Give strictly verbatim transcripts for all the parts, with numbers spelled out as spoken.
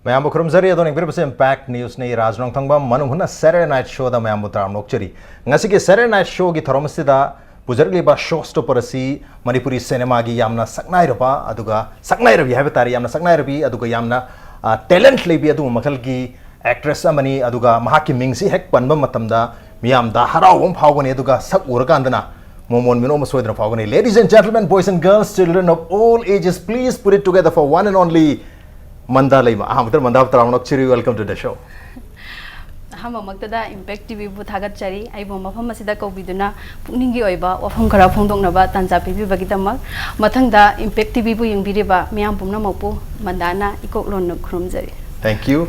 ꯃꯌꯥꯝꯕꯨ ꯈꯨꯔꯨꯝꯖꯔꯤ꯫ ꯑꯗꯣ ꯌꯦꯡꯕꯤꯔꯤꯕꯁꯤ ꯏꯝꯄꯦꯛ ꯅ꯭ꯌꯨꯁꯅꯤ꯫ ꯔꯥꯖ ꯅꯣꯡꯊꯪꯕꯝ, ꯃꯅꯨꯡ ꯍꯨꯠꯅ ꯁꯦꯇꯔꯗꯦ ꯅꯥꯏꯠ ꯁꯣꯗ ꯃꯌꯥꯝꯕꯨ ꯇꯔꯥꯝꯅ ꯑꯣꯛꯆꯔꯤ꯫ ꯉꯁꯤꯒꯤ ꯁꯦꯇꯔꯗꯦ ꯅꯥꯏꯠ ꯁꯣꯒꯤ ꯊꯧꯔꯝ ꯑꯁꯤꯗ ꯄꯨꯖꯔꯛꯂꯤꯕ ꯁꯣ ꯁ꯭ꯇꯣꯄꯔ ꯑꯁꯤ ꯃꯅꯤꯄꯨꯔꯤ ꯁꯤꯅꯦꯃꯥꯒꯤ ꯌꯥꯝꯅ ꯁꯛꯅꯥꯏꯔꯕ, ꯑꯗꯨꯒ ꯁꯛꯅꯥꯏꯔꯕꯤ ꯍꯥꯏꯕ ꯇꯥꯔꯦ, ꯌꯥꯝꯅ ꯁꯛꯅꯥꯏꯔꯕꯤ, ꯑꯗꯨꯒ ꯌꯥꯝꯅ, ꯑ, ꯇꯦꯂꯦꯟꯠ ꯂꯩꯕꯤ ꯑꯗꯨꯒꯨꯝꯕ ꯃꯈꯜꯒꯤ ꯑꯦꯛꯇ꯭ꯔꯦꯁ ꯑꯃꯅꯤ꯫ ꯑꯗꯨꯒ ꯃꯍꯥꯛꯀꯤ ꯃꯤꯡꯁꯤ ꯍꯦꯛ ꯄꯟꯕ ꯃꯇꯝꯗ ꯃꯤꯌꯥꯝꯗ ꯍꯔꯥꯎꯕ ꯑꯃ ꯐꯥꯎꯒꯅꯤ, ꯑꯗꯨꯒ ꯁꯛ ꯎꯔꯀꯥꯟꯗꯅ ꯃꯣꯃꯣꯟ ꯃꯤꯅꯣꯛ ꯑꯃ ꯁꯣꯏꯗꯅ ꯐꯥꯎꯒꯅꯤ꯫ Ladies and gentlemen, boys and girls, children of all ages, please put it together for one and only ꯃꯟꯗꯥ ꯂꯩꯃ꯫ ꯑꯍꯥꯟꯕꯗ ꯃꯟꯗꯥꯕꯨ ꯇꯔꯥꯝꯅ ꯑꯣꯛꯆꯔꯤ, welcome to the show꯫ ꯑꯍꯥꯟꯕꯃꯛꯇꯗ ꯏꯝꯄꯦꯛ ꯇꯤꯚꯤꯕꯨ ꯊꯥꯒꯠꯆꯔꯤ, ꯑꯩꯕꯨ ꯃꯐꯝ ꯑꯁꯤꯗ ꯀꯧꯕꯤꯗꯨꯅ ꯄꯨꯛꯅꯤꯡꯒꯤ ꯑꯣꯏꯕ ꯋꯥꯐꯝ ꯈꯔ ꯐꯣꯡꯗꯣꯛꯅꯕ ꯇꯥꯟꯖꯥ ꯄꯤꯕꯤꯕꯒꯤꯗꯃꯛ꯫ ꯃꯊꯪꯗ ꯏꯝꯄꯦꯛ ꯇꯤꯚꯤꯕꯨ ꯌꯦꯡꯕꯤꯔꯤꯕ ꯃꯤꯌꯥꯝ ꯄꯨꯝꯅꯃꯛꯄꯨ ꯃꯟꯗꯥꯅ ꯏꯀꯣꯛ ꯂꯣꯟꯅ ꯈꯨꯔꯨꯝꯖꯔꯤ꯫ Thank you꯫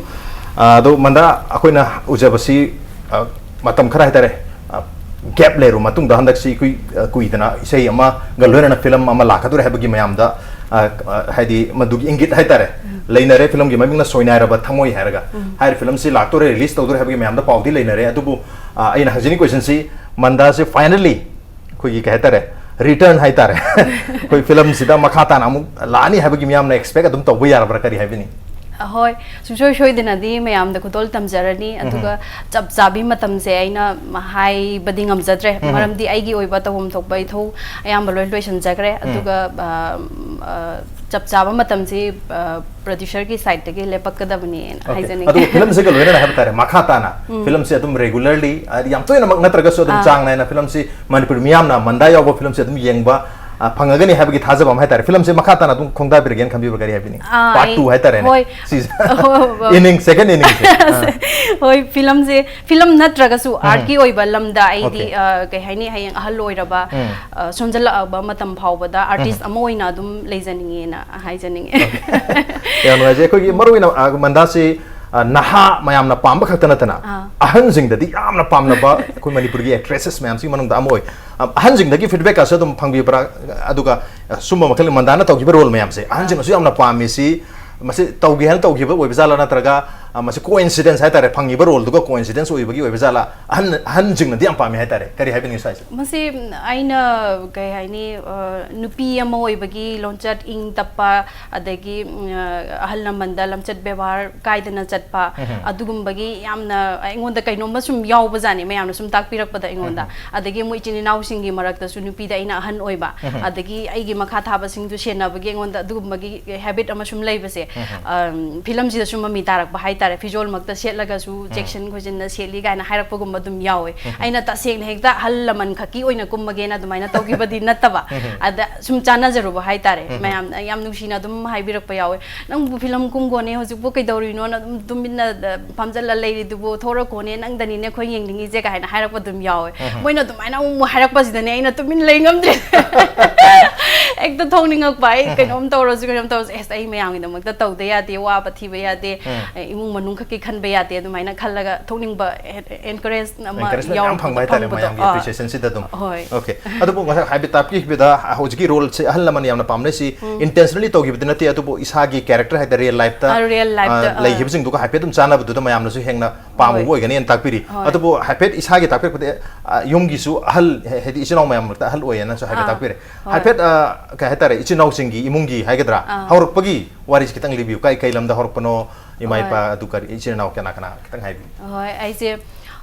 ꯑ, ꯑꯗꯣ ꯃꯟꯗꯥ, ꯑꯩꯈꯣꯏꯅ ꯎꯖꯕꯁꯤ, ꯑ, ꯃꯇꯝ ꯈꯔ ꯍꯥꯏꯇꯥꯔꯦ, ꯑ, ꯒꯦꯞ ꯂꯩꯔꯨ ꯃꯇꯨꯡꯗ ꯍꯟꯗꯛꯁꯤ ꯀꯨꯏ-, ꯑ, ꯀꯨꯏꯗꯅ ꯏꯁꯩ ꯑꯃꯒ ꯂꯣꯏꯅꯅ ꯐꯤꯂꯝ ꯑꯃ ꯂꯥꯛꯀꯗꯣꯔꯦ ꯍꯥꯏꯕꯒꯤ ꯃꯌꯥꯝꯗ, ꯑ, ꯑ, ꯍꯥꯏꯗꯤ ꯃꯗꯨꯒꯤ ꯏꯪꯒꯤꯠ ꯍꯥꯏꯇꯥꯔꯦ, ꯎꯝ꯫ ꯂꯩꯅꯔꯦ꯫ ꯐꯤꯂꯝꯒꯤ ꯃꯃꯤꯡꯅ ꯁꯣꯏꯅꯥꯏꯔꯕ ꯊꯃꯣꯏ ꯍꯥꯏꯔꯒ꯫ ꯎꯝ꯫ ꯍꯥꯏꯔꯤꯕ ꯐꯤꯂꯝꯁꯤ ꯂꯥꯛꯇꯣꯔꯦ, ꯔꯤꯂꯤꯁ ꯇꯧꯗꯣꯔꯦ ꯍꯥꯏꯕꯒꯤ ꯃꯌꯥꯝꯗ ꯄꯥꯎꯗꯤ ꯂꯩꯅꯔꯦ꯫ ꯑꯗꯨꯕꯨ, ꯑ, ꯑꯩꯅ ꯍꯪꯖꯅꯤꯡꯉꯤ ꯀꯣꯏꯁꯟꯁꯤ, ꯃꯟꯗꯥꯁꯦ ꯐꯥꯏꯅꯦꯜꯂꯤ ꯑꯩꯈꯣꯏꯒꯤ ꯀꯩ ꯍꯥꯏꯇꯥꯔꯦ, ꯔꯤꯇꯔꯟ ꯍꯥꯏꯇꯥꯔꯦ, ꯑꯩꯈꯣꯏ ꯐꯤꯂꯝꯁꯤꯗ ꯃꯈꯥ ꯇꯥꯅ ꯑꯃꯨꯛ ꯂꯥꯛꯑꯅꯤ ꯍꯥꯏꯕꯒꯤ ꯃꯌꯥꯝꯅ ꯑꯦꯛꯁꯄꯦꯛ ꯑꯗꯨꯝ ꯇꯧꯕ ꯌꯥꯔꯕ꯭ꯔꯥ, ꯀꯔꯤ ꯍꯥꯏꯕꯤꯅꯤꯡꯉꯤ? ꯑꯍꯣꯏ, ꯁꯨꯡꯁꯣꯏ ꯁꯣꯏꯗꯅꯗꯤ ꯃꯌꯥꯝꯗ ꯈꯨꯗꯣꯜ ꯇꯝꯖꯔꯅꯤ꯫ ꯎꯝ꯫ ꯑꯗꯨꯒ ꯆꯞ ꯆꯥꯕꯤ ꯃꯇꯝꯁꯦ ꯑꯩꯅ ꯍꯥꯏꯕꯗꯤ ꯉꯝꯖꯗ꯭ꯔꯦ, ꯎꯝ꯫ ꯃꯔꯝꯗꯤ ꯑꯩꯒꯤ ꯑꯣꯏꯕ ꯇꯧꯐꯝ ꯊꯣꯛꯄ ꯏꯊꯧ ꯑꯌꯥꯝꯕ ꯂꯣꯏ ꯂꯣꯏꯁꯤꯟꯖꯈ꯭ꯔꯦ꯫ ꯎꯝ꯫ ꯑꯗꯨꯒ, ꯑ, ꯑ, ꯆꯞ ꯆꯥꯕ ꯃꯇꯝꯁꯤ, ꯑ, ꯄ꯭ꯔꯣꯗ꯭ꯌꯨꯁꯔꯒꯤ ꯁꯥꯏꯠꯇꯒꯤ ꯂꯦꯞꯄꯛꯀꯗꯕꯅꯦꯅ ꯑꯣꯀꯦ꯫ ꯍꯥꯏꯖꯅꯤꯡꯉꯤ꯫ ꯑꯗꯨꯒ ꯐꯤꯂꯝꯁꯤꯒ ꯂꯣꯏꯅꯅ ꯍꯥꯏꯕ ꯇꯥꯔꯦ, ꯃꯈꯥ ꯇꯥꯅ ꯎꯝ꯫ ꯐꯤꯂꯝꯁꯤ ꯑꯗꯨꯝ ꯔꯦꯒꯨꯂꯔꯂꯤ, ꯍꯥꯏꯗꯤ ꯌꯥꯝ ꯇꯣꯏꯅꯃꯛ ꯅꯠꯇ꯭ꯔꯒꯁꯨ ꯑꯗꯨꯝ ꯑꯥ꯫ ꯆꯥꯡ ꯅꯥꯏꯅ ꯐꯤꯂꯝꯁꯤ ꯃꯅꯤꯄꯨꯔ ꯃꯤꯌꯥꯝꯅ ꯃꯟꯗꯥ ꯌꯥꯎꯕ ꯐꯤꯂꯝꯁꯤ ꯑꯗꯨꯝ ꯌꯦꯡꯕ, ꯑ, ꯐꯪꯉꯒꯅꯤ ꯍꯥꯏꯕꯒꯤ ꯊꯥꯖꯕ ꯑꯃ ꯍꯥꯏꯇꯥꯔꯦ꯫ ꯐꯤꯂꯝꯁꯤ ꯃꯈꯥ ꯇꯥꯅ ꯑꯗꯨꯝ ꯈꯣꯡꯗꯥꯕꯤꯔꯒꯦꯅ ꯈꯟꯕꯤꯕ꯭ꯔꯥ, ꯀꯔꯤ ꯍꯥꯏꯕꯤꯅꯤꯡꯉꯤ? ꯑꯥ, ꯄꯥꯔꯠ ꯑꯩ, ꯇꯨ ꯍꯥꯏꯇꯥꯔꯦꯅꯦ꯫ ꯍꯣꯏ꯫ ꯁꯤꯁꯦ꯫ ꯍꯣꯏ, ꯍꯣꯏ, ꯍꯣꯏ꯫ ꯏꯅꯤꯡ, ꯁꯦꯀꯦꯟ ꯏꯅꯤꯡꯁꯦ꯫ ꯑꯥ꯫ ꯍꯣꯏ, ꯐꯤꯂꯝꯁꯦ, ꯐꯤꯂꯝ ꯅꯠꯇ꯭ꯔꯒꯁꯨ ꯎꯝ꯫ ꯑꯥꯔꯠꯀꯤ ꯑꯣꯏꯕ ꯂꯝꯗ ꯑꯩꯗꯤ, ꯑꯣꯀꯦ꯫ ꯑ, ꯀꯩ ꯍꯥꯏꯅꯤ, ꯍꯌꯦꯡ ꯑꯍꯜ ꯑꯣꯏꯔꯕ, ꯎꯝ꯫ ꯑ, ꯁꯣꯟꯖꯜꯂꯛꯑꯕ ꯃꯇꯝ ꯐꯥꯎꯕꯗ ꯑꯥꯔꯇꯤꯁ ꯎꯝ꯫ ꯑꯃ ꯑꯣꯏꯅ ꯑꯗꯨꯝ ꯂꯩꯖꯅꯤꯡꯉꯦꯅ ꯍꯥꯏꯖꯅꯤꯡꯉꯦ꯫ ꯑꯣꯀꯦ꯫ ꯌꯥꯝ ꯅꯨꯡꯉꯥꯏꯖꯩ꯫ ꯑꯩꯈꯣꯏꯒꯤ ꯃꯔꯨ ꯑꯣꯏꯅ, ꯑ, ꯃꯟꯗꯥꯁꯤ, ꯑ, ꯅꯍꯥ ꯃꯌꯥꯝꯅ ꯄꯥꯝꯕ ꯈꯛꯇ ꯅꯠꯇꯅ ꯑꯥ꯫ ꯑꯍꯟꯁꯤꯡꯗꯗꯤ ꯌꯥꯝꯅ ꯄꯥꯝꯅꯕ ꯑꯩꯈꯣꯏ ꯃꯅꯤꯄꯨꯔꯒꯤ ꯑꯦꯛꯇ꯭ꯔꯦꯁꯦꯁ ꯃꯌꯥꯝꯁꯤꯒꯤ ꯃꯅꯨꯡꯗ ꯑꯃ ꯑꯣꯏ꯫ ꯑ, ꯑꯍꯟꯁꯤꯡꯗꯒꯤ ꯐꯤꯗꯕꯦꯛꯀꯁꯨ ꯑꯗꯨꯝ ꯐꯪꯕꯤꯕ꯭ꯔꯥ? ꯑꯗꯨꯒ, ꯑ, ꯁꯨꯝꯕ ꯃꯈꯜ ꯃꯟꯗꯥꯅ ꯇꯧꯈꯤꯕ ꯔꯣꯜ ꯃꯌꯥꯝꯁꯦ ꯑꯍꯟꯁꯤꯡꯅꯁꯨ ꯌꯥꯝꯅ ꯄꯥꯝꯃꯤ꯫ ꯁꯤ ꯃꯁꯤ ꯇꯧꯒꯦ ꯍꯥꯏꯅ ꯇꯧꯈꯤꯕ ꯑꯣꯏꯕ ꯖꯥꯠꯂꯥ, ꯅꯠꯇ꯭ꯔꯒ, ꯑ, ꯃꯁꯤ ꯀꯣꯏꯟꯁꯤꯗꯦꯟꯁ ꯍꯥꯏꯇꯥꯔꯦ, ꯐꯪꯉꯤꯕ ꯔꯣꯜꯗꯨꯒ ꯀꯣꯏꯟꯁꯤꯗꯦꯟꯁ ꯑꯣꯏꯕꯒꯤ ꯑꯣꯏꯕ ꯖꯥꯠꯂꯥ? ꯑꯍꯟ, ꯑꯍꯟꯁꯤꯡꯅꯗꯤ ꯌꯥꯝ ꯄꯥꯝꯃꯤ ꯍꯥꯏꯇꯥꯔꯦ꯫ ꯀꯔꯤ ꯍꯥꯏꯕꯤꯅꯤꯡꯉꯤ ꯁ꯭ꯋꯥꯏꯁꯦ? ꯃꯁꯤ ꯑꯩꯅ ꯀꯩ ꯍꯥꯏꯅꯤ, ꯑ, ꯅꯨꯄꯤ ꯑꯃ ꯑꯣꯏꯕꯒꯤ ꯂꯣꯟꯆꯠ ꯏꯪ ꯇꯞꯄ, ꯑꯗꯒꯤ ꯎꯝ, ꯑ, ꯑꯍꯜ ꯂꯃꯟꯗ ꯂꯝꯆꯠ ꯕꯦꯕꯥꯔ ꯀꯥꯏꯗꯅ ꯆꯠꯄ, ꯑꯗꯨꯒꯨꯝꯕꯒꯤ ꯌꯥꯝꯅ ꯑꯩꯉꯣꯟꯗ ꯀꯩꯅꯣꯝꯃ ꯁꯨꯝ ꯌꯥꯎꯕꯖꯥꯠꯅꯤ, ꯃꯌꯥꯝꯅ ꯁꯨꯝ ꯇꯥꯛꯄꯤꯔꯛꯄꯗ ꯑꯩꯉꯣꯟꯗ꯫ ꯑꯗꯒꯤ ꯃꯣꯏ ꯏꯆꯤꯟ ꯏꯅꯥꯎꯁꯤꯡꯒꯤ ꯃꯔꯛꯇꯁꯨ ꯅꯨꯄꯤꯗ ꯑꯩꯅ ꯑꯍꯟ ꯑꯣꯏꯕ, ꯑꯗꯒꯤ ꯑꯩꯒꯤ ꯃꯈꯥ ꯊꯥꯕꯁꯤꯡꯗꯨ ꯁꯦꯟꯅꯕꯒꯤ ꯑꯩꯉꯣꯟꯗ ꯑꯗꯨꯒꯨꯝꯕꯒꯤ ꯍꯦꯕꯤꯠ ꯑꯃ ꯁꯨꯝ ꯂꯩꯕꯁꯦ, ꯎꯝ, ꯐꯤꯂꯝꯁꯤꯗꯁꯨ ꯃꯃꯤ ꯇꯥꯔꯛꯄ ꯍꯥꯏꯇꯥꯔꯦ꯫ ꯐꯤꯖꯣꯜꯃꯛꯇ ꯁꯦꯠꯂꯒꯁꯨ ꯆꯦꯛꯁꯤꯟ ꯈꯣꯏꯖꯤꯟꯅ ꯁꯦꯠꯂꯤ ꯀꯥꯏꯅ ꯍꯥꯏꯔꯛꯄꯒꯨꯝꯕ ꯑꯗꯨꯝ ꯌꯥꯎꯋꯦ꯫ ꯑꯩꯅ ꯇꯁꯦꯡꯅ ꯍꯦꯛꯇ ꯑꯍꯜ ꯂꯃꯟ ꯈꯛꯀꯤ ꯑꯣꯏꯅ ꯀꯨꯝꯃꯒꯦꯅ ꯑꯗꯨꯃꯥꯏꯅ ꯇꯧꯈꯤꯕꯗꯤ ꯅꯠꯇꯕ, ꯑꯗ ꯁꯨꯝ ꯆꯥꯟꯅꯖꯔꯨꯕ ꯍꯥꯏꯇꯥꯔꯦ꯫ ꯃꯌꯥꯝꯅ ꯌꯥꯝ ꯅꯨꯡꯁꯤꯅ ꯑꯗꯨꯝ ꯍꯥꯏꯕꯤꯔꯛꯄ ꯌꯥꯎꯋꯦ, "ꯅꯪꯕꯨ ꯐꯤꯂꯝ ꯀꯨꯝꯒꯣꯅꯦ, ꯍꯧꯖꯤꯛꯄꯨ ꯀꯩꯗꯧꯔꯤꯅꯣꯅ ꯑꯗꯨꯝ ꯇꯨꯃꯤꯟꯅ, ꯑ, ꯐꯝꯖꯜꯂ ꯂꯩꯔꯤꯗꯨꯕꯨ? ꯊꯣꯔꯛꯈꯣꯅꯦ, ꯅꯪꯗꯅꯤꯅꯦ ꯑꯩꯈꯣꯏ ꯌꯦꯡꯅꯤꯡꯉꯤꯁꯦ" ꯀꯥꯏꯅ ꯍꯥꯏꯔꯛꯄ ꯑꯗꯨꯝ ꯌꯥꯎꯋꯦ꯫ ꯃꯣꯏꯅ ꯑꯗꯨꯃꯥꯏꯅ ꯑꯃꯨꯛ ꯑꯃꯨꯛ ꯍꯥꯏꯔꯛꯄꯁꯤꯗꯅꯦ ꯑꯩꯅ ꯇꯨꯃꯤꯟ ꯂꯩ ꯉꯝꯗ꯭ꯔꯦ꯫ ꯍꯦꯛꯇ ꯊꯣꯛꯅꯤꯡꯉꯛꯄ, ꯑꯩ ꯀꯩꯅꯣꯝ ꯇꯧꯔꯁꯨ ꯀꯩꯅꯣꯝ ꯇꯧꯔꯁꯨ, "ꯑꯦꯁ, ꯑꯩ ꯃꯌꯥꯝꯒꯤꯗꯃꯛꯇ ꯇꯧꯗ ꯌꯥꯗꯦ, ꯋꯥꯕ ꯊꯤꯕ ꯌꯥꯗꯦ, ꯑꯦ, ꯏꯃꯨꯡ ꯃꯅꯨꯡ ꯈꯛꯀꯤ ꯈꯟꯕ ꯌꯥꯗꯦ" ꯑꯗꯨꯃꯥꯏꯅ ꯈꯜꯂꯒ ꯊꯣꯛꯅꯤꯡꯕ, ꯑꯦ, ꯑꯦꯟꯀꯔꯦꯖ ꯑꯃ ꯑꯦꯟꯀꯔꯦꯖꯃꯦꯟ ꯌꯥꯝ ꯌꯥꯎꯔꯛꯄꯗꯣ, ꯐꯪꯕ ꯍꯥꯏꯇꯥꯔꯦ, ꯐꯪꯕꯗꯣ꯫ ꯃꯌꯥꯝꯒꯤ ꯑꯥ꯫ ꯑꯦꯄ꯭ꯔꯤꯁꯤꯌꯦꯁꯟꯁꯤꯗ ꯑꯗꯨꯝ꯫ ꯍꯣꯏ꯫ ꯑꯣꯀꯦ꯫ ꯑꯗꯨꯕꯨ ꯉꯁꯥꯏ ꯍꯥꯏꯐꯦꯠ ꯇꯥꯛꯄꯤꯈꯤꯕꯗ, ꯍꯧꯖꯤꯛꯀꯤ ꯔꯣꯜꯁꯦ ꯑꯍꯜ ꯂꯃꯟ ꯌꯥꯝꯅ ꯄꯥꯝꯅꯩꯁꯤ ꯏꯟꯇꯦꯟꯁꯅꯦꯜꯂꯤ ꯇꯧꯈꯤꯕꯗꯤ ꯅꯠꯇꯦ, ꯑꯗꯨꯕꯨ ꯏꯁꯥꯒꯤ ꯀꯦꯔꯦꯛꯇꯔ ꯍꯥꯏꯇꯥꯔꯦ, ꯔꯤꯌꯦꯜ ꯂꯥꯏꯐꯇ, ꯑꯥ, ꯔꯤꯌꯦꯜ ꯂꯥꯏꯐꯇ, ꯑ, ꯑꯥ꯫ ꯂꯩꯈꯤꯕꯁꯤꯡꯗꯨꯒ ꯍꯥꯏꯐꯦꯠ ꯑꯗꯨꯝ ꯆꯥꯟꯅꯕꯗꯨꯗ ꯃꯌꯥꯝꯅꯁꯨ ꯍꯦꯟꯅ ꯄꯥꯝꯃꯨꯕ ꯍꯣꯏ꯫ ꯑꯣꯏꯒꯅꯤꯅ ꯇꯥꯛꯄꯤꯔꯤ꯫ ꯍꯣꯏ꯫ ꯑꯗꯨꯕꯨ ꯍꯥꯏꯐꯦꯠ ꯏꯁꯥꯒꯤ ꯇꯥꯛꯄꯤꯔꯛꯄꯗ, ꯑ, ꯌꯨꯝꯒꯤꯁꯨ ꯑꯍꯜ, ꯍꯥꯏꯗꯤ ꯏꯆꯤꯜ ꯏꯅꯥꯎ ꯃꯌꯥꯝ ꯃꯔꯛꯇ ꯑꯍꯜ ꯑꯣꯏꯌꯦꯅꯁꯨ ꯍꯥꯏꯐꯦꯠ ꯑꯥ꯫ ꯇꯥꯛꯄꯤꯔꯦ꯫ ꯍꯣꯏ꯫ ꯍꯥꯏꯐꯦꯠ, ꯑ, ꯀꯩ ꯍꯥꯏꯇꯥꯔꯦ, ꯏꯆꯤꯜ ꯏꯅꯥꯎꯁꯤꯡꯒꯤ ꯏꯃꯨꯡꯒꯤ ꯍꯥꯏꯒꯗ꯭ꯔꯥ, ꯑꯥ꯫ ꯍꯧꯔꯛꯄꯒꯤ ꯋꯥꯔꯤꯁꯤ ꯈꯤꯇꯪ ꯂꯤꯕꯤꯌꯨ꯫ ꯀꯩ ꯀꯩ ꯂꯝꯗ ꯍꯧꯔꯛꯄꯅꯣ, ꯏꯃꯥ ꯍꯣꯏ꯫ ꯏꯄꯥ ꯑꯗꯨ ꯀꯔꯤ, ꯏꯆꯤꯜ ꯏꯅꯥꯎ ꯀꯅꯥ ꯀꯅꯥ, ꯈꯤꯇꯪ ꯍꯥꯏꯕꯤꯌꯨ꯫ ꯍꯣꯏ, ꯑꯩꯁꯦ,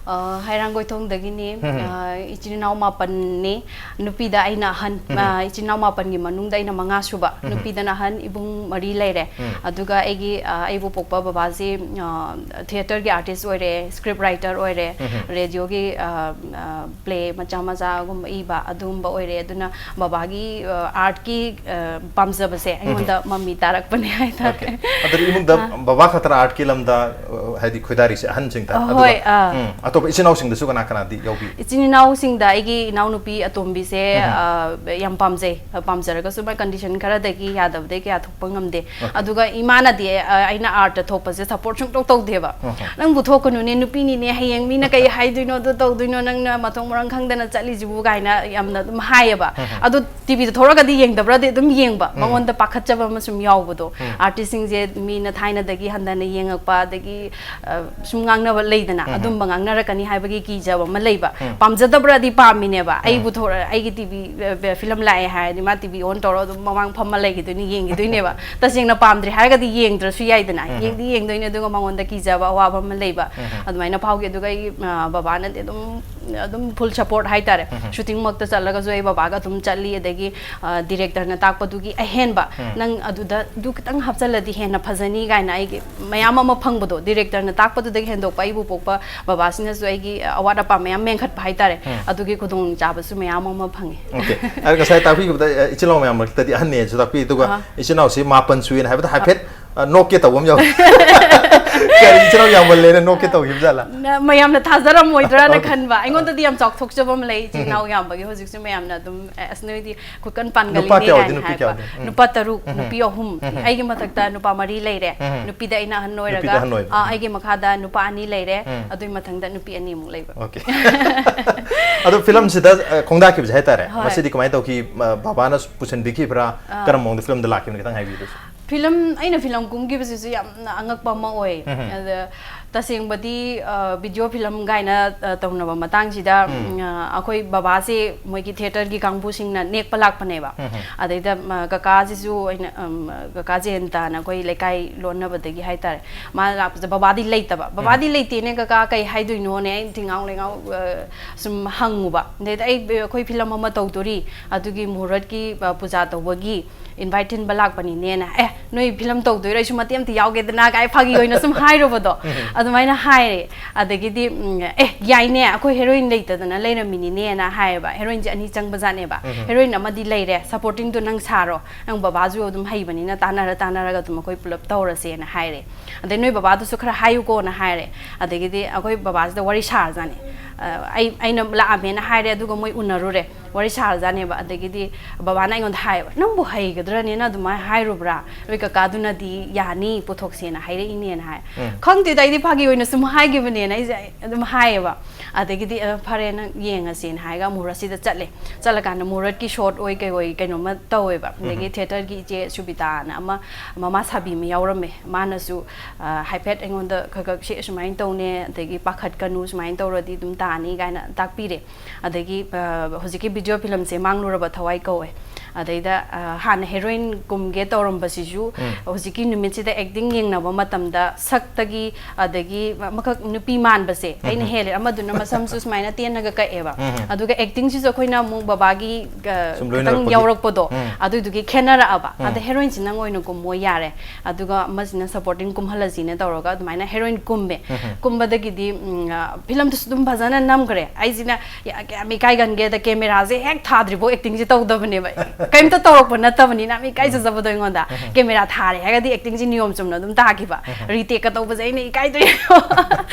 ꯑ, ꯍꯩꯔꯥꯡꯒꯣꯏꯊꯣꯡꯗꯒꯤꯅꯤ꯫ ꯑ, ꯏꯆꯤꯜ ꯏꯅꯥꯎ ꯃꯥꯄꯟꯅꯤ꯫ ꯅꯨꯄꯤꯗ ꯑꯩꯅ ꯑꯍꯟ꯫ ꯑ, ꯏꯆꯤꯜ ꯏꯅꯥꯎ ꯃꯥꯄꯟꯒꯤ ꯃꯅꯨꯡꯗ ꯑꯩꯅ ꯃꯉꯥ ꯁꯨꯕ꯫ ꯅꯨꯄꯤꯗꯅ ꯑꯍꯟ, ꯏꯕꯨꯡ ꯃꯔꯤ ꯂꯩꯔꯦ꯫ ꯑꯗꯨꯒ ꯑꯩꯒꯤ, ꯑ, ꯑꯩꯕꯨ ꯄꯣꯛꯄ ꯕꯕꯥꯁꯤ, ꯑ, ꯊꯤꯌꯦꯇꯔꯒꯤ ꯑꯥꯔꯇꯤꯁ ꯑꯣꯏꯔꯦ, ꯁ꯭ꯀ꯭ꯔꯤꯞ ꯔꯥꯏꯇꯔ ꯑꯣꯏꯔꯦ, ꯔꯦꯗꯤꯑꯣꯒꯤ, ꯑ, ꯑ, ꯄ꯭ꯂꯦ ꯃꯆꯥ ꯃꯆꯥꯒꯨꯝꯕ ꯏꯕ ꯑꯗꯨꯒꯨꯝꯕ ꯑꯣꯏꯔꯦ꯫ ꯑꯗꯨꯅ ꯕꯕꯥꯒꯤ, ꯑ, ꯑꯥꯔꯠꯀꯤ, ꯑ, ꯄꯥꯝꯖꯕꯁꯦ ꯑꯩꯉꯣꯟꯗ ꯃꯃꯤ ꯇꯥꯔꯛꯄꯅꯦ ꯍꯥꯏꯇꯥꯔꯦ꯫ ꯑꯣꯀꯦ꯫ ꯑꯗꯨꯗꯤ ꯏꯃꯨꯡꯗ ꯕꯕꯥ ꯈꯛꯇꯅ ꯑꯥꯔꯠꯀꯤ ꯂꯝꯗ, ꯑ, ꯍꯥꯏꯗꯤ ꯈꯣꯏꯗꯥꯔꯤꯁꯦ ꯑꯍꯟꯁꯤꯡꯗ? ꯑ, ꯑꯗꯨꯒ, ꯍꯣꯏ, ꯑꯥ꯫ ꯎꯝ, ꯑꯇꯣꯞꯄ ꯏꯆꯤꯟ ꯏꯅꯥꯎꯁꯤꯡꯗꯁꯨ ꯀꯅꯥ ꯀꯅꯥꯗꯤ ꯌꯥꯎꯕꯤ? ꯏꯆꯤꯟ ꯏꯅꯥꯎꯁꯤꯡꯗ ꯑꯩꯒꯤ ꯏꯅꯥꯎꯅꯨꯄꯤ ꯑꯇꯣꯝꯕꯤꯁꯦ ꯑ, ꯌꯥꯝ ꯄꯥꯝꯖꯩ꯫ ꯑ, ꯄꯥꯝꯖꯔꯒꯁꯨ ꯃꯥꯏ ꯀꯟꯗꯤꯁꯟ ꯈꯔꯗꯒꯤ ꯌꯥꯗꯕꯗꯒꯤ ꯀꯌꯥ ꯊꯣꯛꯄ ꯉꯝꯗꯦ꯫ ꯑꯗꯨꯒ ꯏꯃꯥꯅꯗꯤ ꯑ, ꯑꯩꯅ ꯑꯥꯔꯠꯇ ꯊꯣꯛꯄꯁꯦ ꯁꯄꯣꯔꯠ ꯁꯨꯡꯇꯧ ꯇꯧꯗꯦꯕ꯫ "ꯅꯪꯕꯨ ꯊꯣꯛꯀꯅꯨꯅꯦ, ꯅꯨꯄꯤꯅꯤꯅꯦ, ꯍꯌꯦꯡ ꯃꯤꯅ ꯀꯩ ꯍꯥꯏꯗꯣꯏꯅꯣ, ꯑꯗꯨ ꯇꯧꯗꯣꯏꯅꯣ, ꯅꯪꯅ ꯃꯊꯣꯡ ꯃꯔꯝ ꯈꯪꯗꯅ ꯆꯠꯂꯤꯁꯤꯕꯨ?" ꯀꯥꯏꯅ ꯌꯥꯝꯅ ꯑꯗꯨꯝ ꯍꯥꯏꯌꯦꯕ꯫ ꯑꯗꯣ ꯇꯤꯚꯤꯗ ꯊꯣꯛꯂꯛꯑꯒꯗꯤ ꯌꯦꯡꯗꯕ꯭ꯔꯗꯤ ꯑꯗꯨꯝ ꯌꯦꯡꯕ, ꯃꯉꯣꯟꯗ ꯄꯥꯈꯠꯆꯕ ꯑꯃ ꯁꯨꯝ ꯌꯥꯎꯕꯗꯣ꯫ ꯑꯥꯔꯇꯤꯁꯁꯤꯡꯁꯦ ꯃꯤꯅ ꯊꯥꯏꯅꯗꯒꯤ ꯍꯟꯊꯅ ꯌꯦꯡꯉꯛꯄ, ꯑꯗꯒꯤ ꯑ, ꯁꯨꯝ ꯉꯥꯡꯅꯕ ꯂꯩꯗꯅ, ꯑꯗꯨꯝꯕ ꯉꯥꯡꯅꯔꯛꯀꯅꯤ ꯍꯥꯏꯕꯒꯤ ꯀꯤꯖꯕ ꯑꯃ ꯂꯩꯕ꯫ ꯄꯥꯝꯖꯗꯕ꯭ꯔꯗꯤ ꯄꯥꯝꯃꯤꯅꯦꯕ꯫ ꯑꯩꯕꯨ ꯊꯣꯔꯛ-, ꯑꯩꯒꯤ ꯇꯤꯚꯤ ꯐꯤꯂꯝ ꯂꯥꯛꯑꯦ ꯍꯥꯏꯔꯗꯤ ꯃꯥ ꯇꯤꯚꯤ ꯑꯣꯟ ꯇꯧꯔꯒ ꯑꯗꯨꯝ ꯃꯃꯥꯡ ꯐꯝꯃ ꯂꯩꯈꯤꯗꯣꯏꯅꯤ, ꯌꯦꯡꯈꯤꯗꯣꯏꯅꯦꯕ꯫ ꯇꯁꯦꯡꯅ ꯄꯥꯝꯗ꯭ꯔꯦ ꯍꯥꯏꯔꯒꯗꯤ ꯌꯦꯡꯗ꯭ꯔꯁꯨ ꯌꯥꯏꯗꯅ, ꯌꯦꯡꯗꯤ ꯌꯦꯡꯗꯣꯏꯅꯦ, ꯑꯗꯨꯒ ꯃꯉꯣꯟꯗ ꯀꯤꯖꯕ ꯑꯋꯥꯕ ꯑꯃ ꯂꯩꯕ꯫ ꯑꯗꯨꯃꯥꯏꯅ ꯐꯥꯎꯈꯤ꯫ ꯑꯗꯨꯒ ꯑꯩ, ꯑ, ꯕꯕꯥꯅꯗꯤ ꯑꯗꯨꯝ, ꯑꯗꯨꯝ ꯐꯨꯜ ꯁꯄꯣꯔꯠ ꯍꯥꯏꯇꯥꯔꯦ꯫ ꯁꯨꯇꯤꯡꯃꯛꯇ ꯆꯠꯂꯒꯁꯨ ꯑꯩ ꯕꯕꯥꯒ ꯑꯗꯨꯝ ꯆꯠꯂꯤ꯫ ꯑꯗꯒꯤ ꯑ, ꯗꯤꯔꯦꯛꯇꯔꯅ ꯇꯥꯛꯄꯗꯨꯒꯤ ꯑꯍꯦꯟꯕ, "ꯅꯪ ꯑꯗꯨꯗ ꯑꯗꯨ ꯈꯤꯇꯪ ꯍꯥꯞꯆꯜꯂꯗꯤ ꯍꯦꯟꯅ ꯐꯖꯅꯤ" ꯀꯥꯏꯅ ꯑꯩꯒꯤ ꯃꯌꯥꯝ ꯑꯃ ꯐꯪꯕꯗꯣ, ꯗꯤꯔꯦꯛꯇꯔꯅ ꯇꯥꯛꯄꯗꯨꯗꯒꯤ ꯍꯦꯟꯗꯣꯛꯄ ꯑꯩꯕꯨ ꯄꯣꯛꯄ ꯕꯕꯥꯁꯤꯅꯁꯨ ꯑꯩꯒꯤ ꯑꯋꯥꯠ ꯑꯄꯥ ꯃꯌꯥꯝ ꯃꯦꯟꯈꯠꯄ ꯍꯥꯏꯇꯥꯔꯦ꯫ ꯑꯗꯨꯒꯤ ꯈꯨꯗꯣꯡꯆꯥꯕꯁꯨ ꯃꯌꯥꯝ ꯑꯃ ꯐꯪꯉꯤ꯫ ꯑꯣꯀꯦ꯫ ꯑꯩ ꯉꯁꯥꯏ ꯇꯥꯛꯄꯤꯈꯤꯕꯗ, ꯑ, ꯏꯆꯤꯜ ꯏꯅꯥꯎ ꯃꯌꯥꯝ ꯃꯔꯛꯇꯗꯤ ꯑꯍꯟꯅꯦꯁꯨ ꯇꯥꯛꯄꯤ, ꯑꯗꯨꯒ ꯑꯍꯥ꯫ ꯏꯆꯤꯜ ꯏꯅꯥꯎꯁꯤ ꯃꯥꯄꯟ ꯁꯨꯏꯅ ꯍꯥꯏꯕꯗ ꯍꯥꯏꯐꯦꯠ, ꯑ, ꯅꯣꯛꯀꯦ ꯇꯧꯕ ꯑꯃ ꯌꯥꯎꯋꯤ꯫ ꯀꯔꯤ, ꯏꯆꯤꯜ ꯏꯅꯥꯎ ꯌꯥꯝꯃꯜꯂꯦꯅ ꯅꯣꯛꯀꯦ ꯇꯧꯈꯤꯕ ꯖꯥꯠꯂ? ꯅ-, ꯃꯌꯥꯝꯅ ꯊꯥꯖꯔꯝꯃꯣꯏꯗ꯭ꯔꯥꯅ ꯈꯟꯕ꯫ ꯑꯩꯉꯣꯟꯗꯗꯤ ꯌꯥꯝ ꯆꯥꯎꯊꯣꯛꯆꯕ ꯑꯃ ꯂꯩ, ꯏꯆꯤꯜ ꯏꯅꯥꯎ ꯌꯥꯝꯕꯒꯤ꯫ ꯍꯧꯖꯤꯛꯁꯨ ꯃꯌꯥꯝꯅ ꯑꯗꯨꯝ, "ꯑꯦ, ꯑꯁ, ꯅꯣꯏꯗꯤ ꯈꯨꯠꯀꯟ ꯄꯥꯟꯒꯜꯂꯤꯅꯦ" ꯅꯨꯄꯥ ꯀꯌꯥ ꯑꯣꯏꯗꯣꯏꯅꯣ, ꯀꯥꯏꯅ ꯅꯨꯄꯤ ꯀꯌꯥ ꯍꯥꯏꯔꯛꯄ꯫ ꯑꯣꯏꯗꯣꯏꯅꯣ? ꯎꯝ꯫ ꯅꯨꯄꯥ ꯇꯔꯨꯛ, ꯅꯨꯄꯤ ꯑꯍꯨꯝ꯫ ꯑꯩꯒꯤ ꯃꯊꯛꯇ ꯅꯨꯄꯥ ꯃꯔꯤ ꯂꯩꯔꯦ꯫ ꯅꯨꯄꯤꯗ ꯑꯩꯅ ꯑꯍꯟ ꯑꯣꯏꯔꯒ, ꯅꯨꯄꯤꯗ ꯑꯍꯟ ꯑꯣꯏꯕ꯫ ꯑ, ꯑꯩꯒꯤ ꯃꯈꯥꯗ ꯅꯨꯄꯥ ꯑꯅꯤ ꯂꯩꯔꯦ꯫ ꯑꯗꯨꯒꯤ ꯃꯊꯪꯗ ꯅꯨꯄꯤ ꯑꯅꯤꯃꯨꯛ ꯂꯩꯕ꯫ ꯑꯣꯀꯦ꯫ ꯑꯗꯣ ꯐꯤꯂꯝꯁꯤꯗ, ꯑ, ꯈꯣꯡꯗꯥꯈꯤꯕꯁꯦ ꯍꯥꯏꯇꯥꯔꯦ, ꯍꯣꯏ꯫ ꯃꯁꯤꯗꯤ ꯀꯃꯥꯏꯅ ꯇꯧꯈꯤ? ꯃ-, ꯕꯕꯥꯅ ꯄꯨꯁꯤꯟꯕꯤꯈꯤꯕ꯭ꯔꯥ? ꯀꯔꯝꯕ ꯃꯑꯣꯡꯗ ꯐꯤꯂꯝꯗ ꯂꯥꯛꯈꯤꯕꯅꯣ, ꯈꯤꯇꯪ ꯍꯥꯏꯕꯤꯌꯨ꯫ ꯐꯤꯂꯝ, ꯑꯩꯅ ꯐꯤꯂꯝ ꯀꯨꯝꯈꯤꯕꯁꯤꯁꯨ ꯌꯥꯝꯅ ꯑꯉꯛꯄ ꯑꯃ ꯑꯣꯏ꯫ ꯑꯗ ꯇꯁꯦꯡꯕꯗꯤ, ꯑ, ꯚꯤꯗꯤꯑꯣ ꯐꯤꯂꯝ ꯀꯥꯏꯅ, ꯑ, ꯇꯧꯅꯕ ꯃꯇꯥꯡꯁꯤꯗ, ꯎꯝ, ꯑ, ꯑꯩꯈꯣꯏ ꯕꯕꯥꯁꯦ ꯃꯣꯏꯒꯤ ꯊꯤꯌꯦꯇꯔꯒꯤ ꯀꯥꯡꯕꯨꯁꯤꯡꯅ ꯅꯦꯛꯄ ꯂꯥꯛꯄꯅꯦꯕ꯫ ꯑꯗꯩꯗ, ꯃ, ꯀꯀꯥꯁꯤꯁꯨ ꯑꯩꯅ, ꯑꯝ, ꯀꯀꯥ ꯖꯌꯟꯇꯅ ꯑꯩꯈꯣꯏ ꯂꯩꯀꯥꯏ ꯂꯣꯟꯅꯕꯗꯒꯤ ꯍꯥꯏꯇꯥꯔꯦ, ꯃꯥ ꯂꯥꯛꯄꯁꯤꯗ, "ꯕꯕꯥꯗꯤ ꯂꯩꯇꯕ, ꯕꯕꯥꯗꯤ ꯂꯩꯇꯦꯅꯦ ꯀꯀꯥ, ꯀꯩ ꯍꯥꯏꯗꯣꯏꯅꯣꯅꯦ?" ꯑꯩꯅ ꯊꯤꯉꯥꯎ ꯂꯩꯉꯥꯎ, ꯑ, ꯁꯨꯝ ꯍꯪꯉꯨꯕ꯫ ꯑꯗꯩꯗ ꯑꯩ, ꯑꯩꯈꯣꯏ ꯐꯤꯂꯝ ꯑꯃ ꯇꯧꯗꯣꯔꯤ, ꯑꯗꯨꯒꯤ ꯃꯨꯍꯨꯔꯠꯀꯤ, ꯑ, ꯄꯨꯖꯥ ꯇꯧꯕꯒꯤ ꯏꯟꯚꯥꯏꯠ ꯊꯤꯟꯕ ꯂꯥꯛꯄꯅꯤꯅꯦꯅ, "ꯑꯦ, ꯅꯣꯏ ꯐꯤꯂꯝ ꯇꯧꯗꯣꯏꯔꯥ? ꯑꯩꯁꯨ ꯃꯇꯦꯛ ꯑꯝꯇ ꯌꯥꯎꯒꯦꯗꯅ" ꯀꯥꯏ ꯐꯥꯒꯤ ꯑꯣꯏꯅ ꯁꯨꯝ ꯍꯥꯏꯔꯨꯕꯗꯣ, ꯑꯗꯨꯃꯥꯏꯅ ꯍꯥꯏꯔꯦ꯫ ꯑꯗꯒꯤꯗꯤ, ꯎꯝ, "ꯑꯦ, ꯌꯥꯏꯅꯦ, ꯑꯩꯈꯣꯏ ꯍꯦꯔꯣꯏꯟ ꯂꯩꯇꯗꯅ ꯂꯩꯔꯝꯃꯤꯅꯤꯅꯦꯅ" ꯍꯥꯏꯌꯦꯕ꯫ ꯍꯦꯔꯣꯏꯟꯁꯦ ꯑꯅꯤ ꯆꯪꯕꯖꯥꯠꯅꯦꯕ꯫ "ꯍꯦꯔꯣꯏꯟ ꯑꯃꯗꯤ ꯂꯩꯔꯦ, ꯁꯄꯣꯔꯇꯤꯡꯗꯣ ꯅꯪ ꯁꯥꯔꯣ, ꯅꯪ ꯕꯕꯥꯁꯨ ꯑꯗꯨꯝ ꯍꯩꯕꯅꯤꯅ ꯇꯥꯟꯅꯔ ꯇꯥꯟꯅꯔꯒ ꯑꯗꯨꯝ ꯑꯩꯈꯣꯏ ꯄꯨꯂꯞ ꯇꯧꯔꯁꯦꯅ" ꯍꯥꯏꯔꯦ꯫ "ꯑꯗꯩ ꯅꯣꯏ ꯕꯕꯥꯗꯨꯁꯨ ꯈꯔ ꯍꯥꯏꯌꯨꯀꯣꯅ" ꯍꯥꯏꯔꯦ꯫ ꯑꯗꯒꯤꯗꯤ ꯑꯩꯈꯣꯏ ꯕꯕꯥꯁꯤꯗ ꯋꯥꯔꯤ ꯁꯥꯔꯖꯥꯠꯅꯤ꯫ ꯑ, ꯑꯩ, ꯑꯩꯅ ꯂꯥꯛꯑꯝꯃꯦꯅ ꯍꯥꯏꯔꯦ, ꯑꯗꯨꯒ ꯃꯣꯏ ꯎꯅꯔꯨꯔꯦ, ꯋꯥꯔꯤ ꯁꯥꯔꯖꯥꯠꯅꯦꯕ꯫ ꯑꯗꯒꯤꯗꯤ ꯕꯕꯥꯅ ꯑꯩꯉꯣꯟꯗ ꯍꯥꯏꯌꯦꯕ, "ꯅꯪꯕꯨ ꯍꯩꯒꯗ꯭ꯔꯅꯦꯅ ꯑꯗꯨꯃꯥꯏꯅ ꯍꯥꯏꯔꯨꯕ꯭ꯔꯥ? ꯅꯣꯏ ꯀꯀꯥꯗꯨꯅꯗꯤ ꯌꯥꯅꯤ, ꯄꯨꯊꯣꯛꯁꯦꯅ ꯍꯥꯏꯔꯛꯏꯅꯦꯅ" ꯍꯥꯏ꯫ ꯎꯝ꯫ "ꯈꯪꯗꯦꯗ, ꯑꯩꯗꯤ ꯐꯥꯒꯤ ꯑꯣꯏꯅ ꯁꯨꯝ ꯍꯥꯏꯈꯤꯕꯅꯦꯅ" ꯑꯩꯁꯦ ꯑꯗꯨꯝ ꯍꯥꯏꯌꯦꯕ꯫ ꯑꯗꯒꯤꯗꯤ, "ꯑ, ꯐꯔꯦ, ꯅꯪ ꯌꯦꯡꯉꯁꯦꯅ" ꯍꯥꯏꯔꯒ ꯃꯨꯍꯨꯔꯠꯁꯤꯗ ꯆꯠꯂꯦ꯫ ꯆꯠꯂꯀꯥꯟꯗ ꯃꯨꯍꯨꯔꯠꯀꯤ ꯁꯣꯠ ꯑꯣꯏ ꯀꯩ ꯑꯣꯏ ꯀꯩꯅꯣꯝꯃ ꯇꯧꯋꯦꯕ꯫ ꯑꯗꯒꯤ ꯎꯝ꯫ ꯊꯤꯌꯦꯇꯔꯒꯤ ꯏꯆꯦ ꯁꯨꯕꯤꯇꯥꯅ ꯑꯃ ꯃꯃꯥ ꯁꯥꯕꯤ ꯑꯃ ꯌꯥꯎꯔꯝꯃꯦ꯫ ꯃꯥꯅꯁꯨ, ꯑ, ꯍꯥꯏꯐꯦꯠ ꯑꯩꯉꯣꯟꯗ ꯈꯔ ꯈꯔ "ꯁꯤ ꯁꯨꯃꯥꯏꯅ ꯇꯧꯅꯦ, ꯑꯗꯒꯤ ꯄꯥꯈꯠꯀꯅꯨ, ꯁꯨꯃꯥꯏꯅ ꯇꯧꯔꯗꯤ ꯑꯗꯨꯝ ꯇꯥꯅꯤ" ꯀꯥꯏꯅ ꯇꯥꯛꯄꯤꯔꯦ꯫ ꯑꯗꯒꯤ, ꯑ, ꯍꯧꯖꯤꯛꯀꯤ ꯚꯤꯗꯤꯑꯣ ꯐꯤꯂꯝꯁꯦ ꯃꯥꯡꯂꯨꯔꯕ ꯊꯋꯥꯏ ꯀꯧꯋꯦ꯫ ꯑꯗꯩꯗ, ꯑ, ꯍꯥꯟꯅ ꯍꯦꯔꯣꯏꯟ ꯀꯨꯝꯒꯦ ꯇꯧꯔꯝꯕꯁꯤꯁꯨ ꯎꯝ꯫ ꯍꯧꯖꯤꯛꯀꯤ ꯅꯨꯃꯤꯠꯁꯤꯗ ꯑꯦꯛꯇꯤꯡ ꯌꯦꯡꯅꯕ ꯃꯇꯝꯗ ꯁꯛꯇꯒꯤ, ꯑꯗꯒꯤ ꯑꯃꯈꯛ ꯅꯨꯄꯤ ꯃꯥꯟꯕꯁꯦ ꯑꯩꯅ ꯎꯝ꯫ ꯍꯦꯜꯂꯦ꯫ ꯑꯃꯗꯨꯅ ꯃꯁꯝꯁꯨ ꯁꯨꯃꯥꯏꯅ ꯇꯦꯟꯅꯒ ꯀꯛꯑꯦꯕ꯫ ꯎꯝ꯫ ꯑꯗꯨꯒ ꯑꯦꯛꯇꯤꯡꯁꯤꯁꯨ ꯑꯩꯈꯣꯏꯅ ꯑꯃꯨꯛ ꯕꯕꯥꯒꯤ, ꯑ, ꯁꯨꯝ ꯈꯤꯇꯪ ꯂꯣꯏꯅꯔꯛꯄꯒꯤ꯫ ꯌꯥꯎꯔꯛꯄꯗꯣ, ꯎꯝ꯫ ꯑꯗꯨꯏꯗꯨꯒꯤ ꯈꯦꯠꯅꯔꯛꯑꯕ꯫ ꯎꯝ꯫ ꯑꯗ ꯍꯦꯔꯣꯏꯟꯁꯤ ꯅꯪ ꯑꯣꯏꯅ ꯀꯨꯝꯃꯣ ꯌꯥꯔꯦ, ꯑꯗꯨꯒ ꯑꯃꯁꯤꯅ ꯁꯄꯣꯔꯇꯤꯡ ꯀꯨꯝꯍꯜꯂꯁꯤꯅ ꯇꯧꯔꯒ ꯑꯗꯨꯃꯥꯏꯅ ꯍꯦꯔꯣꯏꯟ ꯀꯨꯝꯃꯦ꯫ ꯎꯝ꯫ ꯀꯨꯝꯕꯗꯒꯤꯗꯤ, ꯎꯝ, ꯑ, ꯐꯤꯂꯝꯗꯨꯁꯨ ꯑꯗꯨꯝ ꯐꯖꯅ ꯅꯝꯈ꯭ꯔꯦ꯫ ꯑꯩꯁꯤꯅ ꯌꯥ-, ꯀꯌꯥꯝ ꯏꯀꯥꯏꯒꯟꯒꯦꯗ, ꯀꯦꯃꯦꯔꯥꯁꯦ ꯍꯦꯛ ꯊꯥꯗ꯭ꯔꯤꯐꯥꯎ ꯑꯦꯛꯇꯤꯡꯁꯦ ꯇꯧꯗꯕꯅꯦꯕ꯫ ꯀꯩꯝꯇ ꯇꯧꯔꯛꯄ ꯅꯠꯇꯕꯅꯤꯅ ꯌꯥꯝ ꯏꯀꯥꯏꯖꯖꯕꯗꯣ ꯑꯩꯉꯣꯟꯗ꯫ ꯎꯝ꯫ ꯀꯦꯃꯦꯔꯥ ꯊꯥꯔꯦ ꯍꯥꯏꯔꯒꯗꯤ ꯑꯦꯛꯇꯤꯡꯁꯦ ꯅꯤꯌꯣꯝ ꯆꯨꯝꯅ ꯑꯗꯨꯝ ꯇꯥꯈꯤꯕ꯫ ꯎꯝ꯫ ꯔꯤꯇꯦꯛꯀ ꯇꯧꯕꯁꯦ ꯑꯩꯅ ꯏꯀꯥꯏꯗꯣꯏꯅꯦꯕ꯫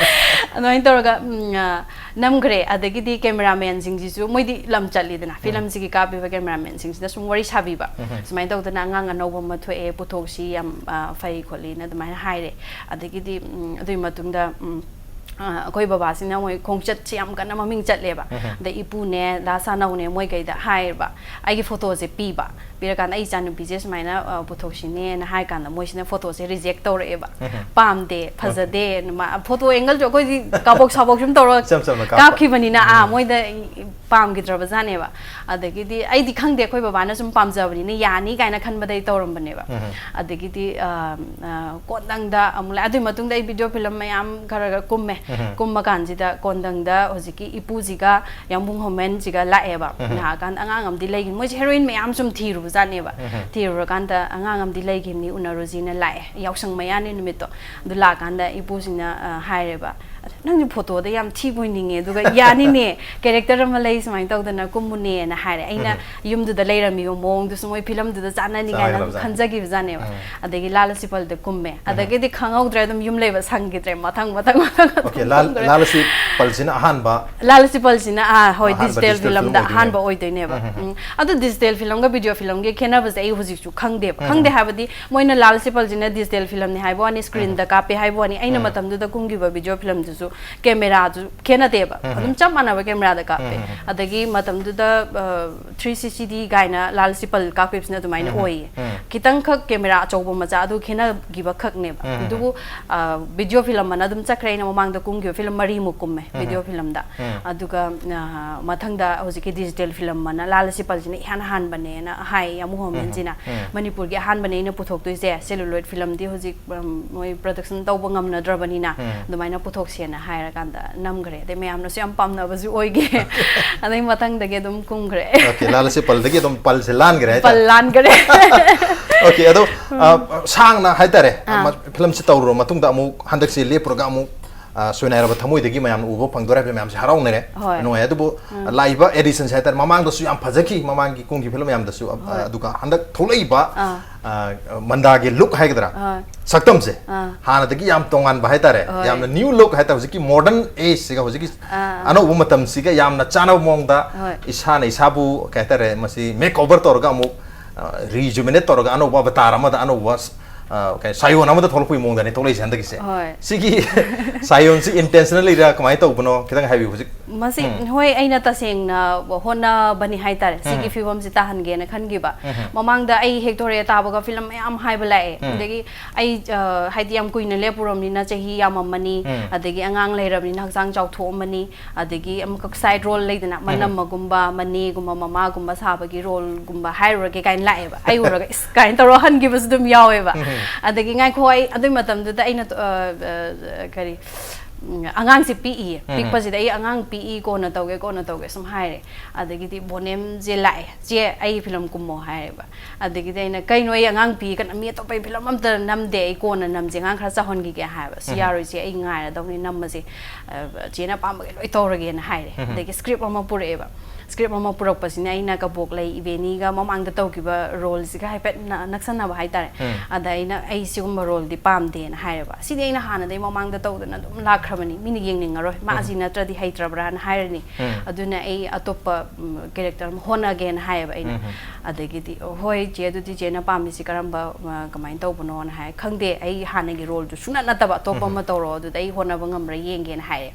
ꯑꯗꯨꯃꯥꯏꯅ ꯇꯧꯔꯒ, ꯎꯝ, ꯑ, ꯅꯝꯈ꯭ꯔꯦ꯫ ꯑꯗꯒꯤꯗꯤ ꯀꯦꯃꯦꯔꯥꯃꯦꯟꯁꯤꯡꯁꯤꯁꯨ ꯃꯣꯏꯗꯤ ꯂꯝ ꯆꯠꯂꯤꯗꯅ, ꯎꯝ꯫ ꯐꯤꯂꯝꯁꯤꯒꯤ ꯀꯥꯞꯄꯤꯕ ꯀꯦꯃꯦꯔꯥꯃꯦꯟꯁꯤꯡꯁꯤꯅ ꯁꯨꯝ ꯋꯥꯔꯤ ꯁꯥꯕꯤꯕ꯫ ꯎꯝ꯫ ꯁꯨꯃꯥꯏꯅ ꯇꯧꯗꯅ ꯑꯉꯥꯡ ꯑꯅꯧꯕ ꯑꯃ ꯊꯣꯛꯑꯦ, ꯄꯨꯊꯣꯛꯁꯤ, ꯌꯥꯝ, ꯑ, ꯐꯩ ꯈꯣꯠꯂꯤꯅ ꯑꯗꯨꯃꯥꯏꯅ ꯍꯥꯏꯔꯦ꯫ ꯑꯗꯒꯤꯗꯤ, ꯎꯝ, ꯑꯗꯨꯒꯤ ꯃꯇꯨꯡꯗ, ꯎꯝ, ꯑ, ꯑꯩꯈꯣꯏ ꯕꯕꯥꯁꯤꯅ ꯃꯣꯏ ꯈꯣꯡꯆꯠꯁꯤ ꯌꯥꯝ ꯀꯟꯅ ꯃꯃꯤꯡ ꯆꯠꯂꯦꯕ꯫ ꯎꯝ꯫ ꯑꯗꯩ ꯏꯄꯨꯅꯦ, ꯗꯥ ꯁꯥꯅꯧꯅꯦ, ꯃꯣꯏꯈꯩꯗ ꯍꯥꯏꯔꯕ꯫ ꯑꯩꯒꯤ ꯐꯣꯇꯣꯁꯦ ꯄꯤꯕ꯫ ꯄꯤꯔꯀꯥꯟꯗ ꯑꯩ ꯏꯆꯥꯅꯨꯄꯤꯁꯦ ꯁꯨꯃꯥꯏꯅ, ꯑ, ꯄꯨꯊꯣꯛꯁꯤꯅꯦꯅ ꯍꯥꯏ ꯀꯥꯟꯗ ꯃꯣꯏꯁꯤꯅ ꯐꯣꯇꯣꯁꯦ ꯔꯤꯖꯦꯛ ꯇꯧꯔꯛꯑꯦꯕ꯫ ꯎꯝ꯫ "ꯄꯥꯝꯗꯦ, ꯎꯝ꯫ ꯐꯖꯗꯦ", ꯃꯥ-, ꯐꯣꯇꯣ ꯑꯦꯡꯒꯜꯁꯨ ꯑꯩꯈꯣꯏꯗꯤ ꯀꯥꯕꯣꯛ ꯁꯥꯕꯣꯛ ꯁꯨꯝ ꯇꯧꯔꯒ ꯏꯆꯝ ꯆꯝꯅ ꯀꯥꯞꯄ꯫ ꯀꯥꯞꯈꯤꯕꯅꯤꯅ, ꯑꯥ, ꯎꯝ꯫ ꯃꯣꯏꯗ ꯄꯥꯝꯈꯤꯗ꯭ꯔꯕꯖꯥꯠꯅꯦꯕ꯫ ꯑꯗꯒꯤꯗꯤ ꯑꯩꯗꯤ ꯈꯪꯗꯦ, ꯑꯩꯈꯣꯏ ꯕꯕꯥꯅ ꯁꯨꯝ ꯄꯥꯝꯖꯕꯅꯤꯅ ꯌꯥꯅꯤ ꯀꯥꯏꯅ ꯈꯟꯕꯗꯩ ꯇꯧꯔꯝꯕꯅꯦꯕ꯫ ꯎꯝ꯫ ꯑꯗꯒꯤꯗꯤ, ꯑ, ꯑ, ꯀꯣꯟꯅꯪꯗ ꯑꯃꯨꯛ ꯂꯥꯛꯑꯦ꯫ ꯑꯗꯨꯒꯤ ꯃꯇꯨꯡꯗ ꯑꯩ ꯚꯤꯗꯤꯑꯣ ꯐꯤꯂꯝ ꯃꯌꯥꯝ ꯈꯔ ꯈꯔ ꯀꯨꯝꯃꯦ꯫ ꯀꯨꯝꯕ ꯀꯥꯟꯁꯤꯗ ꯀꯣꯟꯗꯪꯗ ꯍꯧꯖꯤꯛꯀꯤ ꯏꯄꯨꯁꯤꯒ ꯌꯥꯝꯕꯨꯡ ꯍꯣꯃꯦꯟꯁꯤꯒ ꯂꯥꯛꯑꯦꯕ꯫ ꯂꯥꯛꯑꯀꯥꯟꯗ ꯑꯉꯥꯡ ꯑꯃꯗꯤ ꯂꯩꯈꯤꯕ, ꯃꯣꯏꯁꯦ ꯍꯦꯔꯣꯏꯟ ꯃꯌꯥꯝ ꯁꯨꯝ ꯊꯤꯔꯨꯕ ꯖꯥꯠꯅꯦꯕ꯫ ꯊꯤꯔꯨꯔꯀꯥꯟꯗ ꯑꯉꯥꯡ ꯑꯃꯗꯤ ꯂꯩꯈꯤꯕꯅꯤ, ꯎꯅꯔꯨꯁꯤꯅ ꯂꯥꯛꯑꯦ, ꯌꯥꯎꯁꯪ ꯃꯌꯥꯅꯤ ꯅꯨꯃꯤꯠꯇꯣ꯫ ꯑꯗꯨ ꯂꯥꯛꯑꯀꯥꯟꯗ ꯏꯄꯨꯁꯤꯅ ꯑ, ꯍꯥꯏꯔꯦꯕ, "ꯅꯪꯁꯨ ꯐꯣꯇꯣꯗ ꯌꯥꯝ ꯊꯤꯕ ꯑꯣꯏꯅꯤꯡꯉꯦ, ꯑꯗꯨꯒ ꯌꯥꯅꯤꯅꯦ, ꯀꯦꯔꯦꯛꯇꯔ ꯑꯃ ꯂꯩ, ꯁꯨꯃꯥꯏꯅ ꯇꯧꯗꯅ ꯀꯨꯝꯃꯨꯅꯦꯅ" ꯍꯥꯏꯔꯦ꯫ ꯑꯩꯅ ꯌꯨꯝꯗꯨꯗ ꯂꯩꯔꯝꯃꯤꯕ ꯃꯑꯣꯡꯗꯨꯁꯨ ꯃꯣꯏ ꯐꯤꯂꯝꯗꯨꯗ ꯆꯥꯟꯅꯅꯤꯡꯉꯥꯏꯅ ꯑꯗꯨꯝ ꯆꯥꯟꯅꯒꯗꯕꯖꯥꯠꯅꯤ꯫ ꯈꯟꯖꯈꯤꯕꯖꯥꯠꯅꯦꯕ꯫ ꯑꯗꯒꯤ ꯂꯥꯜ ꯁꯤꯄꯜꯗ ꯀꯨꯝꯃꯦ꯫ ꯑꯗꯒꯤꯗꯤ ꯈꯪꯍꯧꯗ꯭ꯔꯦ, ꯑꯗꯨꯝ ꯌꯨꯝ ꯂꯩꯕ ꯁꯪꯈꯤꯗ꯭ꯔꯦ, ꯃꯊꯪ ꯃꯊꯪ ꯃꯊꯪ ꯑꯗꯨꯝ ꯑꯣꯀꯦ, ꯂꯥꯜ ꯀꯨꯝꯈ꯭ꯔꯦ꯫ ꯂꯥꯜ ꯁꯤꯄꯜꯁꯤꯅ ꯑꯍꯥꯟꯕ ꯂꯥꯜ ꯁꯤꯄꯜꯁꯤꯅ, ꯑꯥ, ꯍꯣꯏ, ꯑꯍꯥꯟꯕ ꯗꯤꯖꯤꯇꯦꯜ ꯗꯤꯖꯤꯇꯦꯜ ꯐꯤꯂꯝꯗ ꯐꯤꯂꯝ ꯑꯣꯏꯗꯣꯏꯅꯦꯕ꯫ ꯑꯍꯥꯟꯕ ꯑꯣꯏꯗꯣꯏꯅꯦꯕ꯫ ꯎꯝ꯫ ꯑꯗꯨ ꯗꯤꯖꯤꯇꯦꯜ ꯐꯤꯂꯝꯒ ꯚꯤꯗꯤꯑꯣ ꯐꯤꯂꯝꯒꯤ ꯈꯦꯠꯅꯕꯁꯦ ꯑꯩ ꯍꯧꯖꯤꯛꯁꯨ ꯈꯪꯗꯦꯕ꯫ ꯈꯪꯗꯦ ꯍꯥꯏꯕꯗꯤ ꯃꯣꯏꯅ ꯂꯥꯜ ꯁꯤꯄꯜꯁꯤꯅ ꯗꯤꯖꯤꯇꯦꯜ ꯐꯤꯂꯝꯅꯤ ꯍꯥꯏꯕ ꯋꯥꯅꯤ, ꯁ꯭ꯀ꯭ꯔꯤꯟꯗ ꯀꯥꯞꯄꯦ ꯍꯥꯏꯕ ꯋꯥꯅꯤ꯫ ꯑꯩꯅ ꯃꯇꯝꯗꯨꯗ ꯀꯨꯝꯈꯤꯕ ꯚꯤꯗꯤꯑꯣ ꯐꯤꯂꯝꯗꯨꯁꯨ ꯀꯦꯃꯦꯔꯥꯁꯨ ꯈꯦꯠꯅꯗꯦꯕ, ꯑꯗꯨꯝ ꯆꯞ ꯃꯥꯟꯅꯕ ꯀꯦꯃꯦꯔꯥꯗ ꯀꯥꯞꯄꯦ꯫ ꯑꯗꯒꯤ ꯃꯇꯝꯗꯨꯗ, ꯑ, ꯊ꯭ꯔꯤ ꯁꯤꯛꯁꯇꯤ ꯗꯤ ꯀꯥꯏꯅ ꯂꯥꯜ ꯁꯤꯄꯜ ꯀꯥꯞꯈꯤꯕꯁꯤꯅ ꯑꯗꯨꯃꯥꯏꯅ ꯑꯣꯏꯌꯦ꯫ ꯈꯤꯇꯪꯈꯛ ꯀꯦꯃꯦꯔꯥ ꯑꯆꯧꯕ ꯃꯆꯥ ꯑꯗꯨ ꯈꯦꯠꯅꯈꯤꯕ ꯈꯛꯅꯦꯕ꯫ ꯑꯗꯨꯕꯨ, ꯑ, ꯚꯤꯗꯤꯑꯣ ꯐꯤꯂꯝ ꯑꯃꯅ ꯑꯗꯨꯝ ꯆꯠꯈ꯭ꯔꯦ, ꯑꯩꯅ ꯃꯃꯥꯡꯗ ꯀꯨꯝꯈꯤꯕ ꯐꯤꯂꯝ ꯃꯔꯤꯃꯨꯛ ꯀꯨꯝꯃꯦ ꯚꯤꯗꯤꯑꯣ ꯐꯤꯂꯝꯗ꯫ ꯑꯗꯨꯒ, ꯑ, ꯃꯊꯪꯗ ꯍꯧꯖꯤꯛꯀꯤ ꯗꯤꯖꯤꯇꯦꯜ ꯐꯤꯂꯝ ꯑꯃꯅ ꯂꯥꯜ ꯁꯤꯄꯜꯁꯤꯅ ꯏꯍꯥꯟ ꯍꯥꯟꯕꯅꯦꯅ ꯍꯥꯏ ꯌꯥꯝꯕꯨꯡ ꯍꯣꯃꯦꯟꯁꯤꯅ꯫ ꯃꯅꯤꯄꯨꯔꯒꯤ ꯑꯍꯥꯟꯕꯅꯦ ꯑꯩꯅ ꯄꯨꯊꯣꯛꯇꯣꯏꯁꯦ, ꯁꯦꯂꯨꯂꯣꯏꯗ ꯐꯤꯂꯝꯗꯤ ꯍꯧꯖꯤꯛ, ꯎꯝ, ꯃꯣꯏ ꯄ꯭ꯔꯗꯛꯁꯟ ꯇꯧꯕ ꯉꯝꯅꯗ꯭ꯔꯕꯅꯤꯅ ꯑꯗꯨꯃꯥꯏꯅ ꯄꯨꯊꯣꯛꯁꯦꯅ ꯍꯥꯏꯔꯀꯥꯟꯗ ꯅꯝꯈ꯭ꯔꯦ꯫ ꯑꯗꯩ ꯃꯌꯥꯝꯅꯁꯨ ꯌꯥꯝ ꯄꯥꯝꯅꯕꯁꯨ ꯑꯣꯏꯒꯦ꯫ ꯑꯗꯩ ꯃꯊꯪꯗꯒꯤ ꯑꯗꯨꯝ ꯀꯨꯝꯈ꯭ꯔꯦ꯫ ꯑꯣꯀꯦ, ꯂꯥꯜ ꯁꯤꯄꯜꯗꯒꯤ ꯑꯗꯨꯝ ꯄꯜꯁꯦ ꯂꯥꯟꯈ꯭ꯔꯦ ꯍꯥꯏꯇꯥꯔꯦ꯫ ꯄꯜ ꯂꯥꯟꯈ꯭ꯔꯦ꯫ ꯑꯣꯀꯦ, ꯑꯗꯣ, ꯑ, ꯁꯥꯡꯅ ꯍꯥꯏꯇꯥꯔꯦ, ꯑꯥ꯫ ꯃ-, ꯐꯤꯂꯝꯁꯦ ꯇꯧꯔꯨꯔ ꯃꯇꯨꯡꯗ ꯑꯃꯨꯛ ꯍꯟꯗꯛꯁꯦ ꯂꯦꯞꯄꯨꯔꯒ ꯑꯃꯨꯛ, ꯑ, ꯁꯣꯏꯅꯥꯏꯔꯕ ꯊꯃꯣꯏꯗꯒꯤ ꯃꯌꯥꯝꯅ ꯎꯕ ꯐꯪꯗꯣꯔꯦ ꯍꯥꯏꯕ ꯃꯌꯥꯝꯁꯦ ꯍꯔꯥꯎꯅꯔꯦ꯫ ꯍꯣꯏ꯫ ꯅꯨꯡꯉꯥꯏ꯫ ꯑꯗꯨꯕꯨ ꯎꯝ꯫ ꯂꯥꯛꯏꯕ ꯑꯦꯗꯤꯁꯟꯁꯦ ꯍꯥꯏꯇꯥꯔꯦ, ꯃꯃꯥꯡꯗꯁꯨ ꯌꯥꯝ ꯐꯖꯈꯤ, ꯃꯃꯥꯡꯒꯤ ꯀꯨꯝꯈꯤꯕ ꯐꯤꯂꯝ ꯃꯌꯥꯝꯗꯁꯨ, ꯑ, ꯍꯣꯏ꯫ ꯑꯗꯨꯒ ꯍꯟꯗꯛ ꯊꯣꯛꯂꯛꯏꯕ, ꯑꯥ꯫ ꯑ, ꯃꯟꯗꯥꯒꯤ ꯂꯨꯛ ꯍꯥꯏꯒꯗ꯭ꯔꯥ? ꯍꯣꯏ꯫ ꯁꯛꯇꯝꯁꯦ ꯑꯥ꯫ ꯍꯥꯟꯅꯗꯒꯤ ꯌꯥꯝ ꯇꯣꯉꯥꯟꯕ ꯍꯥꯏꯇꯥꯔꯦ, ꯍꯣꯏ꯫ ꯌꯥꯝꯅ ꯅ꯭ꯌꯨ ꯂꯨꯛ ꯍꯥꯏꯇꯥꯔꯦ, ꯍꯧꯖꯤꯛꯀꯤ ꯃꯣꯗꯔꯟ ꯑꯦꯖꯁꯤꯒ ꯍꯧꯖꯤꯛꯀꯤ ꯑꯥ꯫ ꯑꯅꯧꯕ ꯃꯇꯝꯁꯤꯒ ꯌꯥꯝꯅ ꯆꯥꯟꯅꯕ ꯃꯑꯣꯡꯗ ꯍꯣꯏ꯫ ꯏꯁꯥꯅ ꯏꯁꯥꯕꯨ, ꯀꯩ ꯍꯥꯏꯇꯥꯔꯦ, ꯃꯁꯤ ꯃꯦꯛ ꯑꯣꯚꯔ ꯇꯧꯔꯒ ꯑꯃꯨꯛ, ꯑ, ꯔꯤꯖꯨꯃꯤꯅꯦꯠ ꯇꯧꯔꯒ ꯑꯅꯧꯕ ꯑꯕꯇꯥꯔ ꯑꯃꯗ ꯑꯅꯧꯕ, ꯑ, ꯀꯩ, ꯁꯥꯌꯣꯟ ꯑꯃꯗ ꯊꯣꯛꯂꯛꯄꯒꯤ ꯃꯑꯣꯡꯗꯅꯤ ꯊꯣꯛꯂꯛꯏꯁꯦ ꯍꯟꯗꯛꯀꯤꯁꯦ꯫ ꯍꯣꯏ꯫ ꯁꯤꯒꯤ ꯁꯥꯌꯣꯟꯁꯤ ꯏꯟꯇꯦꯟꯁꯅꯦꯜꯂꯤꯔ ꯀꯃꯥꯏꯅ ꯇꯧꯕꯅꯣ ꯈꯤꯇꯪ ꯍꯥꯏꯕꯤꯌꯨ ꯍꯧꯖꯤꯛ꯫ ꯃꯁꯤ, ꯎꯝ꯫ ꯍꯣꯏ, ꯑꯩꯅ ꯇꯁꯦꯡꯅ ꯍꯣꯠꯅꯕꯅꯤ ꯍꯥꯏꯇꯥꯔꯦ, ꯁꯤꯒꯤ ꯎꯝ꯫ ꯐꯤꯕꯝꯁꯤ ꯇꯥꯍꯟꯒꯦꯅ ꯈꯟꯈꯤꯕ꯫ ꯎꯝ꯫ ꯃꯃꯥꯡꯗ ꯑꯩ ꯍꯦꯛ ꯊꯣꯔꯛꯑꯦ ꯇꯥꯕꯒ ꯐꯤꯂꯝ ꯃꯌꯥꯝ ꯍꯥꯏꯕ ꯂꯥꯛꯑꯦ꯫ ꯎꯝ꯫ ꯑꯗꯒꯤ ꯑꯩ, ꯑ, ꯍꯥꯏꯗꯤ ꯌꯥꯝ ꯀꯨꯏꯅ ꯂꯦꯞꯄꯨꯔꯕꯅꯤꯅ ꯆꯍꯤ ꯌꯥꯝꯃꯝꯃꯅꯤ, ꯎꯝ꯫ ꯑꯗꯒꯤ ꯑꯉꯥꯡ ꯂꯩꯔꯕꯅꯤꯅ ꯍꯛꯆꯥꯡ ꯆꯥꯎꯊꯣꯛꯑꯝꯃꯅꯤ, ꯑꯗꯒꯤ ꯑꯃꯨꯛꯈꯛ ꯁꯥꯏꯠ ꯔꯣꯜ ꯂꯩꯗꯅ, ꯎꯝ꯫ ꯃꯅꯝꯃꯒꯨꯝꯕ, ꯃꯅꯦꯒꯨꯝꯕ, ꯃꯃꯥꯒꯨꯝꯕ ꯁꯥꯕꯒꯤ ꯔꯣꯜꯒꯨꯝꯕ ꯍꯥꯏꯔꯨꯔꯒꯦ ꯀꯥꯏꯅ ꯂꯥꯛꯑꯦꯕ꯫ ꯑꯩ ꯎꯔꯒ "ꯏꯁ" ꯀꯥꯏꯅ ꯇꯧꯔꯒ ꯍꯟꯈꯤꯕꯁꯨ ꯑꯗꯨꯝ ꯌꯥꯎꯋꯦꯕ꯫ ꯎꯝ꯫ ꯑꯗꯒꯤ ꯉꯥꯏꯈꯣ, ꯑꯩ ꯑꯗꯨꯏ ꯃꯇꯝꯗꯨꯗ ꯑꯩꯅ, ꯑ, ꯑ, ꯀꯔꯤ, ꯎꯝ, ꯑꯉꯥꯡꯁꯦ ꯄꯤꯛꯏꯌꯦ꯫ ꯎꯝ꯫ ꯄꯤꯛꯄꯁꯤꯗ ꯑꯩ ꯑꯉꯥꯡ ꯄꯤꯛꯏ, ꯀꯣꯟꯅ ꯇꯧꯒꯦ, ꯀꯣꯟꯅ ꯇꯧꯒꯦ ꯁꯨꯝ ꯍꯥꯏꯔꯦ꯫ ꯑꯗꯒꯤꯗꯤ ꯕꯣꯅꯦꯝꯁꯦ ꯂꯥꯛꯑꯦ, "ꯆꯦ, ꯑꯩ ꯐꯤꯂꯝ ꯀꯨꯝꯃꯣ" ꯍꯥꯏꯔꯦꯕ꯫ ꯑꯗꯒꯤꯗꯤ ꯑꯩꯅ, "ꯀꯩꯅꯣ, ꯑꯩ ꯑꯉꯥꯡ ꯄꯤꯛꯏ, ꯀꯅꯥ, ꯃꯤ ꯑꯇꯣꯞꯄ ꯑꯩ ꯐꯤꯂꯝ ꯑꯝꯇ ꯅꯝꯗꯦ, ꯑꯩ ꯀꯣꯟꯅ ꯅꯝꯁꯦ, ꯑꯉꯥꯡ ꯈꯔ ꯆꯥꯎꯍꯟꯈꯤꯒꯦ" ꯍꯥꯏꯕ꯫ "ꯁꯤ ꯎꯝ꯫ ꯌꯥꯔꯣꯏ ꯆꯦ, ꯑꯩ ꯉꯥꯏꯔꯗꯧꯅꯤ, ꯅꯝꯃꯁꯦ, ꯑ, ꯆꯦꯅ ꯑꯄꯥꯝꯕꯒꯩ ꯂꯣꯏ ꯇꯧꯔꯒꯦꯅ" ꯍꯥꯏꯔꯦ꯫ ꯎꯝ꯫ ꯑꯗꯒꯤ ꯁ꯭ꯀ꯭ꯔꯤꯞ ꯑꯃ ꯄꯨꯔꯛꯑꯦꯕ꯫ ꯁ꯭ꯀ꯭ꯔꯤꯞ ꯑꯃ ꯄꯨꯔꯛꯄꯁꯤꯅ ꯑꯩꯅ ꯀꯕꯣꯛꯂꯩ ꯏꯕꯦꯅꯤꯒ ꯃꯃꯥꯡꯗ ꯇꯧꯈꯤꯕ ꯔꯣꯜꯁꯤꯒ ꯍꯥꯏꯐꯦꯠ ꯅ-, ꯅꯛꯁꯟꯅꯕ ꯍꯥꯏꯇꯥꯔꯦ꯫ ꯎꯝ꯫ ꯑꯗ ꯑꯩꯅ, "ꯑꯩ ꯁꯤꯒꯨꯝꯕ ꯔꯣꯜꯗꯤ ꯄꯥꯝꯗꯦꯅ" ꯍꯥꯏꯔꯦꯕ꯫ "ꯁꯤꯗꯤ ꯑꯩꯅ ꯍꯥꯟꯅꯗꯩ ꯃꯃꯥꯡꯗ ꯇꯧꯗꯅ ꯑꯗꯨꯝ ꯂꯥꯛꯈ꯭ꯔꯕꯅꯤ, ꯃꯤꯅ ꯌꯦꯡꯅꯤꯡꯉꯔꯣꯏ, ꯃꯥ ꯎꯝ꯫ ꯑꯁꯤ ꯅꯠꯇ꯭ꯔꯗꯤ ꯍꯩꯇ꯭ꯔꯕ꯭ꯔꯥꯅ ꯍꯥꯏꯔꯅꯤ꯫ ꯎꯝ꯫ ꯑꯗꯨꯅ ꯑꯩ ꯑꯇꯣꯞꯄ, ꯎꯝ, ꯀꯦꯔꯦꯛꯇꯔ ꯑꯃ ꯍꯣꯠꯅꯒꯦꯅ" ꯍꯥꯏꯌꯦꯕ ꯑꯩꯅ꯫ ꯎꯝ꯫ ꯑꯗꯒꯤꯗꯤ, "ꯍꯣꯏ ꯆꯦ, ꯑꯗꯨꯗꯤ ꯆꯦꯅ ꯄꯥꯝꯃꯤꯁꯤ ꯀꯔꯝꯕ, ꯑ, ꯀꯃꯥꯏꯅ ꯇꯧꯕꯅꯣꯅ" ꯍꯥꯏ꯫ "ꯈꯪꯗꯦ, ꯑꯩ ꯍꯥꯟꯅꯒꯤ ꯔꯣꯜꯗꯨ ꯁꯨꯡꯅꯠ ꯅꯠꯇꯕ ꯑꯇꯣꯞꯄ ꯎꯝ꯫ ꯑꯃ ꯇꯧꯔꯣ, ꯑꯗꯨꯗ ꯑꯩ ꯍꯣꯠꯅꯕ ꯉꯝꯕ꯭ꯔꯥ ꯌꯦꯡꯒꯦꯅ" ꯍꯥꯏꯔꯦ꯫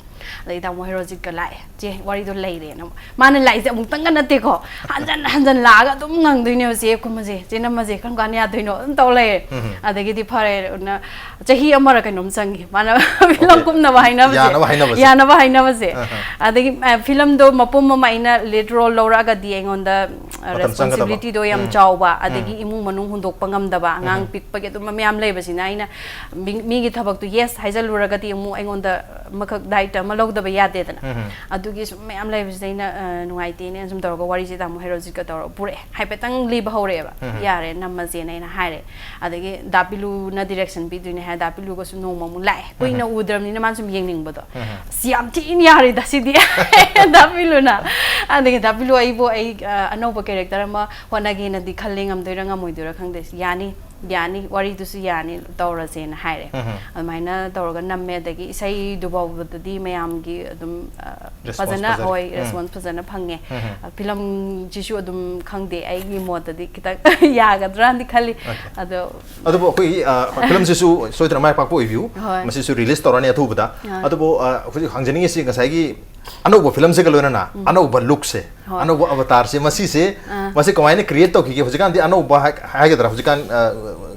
ꯑꯗꯩ ꯇꯥꯃꯣ ꯍꯦꯔꯣꯖꯤꯠꯀ ꯂꯥꯛꯑꯦ꯫ "ꯆꯦ, ꯋꯥꯔꯤꯗꯣ ꯂꯩꯔꯦꯅ"꯫ ꯃꯥꯅ ꯂꯥꯛꯏꯁꯦ ꯑꯃꯨꯛꯇꯪꯒ ꯅꯠꯇꯦꯀꯣ, ꯍꯟꯖꯟ ꯍꯟꯖꯟ ꯂꯥꯛꯑꯒ ꯑꯗꯨꯝ ꯉꯪꯗꯣꯏꯅꯦꯕ, "ꯆꯦ, ꯀꯨꯝꯃꯁꯦ, ꯆꯦ, ꯅꯝꯃꯁꯦ, ꯀꯔꯝ ꯀꯥꯟꯗ ꯌꯥꯗꯣꯏꯅꯣ?" ꯑꯗꯨꯝ ꯇꯧ ꯂꯩꯔꯦ꯫ ꯎꯝ꯫ ꯑꯗꯒꯤꯗꯤ ꯐꯔꯦ, ꯎꯅ-, ꯆꯍꯤ ꯑꯃꯔ ꯀꯩꯅꯣꯝ ꯆꯪꯉꯤ ꯃꯥꯅ ꯐꯤꯂꯝ ꯑꯣꯀꯦ꯫ ꯀꯨꯝꯅꯕ ꯍꯥꯏꯅꯕꯁꯦ꯫ ꯌꯥꯅꯕ ꯍꯥꯏꯅꯕꯁꯦ꯫ ꯌꯥꯅꯕ ꯍꯥꯏꯅꯕꯁꯦ꯫ ꯑꯍꯥ꯫ ꯑꯗꯒꯤ, ꯑ, ꯐꯤꯂꯝꯗꯣ ꯃꯄꯨꯝ ꯑꯃ ꯑꯩꯅ ꯂꯤꯗ ꯔꯣꯜ ꯂꯧꯔꯛꯑꯒꯗꯤ ꯑꯩꯉꯣꯟꯗ, ꯑ, ꯃꯇꯝ ꯆꯪꯒꯗꯕ꯫ ꯔꯦꯁꯄꯣꯟꯁꯤꯕꯤꯂꯤꯇꯤꯗꯣ ꯌꯥꯝ ꯎꯝ꯫ ꯆꯥꯎꯕ, ꯎꯝ꯫ ꯑꯗꯒꯤ ꯏꯃꯨꯡ ꯃꯅꯨꯡ ꯍꯨꯟꯗꯣꯛꯄ ꯉꯝꯗꯕ, ꯑꯉꯥꯡ ꯎꯝ꯫ ꯄꯤꯛꯄꯒꯤ ꯑꯗꯨꯝꯕ ꯃꯌꯥꯝ ꯂꯩꯕꯁꯤꯅ ꯑꯩꯅ ꯃꯤ-, ꯃꯤꯒꯤ ꯊꯕꯛꯇꯨ ꯌꯦꯁ ꯍꯥꯏꯖꯜꯂꯨꯔꯒꯗꯤ ꯑꯃꯨꯛ ꯑꯩꯉꯣꯟꯗ ꯑꯃꯈꯛ ꯗꯥꯏꯇ ꯑꯃ ꯂꯧꯗꯕ ꯌꯥꯗꯦꯗꯅ꯫ ꯎꯝ꯫ ꯑꯗꯨꯒꯤ ꯁꯨꯝ ꯃꯌꯥꯝ ꯂꯩꯕꯁꯤꯗ ꯑꯩꯅ, ꯑ, ꯅꯨꯡꯉꯥꯏꯇꯦꯅꯦ ꯁꯨꯝ ꯇꯧꯔꯒ ꯋꯥꯔꯤꯁꯦ ꯇꯥꯃꯣ ꯍꯦꯔꯣꯖꯤꯠꯀ ꯇꯧꯔꯒ ꯄꯨꯔꯛꯑꯦ꯫ ꯍꯥꯏꯐꯦꯠꯇꯪ ꯂꯤꯕ ꯍꯧꯔꯛꯑꯦꯕ꯫ ꯎꯝ꯫ "ꯌꯥꯔꯦ, ꯅꯝꯃꯁꯦꯅ" ꯑꯩꯅ ꯍꯥꯏꯔꯦ꯫ ꯑꯗꯒꯤ ꯗꯥ ꯄꯤꯂꯨꯅ ꯗꯤꯔꯦꯛꯁꯟ ꯄꯤꯗꯣꯏꯅꯦ ꯍꯥꯏꯔꯦ꯫ ꯗꯥ ꯄꯤꯂꯨꯒꯁꯨ ꯅꯣꯡꯃ ꯑꯃꯨꯛ ꯂꯥꯛꯑꯦ꯫ ꯀꯨꯏꯅ ꯎꯝ꯫ ꯎꯗ꯭ꯔꯕꯅꯤꯅ ꯃꯥꯅ ꯁꯨꯝ ꯌꯦꯡꯅꯤꯡꯕꯗꯣ꯫ ꯎꯝ꯫ "ꯑꯁ, ꯌꯥꯝ ꯊꯤꯅ ꯌꯥꯔꯦꯗ ꯁꯤꯗꯤ", ꯗꯥ ꯄꯤꯂꯨꯅ꯫ ꯑꯗꯒꯤ ꯗꯥ ꯄꯤꯂꯨ, "ꯑꯩꯕꯨ, ꯑꯩ, ꯑ, ꯑꯅꯧꯕ ꯀꯦꯔꯦꯛꯇꯔ ꯑꯃ ꯍꯣꯠꯅꯒꯦꯅꯗꯤ ꯈꯜꯂꯤ, ꯉꯝꯗꯣꯏꯔꯥ ꯉꯝꯃꯣꯏꯗꯣꯏꯔꯥ ꯈꯪꯗꯦ꯫ ꯌꯥꯅꯤ, ꯌꯥꯅꯤ, ꯋꯥꯔꯤꯗꯨꯁꯨ ꯌꯥꯅꯤ, ꯇꯧꯔꯁꯦꯅ" ꯍꯥꯏꯔꯦ꯫ ꯎꯝ꯫ ꯑꯗꯨꯃꯥꯏꯅ ꯇꯧꯔꯒ ꯅꯝꯃꯦ꯫ ꯑꯗꯒꯤ ꯏꯁꯩꯗꯨ ꯐꯥꯎꯕꯗꯗꯤ ꯃꯌꯥꯝꯒꯤ ꯑꯗꯨꯝ, ꯑ, ꯔꯦꯁꯄꯣꯟꯁ ꯐꯖꯅ, ꯐꯖꯅ꯫ ꯍꯣꯏ, ꯎꯝ꯫ ꯔꯦꯁꯄꯣꯟꯁ ꯐꯖꯅ ꯐꯪꯉꯦ꯫ ꯎꯝ꯫ ꯑ, ꯐꯤꯂꯝꯁꯤꯁꯨ ꯑꯗꯨꯝ ꯈꯪꯗꯦ, ꯑꯩꯒꯤ ꯃꯣꯠꯇꯗꯤ ꯈꯤꯇꯪ ꯌꯥꯒꯗ꯭ꯔꯥꯅꯗꯤ ꯈꯜꯂꯤ꯫ ꯑꯣꯀꯦ꯫ ꯑꯗꯣ ꯑꯗꯨꯕꯨ ꯑꯩꯈꯣꯏꯒꯤ, ꯑ, ꯐꯤꯂꯝꯁꯤꯁꯨ ꯁꯣꯏꯗꯅ ꯃꯥꯏ ꯄꯥꯛꯄ ꯑꯣꯏꯕꯤꯌꯨ꯫ ꯍꯣꯏ꯫ ꯃꯁꯤꯁꯨ ꯔꯤꯂꯤꯁ ꯇꯧꯔꯅꯤ ꯑꯊꯨꯕꯗ꯫ ꯑꯥ꯫ ꯑꯗꯨꯕꯨ, ꯑ, ꯍꯧꯖꯤꯛ ꯍꯪꯖꯅꯤꯡꯉꯤꯁꯤ ꯉꯁꯥꯏꯒꯤ ꯑꯅꯧꯕ ꯐꯤꯂꯝꯁꯤꯒ ꯂꯣꯏꯅꯅ ꯎꯝ꯫ ꯑꯅꯧꯕ ꯂꯨꯛꯁꯦ, ꯍꯣꯏ꯫ ꯑꯅꯧꯕ ꯑꯕꯇꯥꯔꯁꯦ, ꯃꯁꯤꯁꯦ, ꯑꯥ꯫ ꯃꯁꯤ ꯀꯃꯥꯏꯅ ꯀ꯭ꯔꯤꯌꯦꯠ ꯇꯧꯈꯤꯒꯦ? ꯍꯧꯖꯤꯛꯀꯥꯟꯗꯤ ꯑꯅꯧꯕ ꯍꯥꯏ-, ꯍꯥꯏꯒꯗ꯭ꯔꯥ, ꯍꯧꯖꯤꯛꯀꯥꯟ, ꯑ,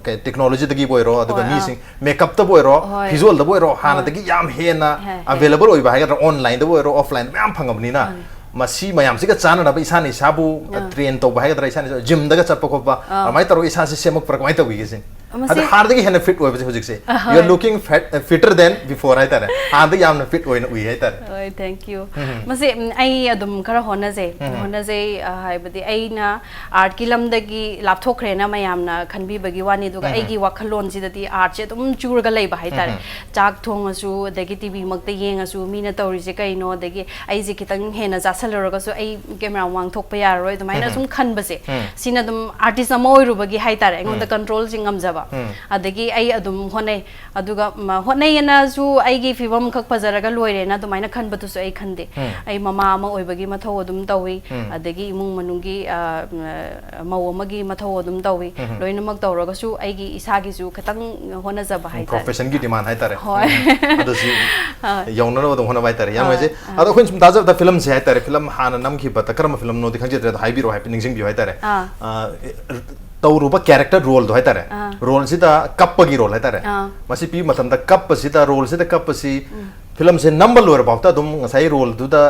ꯀꯩ, ꯇꯦꯛꯅꯣꯂꯣꯖꯤꯗꯒꯤꯕꯨ ꯑꯣꯏꯔꯣ, ꯑꯗꯨꯒ ꯍꯣꯏ, ꯑꯥ꯫ ꯃꯤꯁꯤꯡ ꯃꯦꯀꯞꯇꯕꯨ ꯑꯣꯏꯔꯣ, ꯍꯣꯏ꯫ ꯚꯤꯖꯨꯋꯦꯜꯗꯕꯨ ꯑꯣꯏꯔꯣ, ꯍꯣꯏ꯫ ꯍꯥꯟꯅꯗꯒꯤ ꯌꯥꯝ ꯍꯦꯟꯅ ꯍꯦ, ꯍꯦ꯫ ꯑꯦꯕꯥꯏꯂꯦꯕꯜ ꯑꯣꯏꯕ ꯍꯥꯏꯒꯗ꯭ꯔꯥ, ꯑꯣꯟꯂꯥꯏꯟꯗꯕꯨ ꯑꯣꯏꯔꯣ, ꯑꯣꯐꯂꯥꯏꯟꯗ ꯃꯌꯥꯝ ꯐꯪꯉꯕꯅꯤꯅ, ꯃꯥꯅꯦ꯫ ꯃꯁꯤ ꯃꯌꯥꯝꯁꯤꯒ ꯆꯥꯟꯅꯅꯕ ꯏꯁꯥꯅ ꯏꯁꯥꯕꯨ, ꯑ, ꯑꯥ꯫ ꯇ꯭ꯔꯦꯟ ꯇꯧꯕ ꯍꯥꯏꯒꯗ꯭ꯔꯥ, ꯏꯁꯥꯅ ꯏꯁꯥ ꯖꯤꯝꯗꯒ ꯆꯠꯄ ꯈꯣꯠꯄ, ꯑꯥ꯫ ꯑꯗꯨꯃꯥꯏꯅ ꯇꯧꯔꯒ ꯏꯁꯥꯁꯦ ꯁꯦꯝꯃꯛꯄ꯭ꯔꯥ, ꯀꯃꯥꯏꯅ ꯇꯧꯈꯤꯒꯦ ꯁꯤꯅꯤ? ꯃꯁꯤ- ꯑꯗ ꯍꯥꯟꯅꯗꯒꯤ ꯍꯦꯟꯅ ꯐꯤꯠ ꯑꯣꯏꯕꯁꯦ ꯍꯧꯖꯤꯛꯁꯦ, ꯑꯍꯣꯏ꯫ You are looking fat, uh, fitter than before ꯍꯥꯏꯇꯥꯔꯦ꯫ ꯍꯥꯟꯅꯗꯒꯤ ꯌꯥꯝꯅ ꯐꯤꯠ ꯑꯣꯏꯅ ꯎꯏ ꯍꯥꯏꯇꯥꯔꯦ꯫ ꯍꯣꯏ, thank you꯫ ꯎꯝ꯫ ꯃꯁꯤ, ꯎꯝ, ꯑꯩ ꯑꯗꯨꯝ ꯈꯔ ꯍꯣꯠꯅꯖꯩ꯫ ꯎꯝ꯫ ꯍꯣꯠꯅꯖꯩ, ꯑ, ꯍꯥꯏꯕꯗꯤ ꯑꯩꯅ ꯑꯥꯔꯠꯀꯤ ꯂꯝꯗꯒꯤ ꯂꯥꯞꯊꯣꯛꯈ꯭ꯔꯦꯅ ꯃꯌꯥꯝꯅ ꯈꯟꯕꯤꯕꯒꯤ ꯋꯥꯅꯤ, ꯑꯗꯨꯒ ꯎꯝ꯫ ꯑꯩꯒꯤ ꯋꯥꯈꯜꯂꯣꯟꯁꯤꯗꯗꯤ ꯑꯥꯔꯠꯁꯦ ꯑꯗꯨꯝ ꯆꯨꯔꯒ ꯂꯩꯕ ꯍꯥꯏꯇꯥꯔꯦ꯫ ꯎꯝ꯫ ꯆꯥꯛ ꯊꯣꯡꯉꯁꯨ, ꯑꯗꯒꯤ ꯇꯤ ꯚꯤꯃꯛꯇ ꯌꯦꯡꯉꯁꯨ, ꯃꯤꯅ ꯇꯧꯔꯤꯁꯦ ꯀꯩꯅꯣ, ꯑꯗꯒꯤ ꯑꯩꯁꯦ ꯈꯤꯇꯪ ꯍꯦꯟꯅ ꯆꯥꯁꯜꯂꯨꯔꯒꯁꯨ ꯑꯩ ꯀꯦꯃꯦꯔꯥ ꯃꯃꯥꯡ ꯊꯣꯛꯄ ꯌꯥꯔꯔꯣꯏ, ꯑꯗꯨꯃꯥꯏꯅ ꯎꯝ꯫ ꯁꯨꯝ ꯈꯟꯕꯁꯦ꯫ ꯎꯝ꯫ ꯁꯤꯅ ꯑꯗꯨꯝ ꯑꯥꯔꯇꯤꯁ ꯑꯃ ꯑꯣꯏꯔꯨꯕꯒꯤ ꯍꯥꯏꯇꯥꯔꯦ, ꯑꯩꯉꯣꯟꯗ ꯎꯝ꯫ ꯀꯟꯇ꯭ꯔꯣꯜꯁꯦ ꯉꯝꯖꯕ꯫ ꯎꯝ꯫ ꯑꯗꯒꯤ ꯑꯩ ꯑꯗꯨꯝ ꯍꯣꯠꯅꯩ꯫ ꯑꯗꯨꯒ, ꯃ, ꯍꯣꯠꯅꯩꯌꯦꯅꯁꯨ ꯑꯩꯒꯤ ꯐꯤꯕꯝ ꯈꯛ ꯐꯖꯔꯒ ꯂꯣꯏꯔꯦꯅ ꯑꯗꯨꯃꯥꯏꯅ ꯈꯟꯕꯗꯨꯁꯨ ꯑꯩ ꯈꯟꯗꯦ꯫ ꯎꯝ꯫ ꯑꯩ ꯃꯃꯥ ꯑꯃ ꯑꯣꯏꯕꯒꯤ ꯃꯊꯧ ꯑꯗꯨꯝ ꯇꯧꯏ, ꯎꯝ꯫ ꯑꯗꯒꯤ ꯏꯃꯨꯡ ꯃꯅꯨꯡꯒꯤ, ꯑ, ꯃ, ꯃꯧ ꯑꯃꯒꯤ ꯃꯊꯧ ꯑꯗꯨꯝ ꯇꯧꯏ꯫ ꯎꯝ꯫ ꯂꯣꯏꯅꯃꯛ ꯇꯧꯔꯒꯁꯨ ꯑꯩꯒꯤ ꯏꯁꯥꯒꯤꯁꯨ ꯈꯤꯇꯪ ꯍꯣꯠꯅꯖꯕ ꯎꯝ, ꯍꯥꯏꯇꯥꯔꯦ꯫ Professionꯒꯤ demand ꯍꯥꯏꯇꯥꯔꯦ꯫ ꯍꯣꯏ꯫ ꯎꯝ꯫ ꯑꯗꯨꯁꯨ ꯑ꯫ ꯌꯧꯅꯅꯕ ꯑꯗꯨꯝ ꯍꯣꯠꯅꯕ ꯍꯥꯏꯇꯥꯔꯦ꯫ ꯌꯥꯝ ꯍꯣꯏ, ꯅꯨꯡꯉꯥꯏꯖꯩ꯫ ꯑꯥ꯫ ꯑꯗꯣ ꯑꯩꯈꯣꯏꯅ ꯁꯨꯝ ꯇꯥꯖꯕꯗ ꯐꯤꯂꯝꯁꯦ ꯍꯥꯏꯇꯥꯔꯦ, ꯐꯤꯂꯝ ꯍꯥꯟꯅ ꯅꯝꯈꯤꯕ ꯀꯔꯝꯕ ꯐꯤꯂꯝꯅꯣꯗꯤ ꯈꯪꯖꯗ꯭ꯔꯦ, ꯑꯗꯣ ꯍꯥꯏꯕꯤꯔꯛꯑꯣ ꯍꯥꯏꯐꯦꯠ ꯅꯤꯡꯁꯤꯡꯕꯤꯌꯨ ꯍꯥꯏꯇꯥꯔꯦ꯫ ꯑꯥ꯫ ꯑ, ꯇꯧꯔꯨꯕ character roleꯗꯣ ꯍꯥꯏꯇꯥꯔꯦ꯫ ꯑꯥ꯫ Roleꯁꯤꯗ ꯀꯞꯄꯒꯤ role ꯍꯥꯏꯇꯥꯔꯦ꯫ ꯑꯥ꯫ ꯃꯁꯤ ꯄꯤꯕ ꯃꯇꯝꯗ ꯀꯞꯄꯁꯤꯗ, roleꯁꯤꯗ ꯀꯞꯄꯁꯤ, ꯎꯝ꯫ ꯐꯤꯂꯝꯁꯦ ꯅꯝꯕ ꯂꯣꯏꯔꯐꯥꯎꯗ ꯑꯗꯨꯝ ꯉꯁꯥꯏ roleꯗꯨꯗ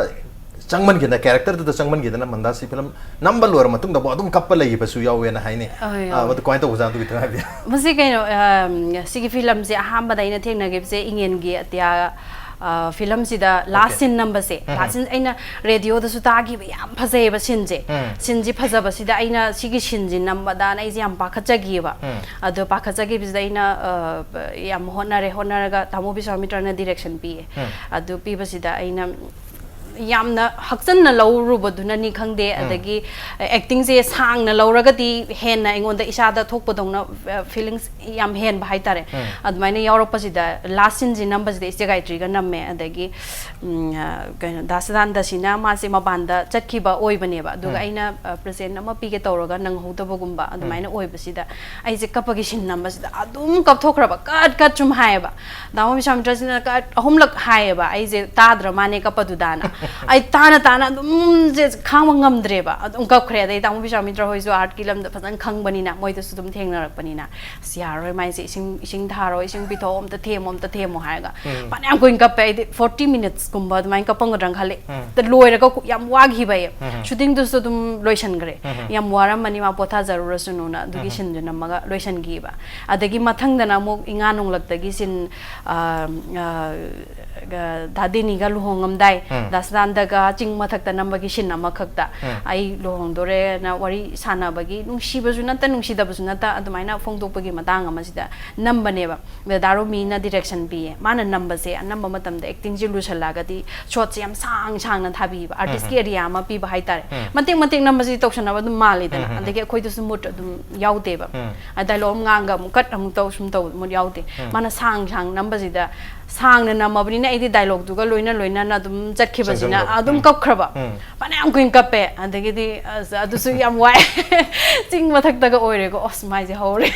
ꯆꯪꯃꯟꯈꯤꯗꯅ, characterꯗꯨꯗ ꯆꯪꯃꯟꯈꯤꯗꯅ ꯃꯟꯗꯥꯁꯤ ꯐꯤꯂꯝ ꯅꯝꯕ ꯂꯣꯏꯔ ꯃꯇꯨꯡꯗꯐꯥꯎ ꯑꯗꯨꯝ ꯀꯞꯄ ꯂꯩꯈꯤꯕꯁꯨ ꯌꯥꯎꯋꯦꯅ ꯍꯥꯏꯅꯩ꯫ ꯑꯍꯣꯏ, ꯑꯥ, ꯌꯥꯎꯋꯦ꯫ ꯃꯗꯨ ꯀꯃꯥꯏꯅ ꯇꯧꯕꯖꯥꯠꯅꯣ? ꯑꯗꯨꯒꯤ ꯈꯤꯇꯪ ꯍꯥꯏꯕꯤꯌꯨ꯫ ꯃꯁꯤ ꯀꯩꯅꯣ, ꯑꯝ, ꯁꯤꯒꯤ ꯐꯤꯂꯝꯁꯦ ꯑꯍꯥꯟꯕꯗ ꯑꯩꯅ ꯊꯦꯡꯅꯈꯤꯕꯁꯦ ꯏꯉꯦꯟꯒꯤ ꯑꯇꯤꯌꯥ, ꯑ, ꯐꯤꯂꯝꯁꯤꯗ last OK꯫ Scene ꯅꯝꯕꯁꯦ, ꯎꯝ꯫ Last scene ꯑꯩꯅ radioꯗꯁꯨ ꯇꯥꯈꯤꯕ, ꯌꯥꯝ ꯐꯖꯩꯌꯦꯕ sceneꯁꯦ꯫ ꯎꯝ꯫ Sceneꯁꯤ ꯐꯖꯕꯁꯤꯗ ꯑꯩꯅ ꯁꯤꯒꯤ sceneꯁꯤ ꯅꯝꯕꯗꯅ ꯑꯩꯁꯦ ꯌꯥꯝ ꯄꯥꯈꯠꯆꯈꯤꯑꯕ꯫ ꯎꯝ꯫ ꯑꯗꯣ ꯄꯥꯈꯠꯆꯈꯤꯕꯁꯤꯗ ꯑꯩꯅ, ꯑ, ꯌꯥꯝ ꯍꯣꯠꯅꯔꯦ, ꯍꯣꯠꯅꯔꯒ ꯇꯥꯃꯣ ꯕꯤꯁ꯭ꯋꯥꯃꯤꯇ꯭ꯔꯅ direction ꯄꯤꯌꯦ꯫ ꯎꯝ꯫ ꯑꯗꯨ ꯄꯤꯕꯁꯤꯗ ꯑꯩꯅ ꯌꯥꯝꯅ ꯍꯛꯆꯟꯅ ꯂꯧꯔꯨꯕꯗꯨꯅꯅꯤ ꯈꯪꯗꯦ, ꯎꯝ꯫ ꯑꯗꯒꯤ actingꯁꯦ ꯁꯥꯡꯅ ꯂꯧꯔꯒꯗꯤ ꯍꯦꯟꯅ ꯑꯩꯉꯣꯟꯗ ꯏꯁꯥꯗ ꯊꯣꯛꯄꯗꯧꯅ, ꯑ, feelings ꯌꯥꯝ ꯍꯦꯟꯕ ꯍꯥꯏꯇꯥꯔꯦ꯫ ꯎꯝ꯫ ꯑꯗꯨꯃꯥꯏꯅ ꯌꯥꯎꯔꯛꯄꯁꯤꯗ last sceneꯁꯤ ꯅꯝꯕꯁꯤꯗ ꯏꯆꯦ ꯒꯥꯌꯇ꯭ꯔꯤꯒ ꯅꯝꯃꯦ, ꯑꯗꯒꯤ, ꯎꯝ, ꯑ, ꯀꯩꯅꯣ, ꯗꯥ ꯁꯗꯥꯅꯟꯗꯁꯤꯅ ꯃꯥꯁꯦ ꯃꯄꯥꯟꯗ ꯆꯠꯈꯤꯕ ꯑꯣꯏꯕꯅꯦꯕ, ꯑꯗꯨꯒ ꯎꯝ꯫ ꯑꯩꯅ, ꯑ, present ꯑꯃ ꯄꯤꯒꯦ ꯇꯧꯔꯒ ꯅꯪꯍꯧꯗꯕꯒꯨꯝꯕ ꯎꯝ꯫ ꯑꯗꯨꯃꯥꯏꯅ ꯑꯣꯏꯕꯁꯤꯗ ꯑꯩꯁꯦ ꯀꯞꯄꯒꯤ scene ꯅꯝꯕꯁꯤꯗ ꯑꯗꯨꯝ ꯀꯞꯊꯣꯛꯈ꯭ꯔꯕ, ꯀꯠ ꯀꯠ ꯁꯨꯝ ꯍꯥꯏꯌꯦꯕ꯫ ꯗꯥꯃꯣ ꯕꯤꯁ꯭ꯋꯥꯃꯤꯇ꯭ꯔꯁꯤꯅ ꯀꯠ ꯑꯍꯨꯝꯂꯛ ꯍꯥꯏꯌꯦꯕ, ꯑꯩꯁꯦ ꯇꯥꯗ꯭ꯔ ꯃꯥꯅꯦ ꯀꯞꯄꯗꯨꯗꯥꯅ꯫ ꯑꯩ ꯇꯥꯅ ꯇꯥꯅ ꯑꯗꯨꯝ ꯁꯦ ꯈꯥꯡꯕ ꯉꯝꯗ꯭ꯔꯦꯕ, ꯑꯗꯨꯝ ꯀꯞꯈ꯭ꯔꯦ꯫ ꯑꯗꯩ ꯇꯥꯃꯣ ꯕꯤꯁ꯭ꯋꯥꯃꯤꯇ꯭ꯔ ꯍꯣꯏꯁꯨ ꯑꯥꯔꯠꯀꯤ ꯂꯝꯗ ꯐꯖꯅ ꯈꯪꯕꯅꯤꯅ, ꯃꯣꯏꯗꯁꯨ ꯑꯗꯨꯝ ꯊꯦꯡꯅꯔꯛꯄꯅꯤꯅ, "ꯑꯁ, ꯌꯥꯔꯔꯣꯏ, ꯃꯥꯏꯁꯦ ꯏꯁꯤꯡ, ꯏꯁꯤꯡ ꯊꯥꯔꯣ, ꯏꯁꯤꯡ ꯄꯤꯊꯣꯛꯑꯣ, ꯑꯝꯇ ꯊꯦꯝꯃꯣ, ꯑꯝꯇ ꯊꯦꯝꯃꯣ" ꯍꯥꯏꯔꯒ ꯎꯝ꯫ ꯐꯅꯌꯥꯝ ꯀꯨꯏꯅ ꯀꯞꯄꯦ꯫ ꯑꯩꯗꯤ ꯐꯣꯔꯇꯤ ꯃꯤꯅꯤꯠꯁꯀꯨꯝꯕ ꯑꯗꯨꯃꯥꯏꯅ ꯀꯞꯄꯝꯒꯗ꯭ꯔꯅ ꯈꯜꯂꯦ꯫ ꯎꯝ꯫ ꯂꯣꯏꯔꯒ ꯀꯨ-, ꯌꯥꯝ ꯋꯥꯈꯤꯕ ꯑꯩ꯫ ꯎꯝ꯫ ꯁꯨꯇꯤꯡꯗꯨꯁꯨ ꯑꯗꯨꯝ ꯂꯣꯏꯁꯟꯈ꯭ꯔꯦ꯫ ꯎꯝ꯫ ꯌꯥꯝ ꯋꯥꯔꯝꯃꯅꯤ, ꯃꯥ ꯄꯣꯊꯥꯖꯔꯨꯔꯁꯅꯨꯅ ꯑꯗꯨꯒꯤ ꯎꯝ꯫ ꯁꯤꯟꯗꯨ ꯅꯝꯃꯒ ꯂꯣꯏꯁꯟꯈꯤꯕ꯫ ꯑꯗꯒꯤ ꯃꯊꯪꯗꯅ ꯑꯃꯨꯛ ꯏꯉꯥ ꯅꯣꯡꯂꯛꯇꯒꯤ ꯁꯤꯟ, ꯑ, ꯑ, ꯗꯥ ꯗꯦꯅꯤꯒ ꯂꯨꯍꯣꯡꯉꯝꯗꯥꯏ, ꯎꯝ꯫ ꯗꯥ ꯁꯗꯥꯅꯟꯗꯒ ꯆꯤꯡ ꯃꯊꯛꯇ ꯅꯝꯕꯒꯤ ꯁꯤꯟ ꯑꯃꯈꯛꯇ, ꯎꯝ꯫ ꯑꯩ ꯂꯨꯍꯣꯡꯗꯣꯔꯦꯅ ꯋꯥꯔꯤ ꯁꯥꯟꯅꯕꯒꯤ, ꯅꯨꯡꯁꯤꯕꯁꯨ ꯅꯠꯇ, ꯅꯨꯡꯁꯤꯗꯕꯁꯨ ꯅꯠꯇ, ꯑꯗꯨꯃꯥꯏꯅ ꯐꯣꯡꯗꯣꯛꯄꯒꯤ ꯃꯇꯥꯡ ꯑꯃꯁꯤꯗ ꯅꯝꯕꯅꯦꯕ꯫ ꯑꯗ ꯗꯥ ꯔꯣꯃꯤꯅ ꯗꯤꯔꯦꯛꯁꯟ ꯄꯤꯌꯦ꯫ ꯃꯥꯅ ꯅꯝꯕꯁꯦ, ꯑꯅꯝꯕ ꯃꯇꯝꯗ ꯑꯦꯛꯇꯤꯡꯁꯦ ꯂꯨꯁꯜꯂꯛꯑꯒꯗꯤ ꯁꯣꯠꯁꯦ ꯌꯥꯝ ꯁꯥꯡ ꯁꯥꯡꯅ ꯊꯥꯕꯤꯕ, ꯑꯥꯔꯇꯤꯁꯀꯤ ꯎꯝ꯫ ꯑꯦꯔꯤꯌꯥ ꯑꯃ ꯄꯤꯕ ꯍꯥꯏꯇꯥꯔꯦ꯫ ꯎꯝ꯫ ꯃꯇꯦꯛ ꯃꯇꯦꯛ ꯅꯝꯕꯁꯤꯗꯤ ꯇꯧꯁꯟꯅꯕ ꯑꯗꯨꯝ ꯃꯥꯜꯂꯤꯗꯅ꯫ ꯎꯝ, ꯎꯝ, ꯎꯝ꯫ ꯑꯗꯒꯤ ꯑꯩꯈꯣꯏꯗꯁꯨ ꯃꯨꯠ ꯑꯗꯨꯝ ꯌꯥꯎꯗꯦꯕ꯫ ꯎꯝ꯫ ꯑ, ꯗꯥꯏꯂꯣꯛ ꯑꯃ ꯉꯥꯡꯒ ꯑꯃꯨꯛ ꯀꯠ ꯑꯃꯨꯛ ꯇꯧ, ꯁꯨꯝ ꯇꯧ, ꯃꯨꯠ ꯌꯥꯎꯗꯦ꯫ ꯎꯝ꯫ ꯃꯥꯅ ꯁꯥꯡ ꯁꯥꯡ ꯅꯝꯕꯁꯤꯗ, ꯁꯥꯡꯅ ꯅꯝꯃꯕꯅꯤꯅ ꯑꯩꯗꯤ ꯗꯥꯏꯂꯣꯛꯇꯨꯒ ꯂꯣꯏꯅ ꯂꯣꯏꯅꯅ ꯑꯗꯨꯝ ꯆꯠꯈꯤꯕꯁꯤꯅ ꯆꯪꯁꯤꯟꯕ꯫ ꯑꯗꯨꯝ ꯎꯝ꯫ ꯀꯞꯈ꯭ꯔꯕ꯫ ꯎꯝ꯫ ꯐꯅꯌꯥꯝ ꯀꯨꯏꯅ ꯀꯞꯄꯦ꯫ ꯑꯗꯒꯤꯗꯤ, ꯑꯁ, ꯑꯗꯨꯁꯨ ꯌꯥꯝ ꯋꯥꯏ꯫ ꯆꯤꯡ ꯃꯊꯛꯇꯒ ꯑꯣꯏꯔꯦꯀꯣ꯫ ꯑꯁ, ꯃꯥꯏꯁꯦ ꯍꯧꯔꯦ꯫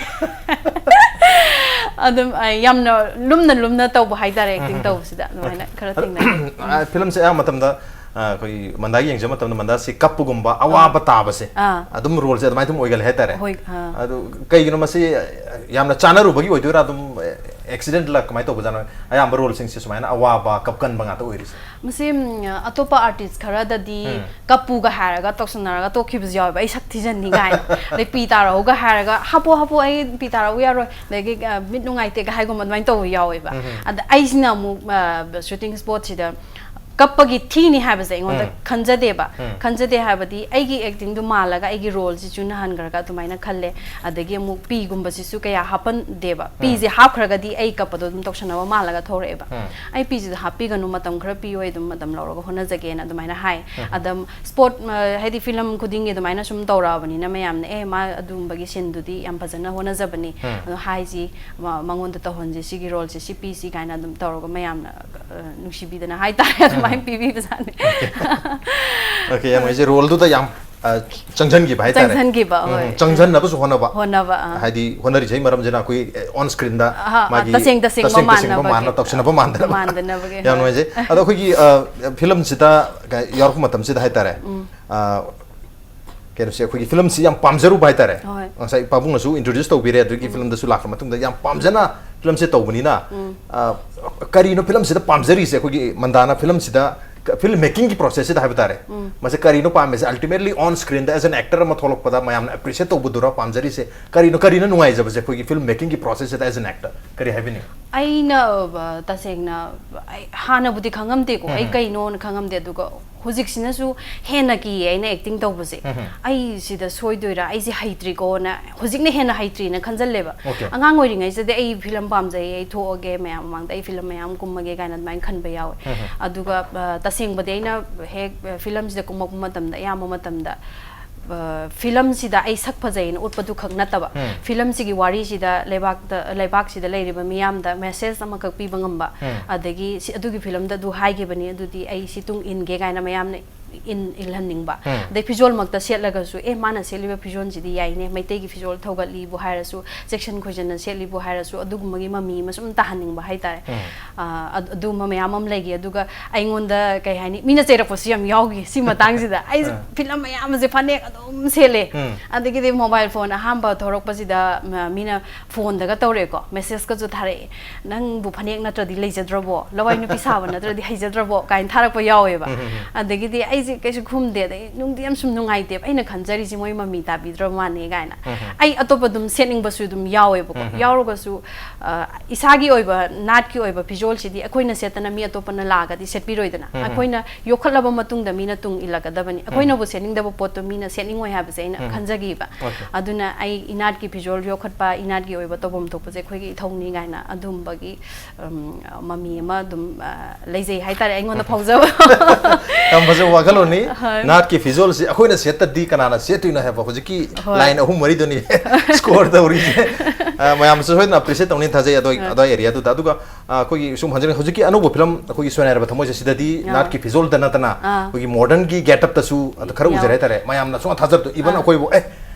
ꯑꯗꯨꯝ, ꯑ, ꯌꯥꯝꯅ ꯂꯨꯝꯅ ꯂꯨꯝꯅ ꯇꯧꯕ ꯍꯥꯏꯇꯥꯔꯦ, ꯎꯝ, ꯑꯦꯛꯇꯤꯡ ꯎꯝ, ꯎꯝ꯫ ꯇꯧꯕꯁꯤꯗ ꯑꯗꯨꯃꯥꯏꯅ ꯈꯔ ꯑꯗꯣ, ꯊꯦꯡꯅꯩ꯫ ꯑ, ꯐꯤꯂꯝꯁꯦ ꯑꯌꯥꯝꯕ ꯃꯇꯝꯗ, ꯑ, ꯑꯩꯈꯣꯏ ꯃꯟꯗꯥꯒꯤ ꯌꯦꯡꯖꯕ ꯃꯇꯝꯗ ꯃꯟꯗꯥꯁꯤ ꯀꯞꯄꯒꯨꯝꯕ, ꯑꯋꯥꯕ ꯑꯥ꯫ ꯇꯥꯕꯁꯦ ꯑꯥ꯫ ꯑꯗꯨꯝ ꯔꯣꯜꯁꯦ ꯑꯗꯨꯃꯥꯏꯅ ꯑꯗꯨꯝ ꯑꯣꯏꯒꯜꯂꯦ ꯍꯥꯏꯇꯥꯔꯦ꯫ ꯍꯣꯏ, ꯑꯥ꯫ ꯑꯗꯨ ꯀꯩꯒꯤꯅꯣ ꯃꯁꯤ, ꯑ, ꯌꯥꯝꯅ ꯆꯥꯅꯔꯨꯕꯒꯤ ꯑꯣꯏꯗꯣꯏꯔꯥ, ꯑꯗꯨꯝ, ꯑ, ꯑꯦꯛꯁꯤꯗꯦꯟꯠꯂ ꯀꯃꯥꯏꯅ ꯇꯧꯕꯖꯥꯠꯅꯣ? ꯑꯌꯥꯝꯕ ꯔꯣꯜꯁꯤꯡꯁꯦ ꯁꯨꯃꯥꯏꯅ ꯑꯋꯥꯕ, ꯀꯞꯀꯟꯕ ꯉꯥꯛꯇ ꯑꯣꯏꯔꯤꯁꯦ꯫ ꯃꯁꯤ, ꯎꯝ, ꯑꯇꯣꯞꯄ ꯑꯥꯔꯇꯤꯁ ꯈꯔꯗꯗꯤ ꯎꯝ꯫ ꯀꯞꯄꯨꯒ ꯍꯥꯏꯔꯒ ꯇꯧꯁꯟꯅꯔꯒ ꯇꯣꯛꯈꯤꯕꯁꯨ ꯌꯥꯎꯋꯦꯕ, "ꯑꯩ ꯁꯛ ꯊꯤꯖꯟꯅꯤ" ꯀꯥꯏꯅ꯫ ꯑꯗꯩ ꯄꯤ ꯇꯥꯔꯛꯎꯒ ꯍꯥꯏꯔꯒ, "ꯍꯥꯞꯄꯣ, ꯍꯥꯞꯄꯣ, ꯑꯩ ꯄꯤ ꯇꯥꯔꯛꯎ ꯌꯥꯔꯣꯏ", ꯑꯗꯒꯤ, ꯑ, "ꯃꯤꯠ ꯅꯨꯡꯉꯥꯏꯇꯦꯒ" ꯍꯥꯏꯒꯨꯝꯕ ꯑꯗꯨꯃꯥꯏꯅ ꯇꯧꯕ ꯌꯥꯎꯋꯦꯕ꯫ ꯎꯝ, ꯎꯝ꯫ ꯑꯗ ꯑꯩꯁꯤꯅ ꯑꯃꯨꯛ, ꯑ, ꯁꯨꯇꯤꯡ ꯁ꯭ꯄꯣꯠꯁꯤꯗ ꯀꯞꯄꯒꯤ ꯊꯤꯅꯤ ꯍꯥꯏꯕꯁꯦ ꯑꯩꯉꯣꯟꯗ ꯎꯝ꯫ ꯈꯟꯖꯗꯦꯕ꯫ ꯎꯝ꯫ ꯈꯟꯖꯗꯦ ꯍꯥꯏꯕꯗꯤ ꯑꯩꯒꯤ ꯑꯦꯛꯇꯤꯡꯗꯨ ꯃꯥꯜꯂꯒ ꯑꯩꯒꯤ ꯔꯣꯜꯁꯤ ꯆꯨꯅꯍꯟꯈ꯭ꯔꯒ ꯑꯗꯨꯃꯥꯏꯅ ꯈꯜꯂꯦ꯫ ꯑꯗꯒꯤ ꯑꯃꯨꯛ ꯄꯤꯒꯨꯝꯕꯁꯤꯁꯨ ꯀꯌꯥ ꯍꯥꯞꯄꯟꯗꯦꯕ꯫ ꯎꯝ꯫ ꯄꯤꯁꯦ ꯍꯥꯞꯈ꯭ꯔꯒꯗꯤ ꯑꯩ ꯀꯞꯄꯗꯣ ꯑꯗꯨꯝ ꯇꯧꯁꯟꯅꯕ ꯃꯥꯜꯂꯒ ꯊꯣꯔꯛꯑꯦꯕ꯫ ꯎꯝ꯫ "ꯑꯩ ꯄꯤꯁꯤꯗ ꯍꯥꯞꯄꯤꯒꯅꯨ, ꯃꯇꯝ ꯈꯔ ꯄꯤꯌꯨ, ꯑꯩ ꯑꯗꯨꯝ ꯃꯇꯝ ꯂꯧꯔꯒ ꯍꯣꯠꯅꯖꯒꯦꯅ" ꯑꯗꯨꯃꯥꯏꯅ ꯍꯥꯏ꯫ ꯎꯝ꯫ ꯑꯗꯨꯝ ꯁ꯭ꯄꯣꯠ, ꯑ, ꯍꯥꯏꯗꯤ ꯐꯤꯂꯝ ꯈꯨꯗꯤꯡꯒꯤ ꯑꯗꯨꯃꯥꯏꯅ ꯁꯨꯝ ꯇꯧꯔꯛꯑꯕꯅꯤꯅ ꯃꯌꯥꯝꯅ, "ꯑꯦ, ꯃꯥ ꯑꯗꯨꯒꯨꯝꯕꯒꯤ ꯁꯤꯟꯗꯨꯗꯤ ꯌꯥꯝ ꯐꯖꯅ ꯍꯣꯠꯅꯖꯕꯅꯤ, ꯎꯝ꯫ ꯑꯗꯣ ꯍꯥꯏꯁꯤ, ꯃ-, ꯃꯉꯣꯟꯗ ꯇꯧꯍꯟꯁꯤ, ꯁꯤꯒꯤ ꯔꯣꯜꯁꯦ ꯁꯤ ꯄꯤꯁꯤ" ꯀꯥꯏꯅ ꯑꯗꯨꯝ ꯇꯧꯔꯒ ꯃꯌꯥꯝꯅ, ꯑ, ꯅꯨꯡꯁꯤꯕꯤꯗꯅ ꯍꯥꯏꯇꯥꯔꯦ, ꯑꯗꯨꯃꯥꯏꯅ ꯎꯝ꯫ ꯄꯤꯕꯤꯕꯖꯥꯠꯅꯤ꯫ ꯑꯣꯀꯦ, ꯌꯥꯝ ꯍꯩꯁꯦ꯫ ꯔꯣꯜꯗꯨꯗ ꯌꯥꯝ ꯑ, ꯆꯪꯁꯤꯟꯈꯤꯕ ꯍꯥꯏꯇꯥꯔꯦ꯫ ꯆꯪꯁꯤꯟꯈꯤꯕ, ꯎꯝ, ꯍꯣꯏ꯫ ꯆꯪꯁꯤꯟꯅꯕꯁꯨ ꯍꯣꯠꯅꯕ꯫ ꯍꯣꯠꯅꯕ, ꯑꯥ꯫ ꯍꯥꯏꯗꯤ ꯍꯣꯠꯅꯔꯤꯁꯦ ꯃꯔꯝꯁꯤꯅ ꯑꯩꯈꯣꯏ ꯑꯣꯟ ꯁ꯭ꯀ꯭ꯔꯤꯟꯗ ꯑꯍꯥ, ꯃꯥꯒꯤ ꯇꯁꯦꯡ ꯇꯁꯦꯡꯕ ꯇꯁꯦꯡ ꯇꯁꯦꯡꯕ ꯃꯥꯟꯅꯕꯒꯤ꯫ ꯃꯥꯟꯅ ꯇꯧꯁꯤꯟꯅꯕ ꯃꯥꯟꯗꯅꯕ꯫ ꯃꯥꯟꯗꯅꯕꯒꯤ꯫ ꯌꯥꯝ ꯅꯨꯡꯉꯥꯏꯖꯩ꯫ ꯑꯗꯣ ꯑꯩꯈꯣꯏꯒꯤ, ꯑ, ꯐꯤꯂꯝꯁꯤꯗ ꯀ-, ꯌꯥꯎꯔꯛꯄ ꯃꯇꯝꯁꯤꯗ ꯍꯥꯏꯇꯥꯔꯦ꯫ ꯑ, ꯀꯩꯅꯣꯁꯦ ꯑꯩꯈꯣꯏꯒꯤ ꯐꯤꯂꯝꯁꯤ ꯌꯥꯝ ꯄꯥꯝꯖꯔꯨꯕ ꯍꯥꯏꯇꯥꯔꯦ꯫ ꯍꯣꯏ꯫ ꯉꯁꯥꯏ ꯄꯥꯕꯨꯡꯅꯁꯨ ꯏꯟꯇ꯭ꯔꯣꯗ꯭ꯌꯨꯁ ꯇꯧꯕꯤꯔꯦ, ꯑꯗꯨꯒꯤ ꯐꯤꯂꯝꯗꯁꯨ ꯂꯥꯛꯈ꯭ꯔ ꯃꯇꯨꯡꯗ ꯌꯥꯝ ꯄꯥꯝꯖꯅ ꯐꯤꯂꯝꯁꯦ ꯇꯧꯕꯅꯤꯅ, ꯑ, ꯀꯔꯤꯅꯣ ꯐꯤꯂꯝꯁꯤꯗ ꯄꯥꯝꯖꯔꯤꯁꯦ? ꯑꯩꯈꯣꯏꯒꯤ ꯃꯟꯗꯥꯅ ꯐꯤꯂꯝꯁꯤꯗ, ꯐꯤꯂꯝ ꯃꯦꯀꯤꯡꯒꯤ ꯄ꯭ꯔꯣꯁꯦꯁꯁꯤꯗ ꯍꯥꯏꯕ ꯇꯥꯔꯦ, ꯃꯁꯦ ꯀꯔꯤꯅꯣ ꯄꯥꯝꯃꯤꯁꯦ? Ultimately on screenꯗ as an actor ꯑꯃ ꯊꯣꯛꯂꯛꯄꯗ ꯃꯌꯥꯝꯅ ꯑꯦꯄ꯭ꯔꯤꯁꯤꯌꯦꯠ ꯇꯧꯕꯗꯨꯔ ꯄꯥꯝꯖꯔꯤꯁꯦ? ꯀꯔꯤꯅꯣ, ꯀꯔꯤꯅ ꯅꯨꯡꯉꯥꯏꯖꯕꯁꯦ ꯑꯩꯈꯣꯏꯒꯤ ꯐꯤꯂꯝ ꯃꯦꯀꯤꯡꯒꯤ ꯄ꯭ꯔꯣꯁꯦꯁꯁꯤꯗ as an actor? ꯀꯔꯤ ꯍꯥꯏꯕꯤꯅꯤꯡꯉꯤ? ꯑꯩꯅ, ꯑ, ꯇꯁꯦꯡꯅ, ꯑꯩ ꯍꯥꯟꯅꯕꯨꯗꯤ ꯈꯪꯉꯝꯗꯦꯀꯣ, ꯑꯩ ꯀꯩꯅꯣꯅ ꯈꯪꯉꯝꯗꯦ꯫ ꯑꯗꯨꯒ ꯍꯧꯖꯤꯛꯁꯤꯅꯁꯨ ꯍꯦꯟꯅ ꯀꯤꯌꯦ ꯑꯩꯅ ꯑꯦꯛꯇꯤꯡ ꯇꯧꯕꯁꯦ꯫ ꯑꯩ ꯁꯤꯗ ꯁꯣꯏꯗꯣꯏꯔꯥ, ꯑꯩꯁꯦ ꯍꯩꯇ꯭ꯔꯤꯀꯣꯅ, ꯍꯧꯖꯤꯛꯅ ꯍꯦꯟꯅ ꯍꯩꯇ꯭ꯔꯤꯅ ꯈꯟꯖꯜꯂꯦꯕ꯫ Okay. ꯑꯉꯥꯡ ꯑꯣꯏꯔꯤꯉꯩꯁꯤꯗ ꯑꯩ ꯐꯤꯂꯝ ꯄꯥꯝꯖꯩ, ꯑꯩ ꯊꯣꯛꯑꯒꯦ ꯃꯌꯥꯝ ꯃꯃꯥꯡꯗ, ꯑꯩ ꯐꯤꯂꯝ ꯃꯌꯥꯝ ꯀꯨꯝꯃꯒꯦ ꯀꯥꯏꯅ ꯑꯗꯨꯃꯥꯏꯅ ꯈꯟꯕ ꯌꯥꯎꯋꯦ꯫ ꯑꯗꯨꯒ, ꯑ, ꯇꯁꯦꯡꯕꯗꯤ ꯑꯩꯅ ꯍꯦꯛ, ꯑ, ꯐꯤꯂꯝꯁꯤꯗ ꯀꯨꯝꯃꯛꯄ ꯃꯇꯝꯗ, ꯑꯌꯥꯝꯕ ꯃꯇꯝꯗ, ꯑ, ꯐꯤꯂꯝꯁꯤꯗ ꯑꯩ ꯁꯛ ꯐꯖꯩꯅ ꯎꯠꯄꯗꯨ ꯈꯛ ꯅꯠꯇꯕ, ꯐꯤꯂꯝꯁꯤꯒꯤ ꯋꯥꯔꯤꯁꯤꯗ ꯂꯩꯕꯥꯛꯇ, ꯂꯩꯕꯥꯛꯁꯤꯗ ꯂꯩꯔꯤꯕ ꯃꯤꯌꯥꯝꯗ ꯃꯦꯁꯦꯖ ꯑꯃꯈꯛ ꯄꯤꯕ ꯉꯝꯕ, ꯑꯗꯒꯤ ꯁꯤ, ꯑꯗꯨꯒꯤ ꯐꯤꯂꯝꯗ ꯑꯗꯨ ꯍꯥꯏꯈꯤꯕꯅꯤ, ꯑꯗꯨꯗꯤ ꯑꯩ ꯁꯤ ꯇꯨꯡ ꯏꯟꯒꯦ ꯀꯥꯏꯅ ꯃꯌꯥꯝꯅ ꯏꯟ, ꯏꯜꯍꯟꯅꯤꯡꯕ꯫ ꯑꯗꯩ ꯐꯤꯖꯣꯜꯃꯛꯇ ꯁꯦꯠꯂꯒꯁꯨ, "ꯑꯦ, ꯃꯥꯅ ꯁꯦꯠꯂꯤꯕ ꯐꯤꯖꯣꯜꯁꯤꯗꯤ ꯌꯥꯏꯅꯦ, ꯃꯩꯇꯩꯒꯤ ꯐꯤꯖꯣꯜ ꯊꯧꯒꯠꯂꯤꯕꯨ ꯍꯥꯏꯔꯁꯨ, ꯆꯦꯛꯁꯟ ꯈꯣꯏꯖꯟꯅ ꯁꯦꯠꯂꯤꯕꯨ ꯍꯥꯏꯔꯁꯨ", ꯑꯗꯨꯒꯨꯝꯕꯒꯤ ꯃꯃꯤ ꯑꯃ ꯁꯨꯝ ꯇꯥꯍꯟꯅꯤꯡꯕ ꯍꯥꯏꯇꯥꯔꯦ꯫ ꯑ, ꯑꯗꯨ, ꯑꯗꯨꯒꯨꯝꯕ ꯃꯌꯥꯝ ꯑꯃ ꯂꯩꯈꯤ꯫ ꯑꯗꯨꯒ ꯑꯩꯉꯣꯟꯗ, ꯀꯩ ꯍꯥꯏꯅꯤ, ꯃꯤꯅ ꯆꯩꯔꯛꯄꯁꯨ ꯌꯥꯝ ꯌꯥꯎꯈꯤ ꯁꯤ ꯃꯇꯥꯡꯁꯤꯗ꯫ ꯑꯩꯁꯦ ꯐꯤꯂꯝ ꯃꯌꯥꯝ ꯑꯁꯦ ꯐꯅꯦꯛ ꯑꯗꯨꯝ ꯁꯦꯠꯂꯦ꯫ ꯑꯗꯒꯤꯗꯤ ꯃꯣꯕꯥꯏꯜ ꯐꯣꯟ ꯑꯍꯥꯟꯕ ꯊꯣꯔꯛꯄꯁꯤꯗ, ꯃ-, ꯃꯤꯅ ꯐꯣꯟꯗꯒ ꯇꯧꯔꯛꯑꯦꯀꯣ, ꯃꯦꯁꯦꯖꯀꯁꯨ ꯊꯥꯔꯛꯑꯦ, "ꯅꯪꯕꯨ ꯐꯅꯦꯛ ꯅꯠꯇ꯭ꯔꯗꯤ ꯂꯩꯖꯗ꯭ꯔꯕꯣ? ꯂꯋꯥꯏ ꯅꯨꯄꯤ ꯁꯥꯕ ꯅꯠꯇ꯭ꯔꯗꯤ ꯍꯩꯖꯗ꯭ꯔꯕꯣ?" ꯀꯥꯏꯅ ꯊꯥꯔꯛꯄ ꯌꯥꯎꯋꯦꯕ꯫ ꯑꯗꯒꯤꯗꯤ ꯑꯩꯁꯦ ꯀꯩꯁꯨ ꯈꯨꯝꯗꯦ, ꯑꯗꯩ ꯅꯨꯡꯗꯤ ꯌꯥꯝ ꯁꯨꯝ ꯅꯨꯡꯉꯥꯏꯇꯦꯕ, ꯑꯩꯅ ꯈꯟꯖꯔꯤꯁꯦ ꯃꯣꯏ ꯃꯃꯤ ꯇꯥꯕꯤꯗ꯭ꯔꯕ ꯃꯥꯜꯂꯦ ꯀꯥꯏꯅ꯫ ꯑꯩ ꯑꯇꯣꯞꯄ ꯑꯗꯨꯝ ꯁꯦꯠꯅꯤꯡꯕꯁꯨ ꯑꯗꯨꯝ ꯌꯥꯎꯋꯦꯕꯀꯣ꯫ ꯌꯥꯎꯔꯒꯁꯨ, ꯑ, ꯏꯁꯥꯒꯤ ꯑꯣꯏꯕ, ꯅꯥꯠꯀꯤ ꯑꯣꯏꯕ ꯐꯤꯖꯣꯜꯁꯤꯗꯤ ꯑꯩꯈꯣꯏꯅ ꯁꯦꯠꯇꯅ ꯃꯤ ꯑꯇꯣꯞꯄꯅ ꯂꯥꯛꯑꯒꯗꯤ ꯁꯦꯠꯄꯤꯔꯣꯏꯗꯅ꯫ ꯑꯩꯈꯣꯏꯅ ꯌꯣꯛꯈꯠꯂꯕ ꯃꯇꯨꯡꯗ ꯃꯤꯅ ꯇꯨꯡ ꯏꯜꯂꯛꯀꯗꯕꯅꯤ꯫ ꯑꯩꯈꯣꯏꯅꯕꯨ ꯁꯦꯠꯅꯤꯡꯗꯕ ꯄꯣꯠꯇꯣ ꯃꯤꯅ ꯁꯦꯠꯅꯤꯡꯉꯣꯏ ꯍꯥꯏꯕꯁꯦ ꯑꯩꯅ ꯈꯟꯖꯈꯤꯕ꯫ Okay. ꯑꯗꯨꯅ ꯑꯩ ꯏꯅꯥꯠꯀꯤ ꯐꯤꯖꯣꯜ ꯌꯣꯛꯈꯠꯄ, ꯏꯅꯥꯠꯀꯤ ꯑꯣꯏꯕ ꯇꯧꯐꯝ ꯊꯣꯛꯄꯁꯦ ꯑꯩꯈꯣꯏꯒꯤ ꯏꯊꯧꯅꯤ ꯀꯥꯏꯅ ꯑꯗꯨꯝꯕꯒꯤ, ꯎꯝ, ꯃꯃꯤ ꯑꯃ ꯑꯗꯨꯝ, ꯑ, ꯂꯩꯖꯩ ꯍꯥꯏꯇꯥꯔꯦ, ꯑꯩꯉꯣꯟꯗ ꯐꯥꯎꯖꯕ꯫ ꯌꯥꯝ ꯐꯖꯕ ꯋꯥꯈꯜꯂꯣꯟꯅꯤ꯫ ꯍꯣꯏ꯫ ꯅꯥꯠꯀꯤ ꯐꯤꯖꯣꯜꯁꯤ ꯑꯩꯈꯣꯏꯅ ꯁꯦꯠꯇꯗꯤ ꯀꯅꯥꯅ ꯁꯦꯠꯇꯣꯏꯅꯣ ꯍꯥꯏꯕ ꯍꯧꯖꯤꯛꯀꯤ ꯍꯣꯏ꯫ ꯂꯥꯏꯟ ꯑꯍꯨꯝ ꯃꯔꯤꯗꯨꯅꯤ ꯁ꯭ꯀꯣꯔ ꯇꯧꯔꯤꯁꯦ꯫ ꯑ, ꯃꯌꯥꯝꯁꯨ ꯁꯣꯏꯗꯅ ꯑꯦꯄ꯭ꯔꯤꯁꯤꯌꯦꯠ ꯇꯧꯅꯤ ꯊꯥꯖꯩ ꯑꯗꯣ ꯑꯗꯣ ꯑꯦꯔꯤꯌꯥꯗꯨꯗ꯫ ꯑꯗꯨꯒ ꯑ, ꯑꯩꯈꯣꯏꯒꯤ ꯁꯨꯝ ꯍꯟꯖꯤꯟ ꯍꯧꯖꯤꯛꯀꯤ ꯑꯅꯧꯕ ꯐꯤꯂꯝ ꯑꯩꯈꯣꯏꯒꯤ ꯁꯣꯏꯅꯥꯏꯔꯕ ꯊꯃꯣꯏꯁꯦ ꯁꯤꯗꯗꯤ ꯑꯥ꯫ ꯅꯥꯠꯀꯤ ꯐꯤꯖꯣꯜꯗ ꯅꯠꯇꯅ ꯑꯥ꯫ ꯑꯩꯈꯣꯏꯒꯤ ꯃꯣꯗꯔꯟꯒꯤ ꯒꯦꯠ ꯑꯞꯇꯁꯨ ꯑꯗꯨ ꯈꯔ ꯌꯥꯎ- ꯎꯖꯔꯦ ꯍꯥꯏꯇꯥꯔꯦ꯫ ꯃꯌꯥꯝꯅ ꯁꯨꯝ ꯊꯥꯖꯕꯗꯣ, ꯏꯚꯟ ꯑꯥ꯫ ꯑꯩꯈꯣꯏꯕꯨ ꯑꯦ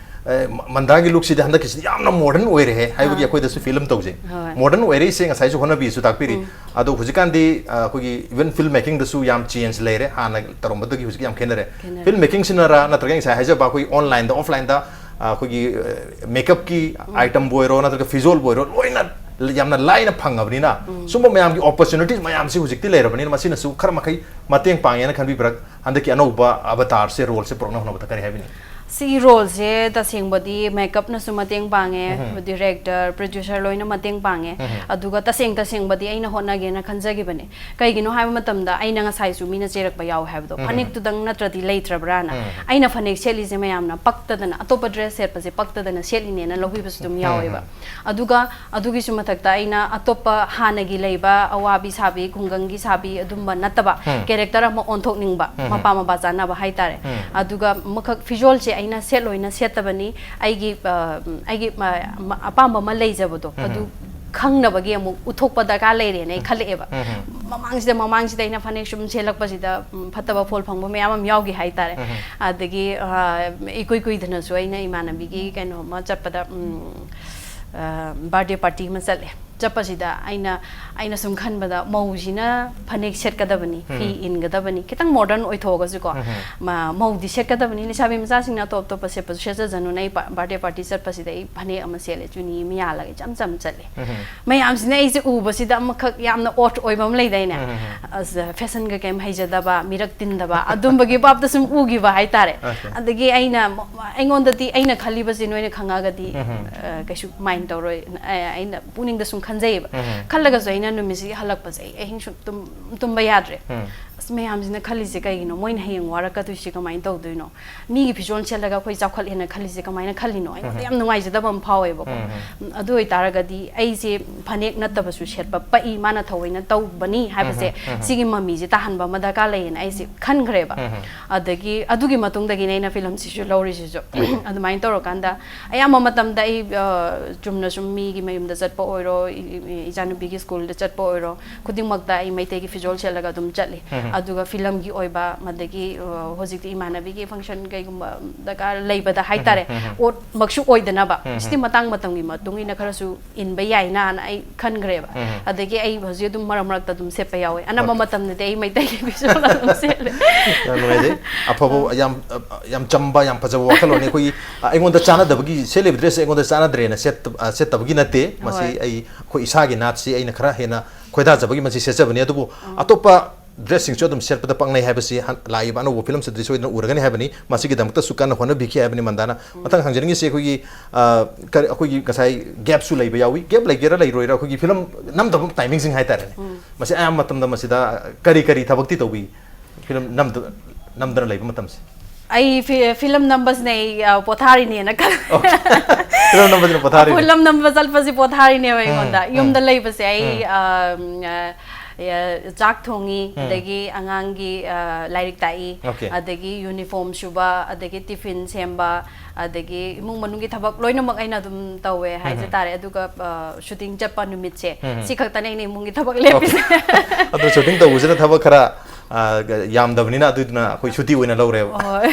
ꯑꯦ, ꯃ- ꯃꯟꯗꯥꯒꯤ ꯂꯨꯛꯁꯤꯗꯤ ꯍꯟꯗꯛꯀꯤꯁꯤꯗꯤ ꯌꯥꯝꯅ ꯃꯣꯗꯔꯟ ꯑꯣꯏꯔꯦꯍꯦ ꯍꯥꯏꯕꯒꯤ ꯑꯥ꯫ ꯑꯩꯈꯣꯏꯗꯁꯨ ꯐꯤꯂꯝ ꯇꯧꯖꯩ꯫ ꯍꯣꯏ꯫ ꯃꯣꯗꯔꯟ ꯑꯣꯏꯔꯛꯏꯁꯦ ꯉꯁꯥꯏꯁꯨ ꯍꯣꯠꯅꯕꯤꯁꯨ ꯇꯥꯛꯄꯤꯔꯤ꯫ ꯎꯝ꯫ ꯑꯗꯣ ꯍꯧꯖꯤꯛꯀꯥꯟꯗꯤ ꯑ, ꯑꯩꯈꯣꯏꯒꯤ ꯏꯚꯟ ꯐꯤꯜꯝ ꯃꯦꯀꯤꯡꯗꯁꯨ ꯌꯥꯝ ꯆꯦꯟꯖ ꯂꯩꯔꯦ, ꯍꯥꯟꯅ ꯇꯧꯔꯝꯕꯗꯒꯤ ꯍꯧꯖꯤꯛ ꯌꯥꯝ ꯈꯦꯠꯅꯔꯦ꯫ ꯈꯦꯠꯅꯔꯦ꯫ ꯐꯤꯜꯝ ꯃꯦꯀꯤꯡꯁꯤꯅꯔ ꯅꯠꯇ꯭ꯔꯒ ꯉꯁꯥꯏ ꯍꯥꯏꯖꯕ ꯑꯩꯈꯣꯏꯒꯤ ꯑꯣꯟꯂꯥꯏꯟꯗ ꯑꯣꯐꯂꯥꯏꯟꯗ ꯑ, ꯑꯩꯈꯣꯏꯒꯤ ꯃꯦꯀꯞꯀꯤ ꯑꯥꯏꯇꯝꯕꯨ ꯑꯣꯏꯔꯣ ꯅꯠꯇ꯭ꯔꯒ ꯐꯤꯖꯣꯜꯕꯨ ꯑꯣꯏꯔꯣ ꯂꯣꯏꯅ ꯌꯥꯝꯅ ꯂꯥꯏꯅ ꯐꯪꯉꯕꯅꯤꯅ ꯁꯨꯝꯕ ꯃꯌꯥꯝꯒꯤ ꯑꯣꯄꯣꯔꯆꯨꯅꯤꯇꯤꯁ ꯃꯌꯥꯝꯁꯤ ꯍꯧꯖꯤꯛꯇꯤ ꯂꯩꯔꯕꯅꯤꯅ ꯃꯁꯤꯅꯁꯨ ꯈꯔ ꯃꯈꯩ ꯃꯇꯦꯡ ꯄꯥꯡꯉꯦꯅ ꯈꯟꯕꯤꯕ꯭ꯔꯥ? ꯍꯟꯗꯛꯀꯤ ꯑꯅꯧꯕ ꯑꯕꯇꯥꯔꯁꯦ ꯔꯣꯜꯁꯦ ꯄꯨꯔꯛꯅꯕ ꯍꯣꯠꯅꯕꯗ ꯀꯔꯤ ꯍꯥꯏꯕꯤꯅꯤꯡꯉꯤ? ꯁꯤꯒꯤ ꯔꯣꯜꯁꯦ ꯇꯁꯦꯡꯕꯗꯤ ꯃꯦꯀꯞꯅꯁꯨ ꯃꯇꯦꯡ ꯄꯥꯡꯉꯦ, ꯎꯝ꯫ ꯗꯤꯔꯦꯛꯇꯔ, ꯄ꯭ꯔꯣꯗ꯭ꯌꯨꯁꯔ ꯂꯣꯏꯅ ꯃꯇꯦꯡ ꯄꯥꯡꯉꯦ꯫ ꯎꯝ꯫ ꯑꯗꯨꯒ ꯇꯁꯦꯡ ꯇꯁꯦꯡꯕꯗꯤ ꯑꯩꯅ ꯍꯣꯠꯅꯒꯦꯅ ꯈꯟꯖꯈꯤꯕꯅꯦ꯫ ꯀꯩꯒꯤꯅꯣ ꯍꯥꯏꯕ ꯃꯇꯝꯗ ꯑꯩꯅ ꯉꯁꯥꯏꯁꯨ ꯃꯤꯅ ꯆꯦꯔꯛꯄ ꯌꯥꯎꯋꯦ ꯍꯥꯏꯕꯗꯣ, ꯎꯝ꯫ ꯐꯅꯦꯛꯇꯨꯗꯪ ꯅꯠꯇ꯭ꯔꯗꯤ ꯂꯩꯇ꯭ꯔꯕ꯭ꯔꯥꯅ꯫ ꯎꯝ꯫ ꯑꯩꯅ ꯐꯅꯦꯛ ꯁꯦꯠꯂꯤꯁꯦ ꯃꯌꯥꯝꯅ ꯄꯛꯇꯗꯅ, ꯑꯇꯣꯞꯄ ꯗ꯭ꯔꯦꯁ ꯁꯦꯠꯄꯁꯦ ꯄꯛꯇꯗꯅ ꯁꯦꯠꯂꯤꯅꯦꯅ ꯂꯧꯕꯤꯕꯁꯨ ꯑꯗꯨꯝ ꯎꯝ, ꯌꯥꯎꯋꯦꯕ꯫ ꯎꯝ꯫ ꯑꯗꯨꯒ ꯑꯗꯨꯒꯤꯁꯨ ꯃꯊꯛꯇ ꯑꯩꯅ ꯑꯇꯣꯞꯄ ꯍꯥꯟꯅꯒꯤ ꯂꯩꯕ ꯑꯋꯥꯕꯤ ꯁꯥꯕꯤ, ꯈꯨꯡꯒꯪꯒꯤ ꯁꯥꯕꯤ ꯑꯗꯨꯝꯕ ꯅꯠꯇꯕ ꯎꯝ꯫ ꯀꯦꯔꯦꯛꯇꯔ ꯑꯃ ꯑꯣꯟꯊꯣꯛꯅꯤꯡꯕ, ꯎꯝ꯫ ꯃꯄꯥ ꯃꯄꯥ ꯆꯥꯅꯕ ꯍꯥꯏꯇꯥꯔꯦ꯫ ꯎꯝ꯫ ꯑꯗꯨꯒ ꯑꯃꯈꯛ ꯐꯤꯖꯣꯜꯁꯦ ꯑꯩꯅ ꯁꯦꯠꯂꯣꯏꯅ ꯁꯦꯠꯇꯕꯅꯤ, ꯑꯩꯒꯤ, ꯑ, ꯑꯩꯒꯤ ꯃ-, ꯃ-, ꯑꯄꯥꯝꯕ ꯑꯃ ꯂꯩꯖꯕꯗꯣ, ꯎꯝ꯫ ꯑꯗꯨ ꯈꯪꯅꯕꯒꯤ ꯑꯃꯨꯛ ꯎꯠꯊꯣꯛꯄ ꯗꯔꯀꯥꯔ ꯂꯩꯔꯦꯅ ꯑꯩ ꯈꯜꯂꯛꯑꯦꯕ꯫ ꯎꯝ꯫ ꯃꯃꯥꯡꯁꯤꯗ, ꯃꯃꯥꯡꯁꯤꯗ ꯑꯩꯅ ꯐꯅꯦꯛ ꯁꯨꯝ ꯁꯦꯠꯂꯛꯄꯁꯤꯗ, ꯎꯝ, ꯐꯠꯇꯕ ꯐꯣꯜ ꯐꯪꯕ ꯃꯌꯥꯝ ꯑꯃ ꯌꯥꯎꯈꯤ ꯍꯥꯏꯇꯥꯔꯦ꯫ ꯎꯝ꯫ ꯑꯗꯒꯤ, ꯑ, ꯏꯀꯨꯏ ꯀꯨꯏꯗꯅꯁꯨ ꯑꯩꯅ ꯏꯃꯥꯟꯅꯕꯤꯒꯤ ꯀꯩꯅꯣꯝꯃ ꯆꯠꯄꯗ, ꯎꯝ, ꯑ, ꯕꯥꯔꯗꯦ ꯄꯥꯔꯇꯤ ꯑꯃ ꯆꯠꯂꯦ꯫ ꯆꯠꯄꯁꯤꯗ ꯑꯩꯅ, ꯑꯩꯅ ꯁꯨꯝ ꯈꯟꯕꯗ ꯃꯧꯁꯤꯅ ꯐꯅꯦꯛ ꯁꯦꯠꯀꯗꯕꯅꯤ, ꯐꯤ ꯎꯝ꯫ ꯏꯟꯒꯗꯕꯅꯤ, ꯈꯤꯇꯪ ꯃꯣꯗꯔꯟ ꯑꯣꯏꯊꯣꯛꯑꯒꯁꯨꯀꯣ, ꯎꯝ꯫ ꯃ-, ꯃꯧꯗꯤ ꯁꯦꯠꯀꯗꯕꯅꯤ, ꯂꯩꯁꯥꯕꯤ ꯃꯆꯥꯁꯤꯡꯅ ꯑꯇꯣꯞ ꯑꯇꯣꯞꯄ ꯁꯦꯠꯄꯁꯨ ꯁꯦꯠꯆꯖꯅꯨꯅ ꯑꯩ ꯄꯥ-, ꯕꯥꯔꯗꯦ ꯄꯥꯔꯇꯤ ꯆꯠꯄꯁꯤꯗ ꯑꯩ ꯐꯅꯦꯛ ꯑꯃ ꯁꯦꯠꯂꯦ, ꯆꯨꯅꯤ ꯑꯃ ꯌꯥꯜꯂꯒ ꯏꯆꯝ ꯆꯝ ꯆꯠꯂꯦ꯫ ꯎꯝ꯫ ꯃꯌꯥꯝꯁꯤꯅ ꯑꯩꯁꯦ ꯎꯕꯁꯤꯗ ꯑꯃꯈꯛ ꯌꯥꯝꯅ ꯑꯣꯠ ꯑꯣꯏꯕ ꯑꯃ ꯂꯩꯗꯥꯏꯅꯦ? ꯎꯝ꯫ ꯑꯁ, ꯐꯦꯁꯟꯒ ꯀꯩꯝ ꯍꯩꯖꯗꯕ, ꯃꯤꯔꯛ ꯇꯤꯟꯗꯕ, ꯑꯗꯨꯝꯕꯒꯤ ꯚꯥꯞꯇ ꯁꯨꯝ ꯎꯈꯤꯕ ꯍꯥꯏꯇꯥꯔꯦ꯫ ꯑꯣꯀꯦ꯫ ꯑꯗꯒꯤ ꯑꯩꯅ, ꯑꯩꯉꯣꯟꯗꯗꯤ ꯑꯩꯅ ꯈꯜꯂꯤꯕꯁꯤ ꯅꯣꯏꯅ ꯈꯪꯉꯒꯗꯤ, ꯎꯝ꯫ ꯑ, ꯀꯩꯁꯨ ꯃꯥꯏꯟ ꯇꯧꯔꯣꯏ, ꯑ, ꯑꯩꯅ ꯄꯨꯛꯅꯤꯡꯗ ꯁꯨꯝ ꯈꯟꯖꯩꯌꯦꯕ꯫ ꯈꯜꯂꯒꯁꯨ ꯑꯩꯅ ꯅꯨꯃꯤꯠꯁꯤ ꯍꯜꯂꯛꯄꯁꯦ ꯑꯩ ꯑꯍꯤꯡ ꯁꯨꯝ ꯇꯨꯝ- ꯇꯨꯝꯕ ꯌꯥꯗ꯭ꯔꯦ꯫ ꯑꯁ, ꯃꯌꯥꯝꯁꯤꯅ ꯈꯜꯂꯤꯁꯦ ꯀꯩꯒꯤꯅꯣ? ꯃꯣꯏꯅ ꯍꯌꯦꯡ ꯋꯥꯔꯛꯀꯗꯣꯏꯁꯤ ꯀꯃꯥꯏꯅ ꯇꯧꯗꯣꯏꯅꯣ? ꯃꯤꯒꯤ ꯐꯤꯖꯣꯜ ꯁꯦꯠꯂꯒ ꯑꯩꯈꯣꯏ ꯆꯥꯎꯈꯠꯂꯦꯅ ꯈꯜꯂꯤꯁꯦ ꯀꯃꯥꯏꯅ ꯈꯜꯂꯤꯅꯣ? ꯑꯩꯉꯣꯟꯗ ꯌꯥꯝ ꯅꯨꯡꯉꯥꯏꯖꯗꯕ ꯑꯃ ꯐꯥꯎꯋꯦꯕꯀꯣ꯫ ꯎꯝ, ꯑꯗꯨ ꯑꯣꯏꯇꯥꯔꯒꯗꯤ ꯑꯩꯁꯦ ꯐꯅꯦꯛ ꯅꯠꯇꯕꯁꯨ ꯁꯦꯠꯄ ꯄꯛꯏ, ꯃꯥꯅ ꯊꯑꯣꯏꯅ ꯇꯧꯕꯅꯤ ꯍꯥꯏꯕꯁꯦ, ꯁꯤꯒꯤ ꯃꯃꯤꯁꯦ ꯇꯥꯍꯟꯕ ꯑꯃ ꯗꯔꯀꯥꯔ ꯂꯩꯌꯦꯅ ꯑꯩꯁꯦ ꯈꯟꯈ꯭ꯔꯦꯕ꯫ ꯑꯗꯒꯤ ꯑꯗꯨꯒꯤ ꯃꯇꯨꯡꯗꯒꯤꯅꯦ ꯑꯩꯅ ꯐꯤꯂꯝꯁꯤꯁꯨ ꯂꯧꯔꯤꯁꯤꯁꯨ꯫ ꯑꯗꯨꯃꯥꯏꯅ ꯇꯧꯔꯀꯥꯟꯗ ꯑꯌꯥꯝꯕ ꯃꯇꯝꯗ ꯑꯩ, ꯑ, ꯆꯨꯝꯅ ꯁꯨꯝ ꯃꯤꯒꯤ ꯃꯌꯨꯝꯗ ꯆꯠꯄ ꯑꯣꯏꯔꯣ, ꯏ- ꯏ- ꯏꯆꯥꯅꯨꯄꯤꯒꯤ ꯁ꯭ꯀꯨꯜꯗ ꯆꯠꯄ ꯑꯣꯏꯔꯣ, ꯈꯨꯗꯤꯡꯃꯛꯇ ꯑꯩ ꯃꯩꯇꯩꯒꯤ ꯐꯤꯖꯣꯜ ꯁꯦꯠꯂꯒ ꯑꯗꯨꯝ ꯆꯠꯂꯤ꯫ ꯑꯗꯨꯒ ꯐꯤꯂꯝꯒꯤ ꯑꯣꯏꯕ, ꯑꯗꯒꯤ, ꯑ, ꯍꯧꯖꯤꯛꯇꯤ ꯏꯃꯥꯟꯅꯕꯤꯒꯤ ꯐꯪꯁꯟ ꯀꯩꯒꯨꯝꯕ ꯗꯔꯀꯥꯔ ꯂꯩꯕꯗ ꯍꯥꯏꯇꯥꯔꯦ, ꯑꯣꯠꯃꯛꯁꯨ ꯑꯣꯏꯗꯅꯕ, ꯁꯤꯗꯤ ꯃꯇꯥꯡ ꯃꯇꯝꯒꯤ ꯃꯇꯨꯡ ꯏꯟꯅ ꯈꯔꯁꯨ ꯏꯟꯕ ꯌꯥꯏꯅꯅ ꯑꯩ ꯈꯟꯈ꯭ꯔꯦꯕ꯫ ꯑꯗꯒꯤ ꯑꯩ ꯍꯧꯖꯤꯛ ꯑꯗꯨꯝ ꯃꯔꯛ ꯃꯔꯛꯇ ꯑꯗꯨꯝ ꯁꯦꯠꯄ ꯌꯥꯎꯋꯦ꯫ ꯑꯅꯝꯕ ꯃꯇꯝꯗꯗꯤ ꯑꯩ ꯃꯩꯇꯩꯒꯤ ꯐꯤꯖꯣꯜ ꯑꯗꯨꯝ ꯁꯦꯠꯂꯦ꯫ ꯌꯥꯝ ꯅꯨꯡꯉꯥꯏꯖꯩ꯫ ꯑꯐꯕ, ꯌꯥꯝ, ꯌꯥꯝ ꯆꯝꯕ, ꯌꯥꯝ ꯐꯖꯕ ꯋꯥꯈꯜꯂꯣꯟꯅꯤ꯫ ꯑꯩꯈꯣꯏꯒꯤ, ꯑ, ꯑꯩꯉꯣꯟꯗ ꯆꯥꯟꯅꯗꯕꯒꯤ, ꯁꯦꯠꯂꯤꯕ ꯗ꯭ꯔꯦꯁꯁꯦ ꯑꯩꯉꯣꯟꯗ ꯆꯥꯟꯅꯗ꯭ꯔꯦꯅ ꯁꯦꯠꯇ-, ꯑ, ꯁꯦꯠꯇꯕꯒꯤ ꯅꯠꯇꯦ꯫ ꯃꯁꯤ ꯍꯣꯏ꯫ ꯑꯩ, ꯑꯩꯈꯣꯏ ꯏꯁꯥꯒꯤ ꯅꯥꯠꯁꯤ ꯑꯩꯅ ꯈꯔ ꯍꯦꯟꯅ ꯈꯣꯏꯗꯥꯖꯕꯒꯤ ꯃꯁꯤ ꯁꯦꯠꯆꯕꯅꯤ꯫ ꯑꯗꯨꯕꯨ ꯑꯇꯣꯞꯄ ꯗ꯭ꯔꯦꯁꯁꯤꯡꯁꯨ ꯑꯗꯨꯝ ꯁꯦꯠꯄꯗ ꯄꯛꯅꯩ ꯍꯥꯏꯕꯁꯤ ꯍꯟ-, ꯂꯥꯛꯏꯕ ꯑꯅꯧꯕ ꯐꯤꯂꯝꯁꯤꯗꯗꯤ ꯁꯣꯏꯗꯅ ꯎꯔꯒꯅꯤ ꯍꯥꯏꯕꯅꯤ꯫ ꯃꯁꯤꯒꯤꯗꯃꯛꯇꯁꯨ ꯀꯟꯅ ꯍꯣꯠꯅꯕꯤꯈꯤ ꯍꯥꯏꯕꯅꯤ ꯃꯟꯗꯥꯅ꯫ ꯃꯊꯪ ꯍꯪꯖꯅꯤꯡꯉꯤꯁꯤ ꯑꯩꯈꯣꯏꯒꯤ, ꯑ, ꯀꯔꯤ, ꯑꯩꯈꯣꯏꯒꯤ ꯉꯁꯥꯏ ꯒꯦꯞꯁꯨ ꯂꯩꯕ ꯌꯥꯎꯏ꯫ ꯒꯦꯞ ꯂꯩꯒꯦꯔꯥ ꯂꯩꯔꯣꯏꯔꯥ ꯑꯩꯈꯣꯏꯒꯤ ꯐꯤꯂꯝ ꯅꯝꯗꯕ ꯇꯥꯏꯃꯤꯡꯁꯤꯡ ꯍꯥꯏꯇꯥꯔꯦꯅꯦ꯫ ꯃꯁꯤ ꯑꯌꯥꯝꯕ ꯃꯇꯝꯗ ꯃꯁꯤꯗ ꯀꯔꯤ ꯀꯔꯤ ꯊꯕꯛꯇꯤ ꯇꯧꯕꯤ? ꯐꯤꯂꯝ ꯅꯝꯗ-, ꯅꯝꯗꯅ ꯂꯩꯕ ꯃꯇꯝꯁꯦ꯫ ꯑꯩ ꯐꯤ- ꯐꯤꯂꯝ ꯅꯝꯕꯁꯤꯅ ꯑꯩ, ꯑ, ꯄꯣꯊꯥꯔꯤꯅꯦꯅ ꯈꯜꯂꯦ꯫ ꯐꯤꯂꯝ ꯅꯝꯕꯁꯤꯅ ꯄꯣꯊꯥꯔꯤꯅꯦ꯫ ꯐꯤꯂꯝ ꯅꯝꯕ ꯆꯠꯄꯁꯤ ꯄꯣꯊꯥꯔꯤꯅꯦꯕ ꯑꯩꯉꯣꯟꯗ꯫ ꯎꯝ, ꯎꯝ꯫ ꯌꯨꯝꯗ ꯂꯩꯕꯁꯦ ꯑꯩ, ꯎꯝ꯫ ꯑ, ꯎꯝ, ꯑ, ꯑ, ꯆꯥꯛ ꯊꯣꯡꯉꯤ, ꯎꯝ꯫ ꯑꯗꯒꯤ ꯑꯉꯥꯡꯒꯤ, ꯑ, ꯂꯥꯏꯔꯤꯛ ꯇꯥꯛꯏ, Okay꯫ ꯑꯗꯒꯤ ꯌꯨꯅꯤꯐꯣꯔꯝ ꯁꯨꯕ, ꯑꯗꯒꯤ ꯇꯤꯐꯤꯟ ꯁꯦꯝꯕ, ꯑꯗꯒꯤ ꯏꯃꯨꯡ ꯃꯅꯨꯡꯒꯤ ꯊꯕꯛ ꯂꯣꯏꯅꯃꯛ ꯑꯩꯅ ꯑꯗꯨꯝ ꯇꯧꯋꯦ ꯍꯥꯏꯖ ꯎꯝ꯫ ꯇꯥꯔꯦ꯫ ꯑꯗꯨꯒ, ꯑ, ꯁꯨꯇꯤꯡ ꯆꯠꯄ ꯅꯨꯃꯤꯠꯁꯦ, ꯎꯝ꯫ ꯁꯤ ꯈꯛꯇꯅꯦ ꯑꯩꯅ ꯏꯃꯨꯡꯒꯤ ꯊꯕꯛ ꯂꯦꯞꯄꯤꯁꯦ꯫ Okay꯫ ꯑꯗꯣ ꯁꯨꯇꯤꯡ ꯇꯧꯕꯁꯤꯅ ꯊꯕꯛ ꯈꯔ, ꯑ, ꯌꯥꯝꯗꯕꯅꯤꯅ ꯑꯗꯨꯗꯨꯅ ꯑꯩꯈꯣꯏ ꯁꯨꯇꯤ ꯑꯣꯏꯅ ꯂꯧꯔꯦꯕ꯫ ꯍꯣꯏ꯫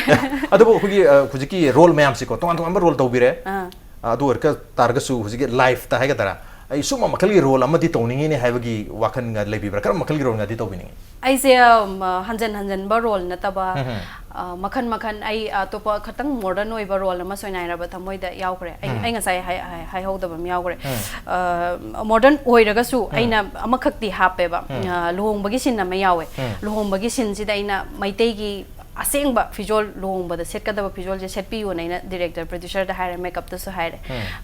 ꯑꯗꯨꯕꯨ ꯑꯩꯈꯣꯏꯒꯤ, ꯑ, ꯍꯧꯖꯤꯛꯀꯤ ꯔꯣꯜ ꯃꯌꯥꯝꯁꯤꯀꯣ, ꯇꯣꯉꯥꯟ ꯇꯣꯉꯥꯟꯕ ꯔꯣꯜ ꯇꯧꯕꯤꯔꯦ꯫ ꯑꯥ꯫ ꯑ, ꯑꯗꯨ ꯑꯣꯏꯔꯒ ꯇꯥꯔꯒꯁꯨ ꯍꯧꯖꯤꯛꯀꯤ ꯂꯥꯏꯐꯇ ꯍꯥꯏꯒꯗ꯭ꯔꯥ, ꯑꯩ ꯁꯨꯝꯕ ꯃꯈꯜꯒꯤ ꯔꯣꯜ ꯑꯃꯗꯤ ꯇꯧꯅꯤꯡꯉꯤꯅꯦ ꯍꯥꯏꯕꯒꯤ ꯋꯥꯈꯜꯒ ꯂꯩꯕꯤꯕ꯭ꯔꯥ? ꯀꯔꯝꯕ ꯃꯈꯜꯒꯤ ꯔꯣꯜꯒꯗꯤ ꯇꯧꯕꯤꯅꯤꯡꯉꯤ? ꯑꯩꯁꯦ, ꯑꯝ, ꯍꯟꯖꯟ ꯍꯟꯖꯟꯕ ꯔꯣꯜ ꯅꯠꯇꯕ, ꯎꯝ꯫ ꯑ, ꯃꯈꯟ ꯃꯈꯟ, ꯑꯩ ꯑꯇꯣꯞꯄ ꯈꯇꯪ ꯃꯣꯗꯔꯟ ꯑꯣꯏꯕ ꯔꯣꯜ ꯑꯃ ꯁꯣꯏꯅꯥꯏꯔꯕ ꯊꯃꯣꯏꯗ ꯌꯥꯎꯈ꯭ꯔꯦ꯫ ꯑꯩ, ꯎꯝ꯫ ꯑꯩ ꯉꯁꯥꯏ ꯍꯥꯏ-, ꯍꯥꯏ-, ꯍꯥꯏꯍꯧꯗꯕ ꯑꯃ ꯌꯥꯎꯈ꯭ꯔꯦ꯫ ꯎꯝ꯫ ꯑ, ꯃꯣꯗꯔꯟ ꯑꯣꯏꯔꯒꯁꯨ ꯎꯝ꯫ ꯑꯩꯅ ꯑꯃꯈꯛꯇꯤ ꯍꯥꯞꯄꯦꯕ꯫ ꯎꯝ꯫ ꯑ, ꯂꯨꯍꯣꯡꯕꯒꯤ ꯁꯤꯟ ꯑꯃ ꯌꯥꯎꯋꯦ꯫ ꯎꯝ꯫ ꯂꯨꯍꯣꯡꯕꯒꯤ ꯁꯤꯟꯁꯤꯗ ꯑꯩꯅ ꯃꯩꯇꯩꯒꯤ ꯑꯁꯦꯡꯕ ꯐꯤꯖꯣꯜ, ꯂꯨꯍꯣꯡꯕꯗ ꯁꯦꯠꯀꯗꯕ ꯐꯤꯖꯣꯜꯁꯦ ꯁꯦꯠꯄꯤꯌꯨꯅ ꯑꯩꯅ ꯗꯤꯔꯦꯛꯇꯔ, ꯄ꯭ꯔꯣꯗ꯭ꯌꯨꯁꯔꯗ ꯍꯥꯏꯔꯦ, ꯃꯦꯀꯞꯇꯁꯨ ꯍꯥꯏꯔꯦ꯫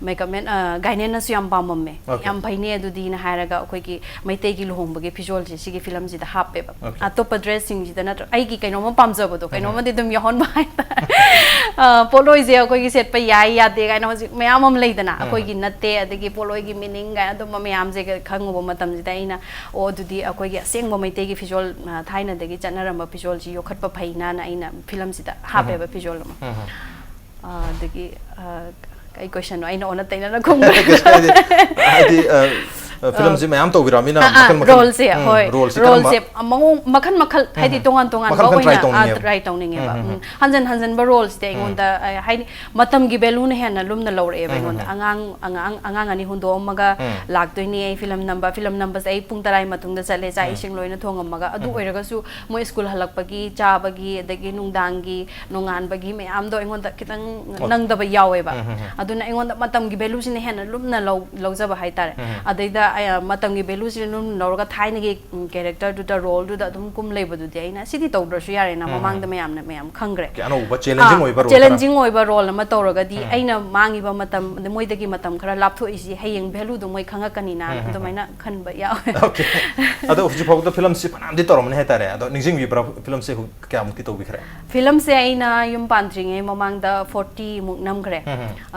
ꯃꯦꯀꯞ ꯃꯦꯟ, ꯑ, ꯒꯥꯏꯅꯦꯟꯅꯁꯨ ꯌꯥꯝ ꯄꯥꯝꯃꯝꯃꯦ꯫ Okay. "ꯌꯥꯝ ꯐꯩꯅꯦ ꯑꯗꯨꯗꯤꯅ" ꯍꯥꯏꯔꯒ ꯑꯩꯈꯣꯏꯒꯤ ꯃꯩꯇꯩꯒꯤ ꯂꯨꯍꯣꯡꯕꯒꯤ ꯐꯤꯖꯣꯜꯁꯦ ꯁꯤꯒꯤ ꯐꯤꯂꯝꯁꯤꯗ ꯍꯥꯞꯄꯦꯕ꯫ Okay. ꯑꯇꯣꯞꯄ ꯗ꯭ꯔꯦꯁꯁꯤꯡꯁꯤꯗ ꯅꯠꯇ꯭ꯔ-, ꯑꯩꯒꯤ ꯀꯩꯅꯣꯝꯃ ꯄꯥꯝꯖꯕꯗꯣ, ꯀꯩꯅꯣꯝꯃꯗꯤ ꯑꯗꯨꯝ ꯌꯥꯎꯍꯟꯕ ꯍꯥꯏꯇꯥꯔꯦ꯫ ꯑ, ꯄꯣꯠꯂꯣꯏꯁꯦ ꯑꯩꯈꯣꯏꯒꯤ ꯁꯦꯠꯄ ꯌꯥꯏ ꯌꯥꯗꯦ ꯀꯥꯏꯅ ꯍꯧꯖꯤꯛ ꯃꯌꯥꯝ ꯑꯃ ꯂꯩꯗꯅ, ꯑꯩꯈꯣꯏꯒꯤ ꯅꯠꯇꯦ, ꯑꯗꯒꯤ ꯄꯣꯠꯂꯣꯏꯒꯤ ꯃꯤꯅꯤꯡ ꯀꯥꯏꯅ ꯑꯗꯨꯝꯕ ꯃꯌꯥꯝꯁꯦ ꯈꯪꯉꯨꯕ ꯃꯇꯝꯁꯤꯗ ꯑꯩꯅ, "ꯑꯣ, ꯑꯗꯨꯗꯤ ꯑꯩꯈꯣꯏꯒꯤ ꯑꯁꯦꯡꯕ ꯃꯩꯇꯩꯒꯤ ꯐꯤꯖꯣꯜ, ꯑ, ꯊꯥꯏꯅꯗꯒꯤ ꯆꯠꯅꯔꯝꯕ ꯐꯤꯖꯣꯜꯁꯤ ꯌꯣꯛꯈꯠꯄ ꯐꯩꯅ"ꯅ ꯑꯩꯅ ꯐꯤꯂꯝꯁꯤꯗ ꯍꯥꯞꯄꯦꯕ ꯐꯤꯖꯣꯜ ꯑꯃ꯫ ꯑ, ꯑꯗꯒꯤ, ꯑ, ꯀꯩ ꯀꯣꯏꯁꯟꯅꯣ ꯑꯩꯅ ꯑꯣꯟꯅ ꯇꯩꯅꯅ ꯈꯨꯝꯕ? ꯀꯩꯁꯨ ꯀꯥꯏꯗꯦ꯫ ꯍꯥꯏꯗꯤ, ꯑ, ꯑ, ꯐꯤꯂꯝꯁꯤ ꯃꯌꯥꯝ ꯇꯧꯕꯤꯔꯛꯑꯃꯤꯅ ꯑ, ꯑ, ꯃꯈꯜ ꯃꯈꯜ, ꯔꯣꯜꯁꯦ, ꯎꯝ, ꯍꯣꯏ, ꯔꯣꯜꯁꯤ ꯀꯔꯝꯕ? ꯔꯣꯜꯁꯦ ꯃꯑꯣꯡ ꯃꯈꯜ ꯃꯈꯜ, ꯍꯥꯏꯗꯤ ꯇꯣꯉꯥꯟ ꯇꯣꯉꯥꯟꯕ ꯃꯈꯜ ꯃꯈꯜ try ꯑꯣꯏꯅ, ꯑ, ꯇꯧꯅꯤꯡꯉꯦꯕ꯫ Try ꯇꯧꯅꯤꯡꯉꯦꯕ꯫ ꯎꯝ, ꯎꯝ, ꯎꯝ꯫ ꯍꯟꯖꯟ ꯍꯟꯖꯟꯕ ꯔꯣꯜꯁꯤꯗꯤ ꯑꯩꯉꯣꯟꯗ, ꯑ, ꯍꯥꯏꯗꯤ ꯃꯇꯝꯒꯤ ꯚꯦꯂꯨꯅ ꯍꯦꯟꯅ ꯂꯨꯝꯅ ꯂꯧꯔꯛꯑꯦꯕ ꯑꯩꯉꯣꯟꯗ꯫ ꯑꯉꯥꯡ, ꯑꯉꯥꯡ, ꯑꯉꯥꯡ ꯑꯅꯤ ꯍꯨꯟꯗꯣꯛꯑꯝꯃꯒ ꯂꯥꯛꯇꯣꯏꯅꯤ ꯑꯩ ꯐꯤꯂꯝ ꯅꯝꯕ꯫ ꯐꯤꯂꯝ ꯅꯝꯕꯁꯦ ꯑꯩ ꯄꯨꯡ ꯇꯔꯥꯒꯤ ꯃꯇꯨꯡꯗ ꯆꯠꯂꯦ, ꯆꯥꯛ ꯏꯁꯤꯡ ꯂꯣꯏꯅ ꯊꯣꯡꯉꯝꯃꯒ꯫ ꯑꯗꯨ ꯑꯣꯏꯔꯒꯁꯨ ꯃꯣꯏ ꯁ꯭ꯀꯨꯜ ꯍꯜꯂꯛꯄꯒꯤ, ꯆꯥꯕꯒꯤ, ꯑꯗꯒꯤ ꯅꯨꯡꯗꯥꯡꯒꯤ, ꯅꯣꯡꯉꯥꯟꯕꯒꯤ ꯃꯌꯥꯝꯗꯣ ꯑꯩꯉꯣꯟꯗ ꯈꯤꯇꯪ ꯅꯪꯗꯕ ꯌꯥꯎꯋꯦꯕ꯫ ꯑꯗꯨꯅ ꯑꯩꯉꯣꯟꯗ ꯃꯇꯝꯒꯤ ꯚꯦꯂꯨꯁꯤꯅ ꯍꯦꯟꯅ ꯂꯨꯝꯅ ꯂꯧ-, ꯂꯧꯖꯕ ꯍꯥꯏꯇꯥꯔꯦ꯫ ꯑꯗꯩꯗ ꯑꯩ, ꯃꯇꯝꯒꯤ ꯚꯦꯂꯨꯁꯤꯅ ꯂꯨꯝꯅ ꯂꯧꯔꯒ ꯊꯥꯏꯅꯒꯤ, ꯎꯝ, ꯀꯦꯔꯦꯛꯇꯔꯗꯨꯗ, ꯔꯣꯜꯗꯨꯗ ꯑꯗꯨꯝ ꯀꯨꯝ ꯂꯩꯕꯗꯨꯗꯤ ꯑꯩꯅ ꯁꯤꯗꯤ ꯇꯧꯗ꯭ꯔꯁꯨ ꯌꯥꯔꯦꯅ ꯃꯃꯥꯡꯗ ꯃꯌꯥꯝꯅ ꯃꯌꯥꯝ ꯈꯪꯈ꯭ꯔꯦ꯫ ꯑꯅꯧꯕ, ꯆꯦꯂꯦꯟꯖꯤꯡ ꯑꯥ, ꯑꯣꯏꯕ ꯔꯣꯜ ꯈꯔ꯫ ꯆꯦꯂꯦꯟꯖꯤꯡ ꯑꯣꯏꯕ ꯔꯣꯜ ꯑꯃ ꯇꯧꯔꯒꯗꯤ ꯑꯩꯅ ꯃꯥꯡꯉꯤꯕ ꯃꯇꯝ, ꯑꯗꯩ ꯃꯣꯏꯗꯒꯤ ꯃꯇꯝ ꯈꯔ ꯂꯥꯞꯊꯣꯛꯏꯁꯤ ꯍꯌꯦꯡ ꯚꯦꯂꯨꯗꯣ ꯃꯣꯏ ꯈꯪꯉꯛꯀꯅꯤꯅ ꯑꯗꯨꯃꯥꯏꯅ ꯈꯟꯕ ꯌꯥꯎꯋꯦ꯫ Okay. ꯑꯗꯣ ꯍꯧꯖꯤꯛ ꯐꯥꯎꯕꯗ ꯐꯤꯂꯝꯁꯤ ꯐꯅꯌꯥꯝꯗꯤ ꯇꯧꯔꯝꯃꯅꯤ ꯍꯥꯏꯇꯥꯔꯦ꯫ ꯑꯗꯣ ꯅꯤꯡꯁꯤꯡꯕꯤꯕ꯭ꯔꯥ ꯐꯤꯂꯝꯁꯦ ꯍꯧ-, ꯀꯌꯥꯃꯨꯛꯇꯤ ꯇꯧꯕꯤꯈ꯭ꯔꯦ? ꯐꯤꯂꯝꯁꯦ ꯑꯩꯅ ꯌꯨꯝ ꯄꯥꯟꯗ꯭ꯔꯤꯉꯩ ꯃꯃꯥꯡꯗ forty ꯃꯨꯛ ꯅꯝꯈ꯭ꯔꯦ꯫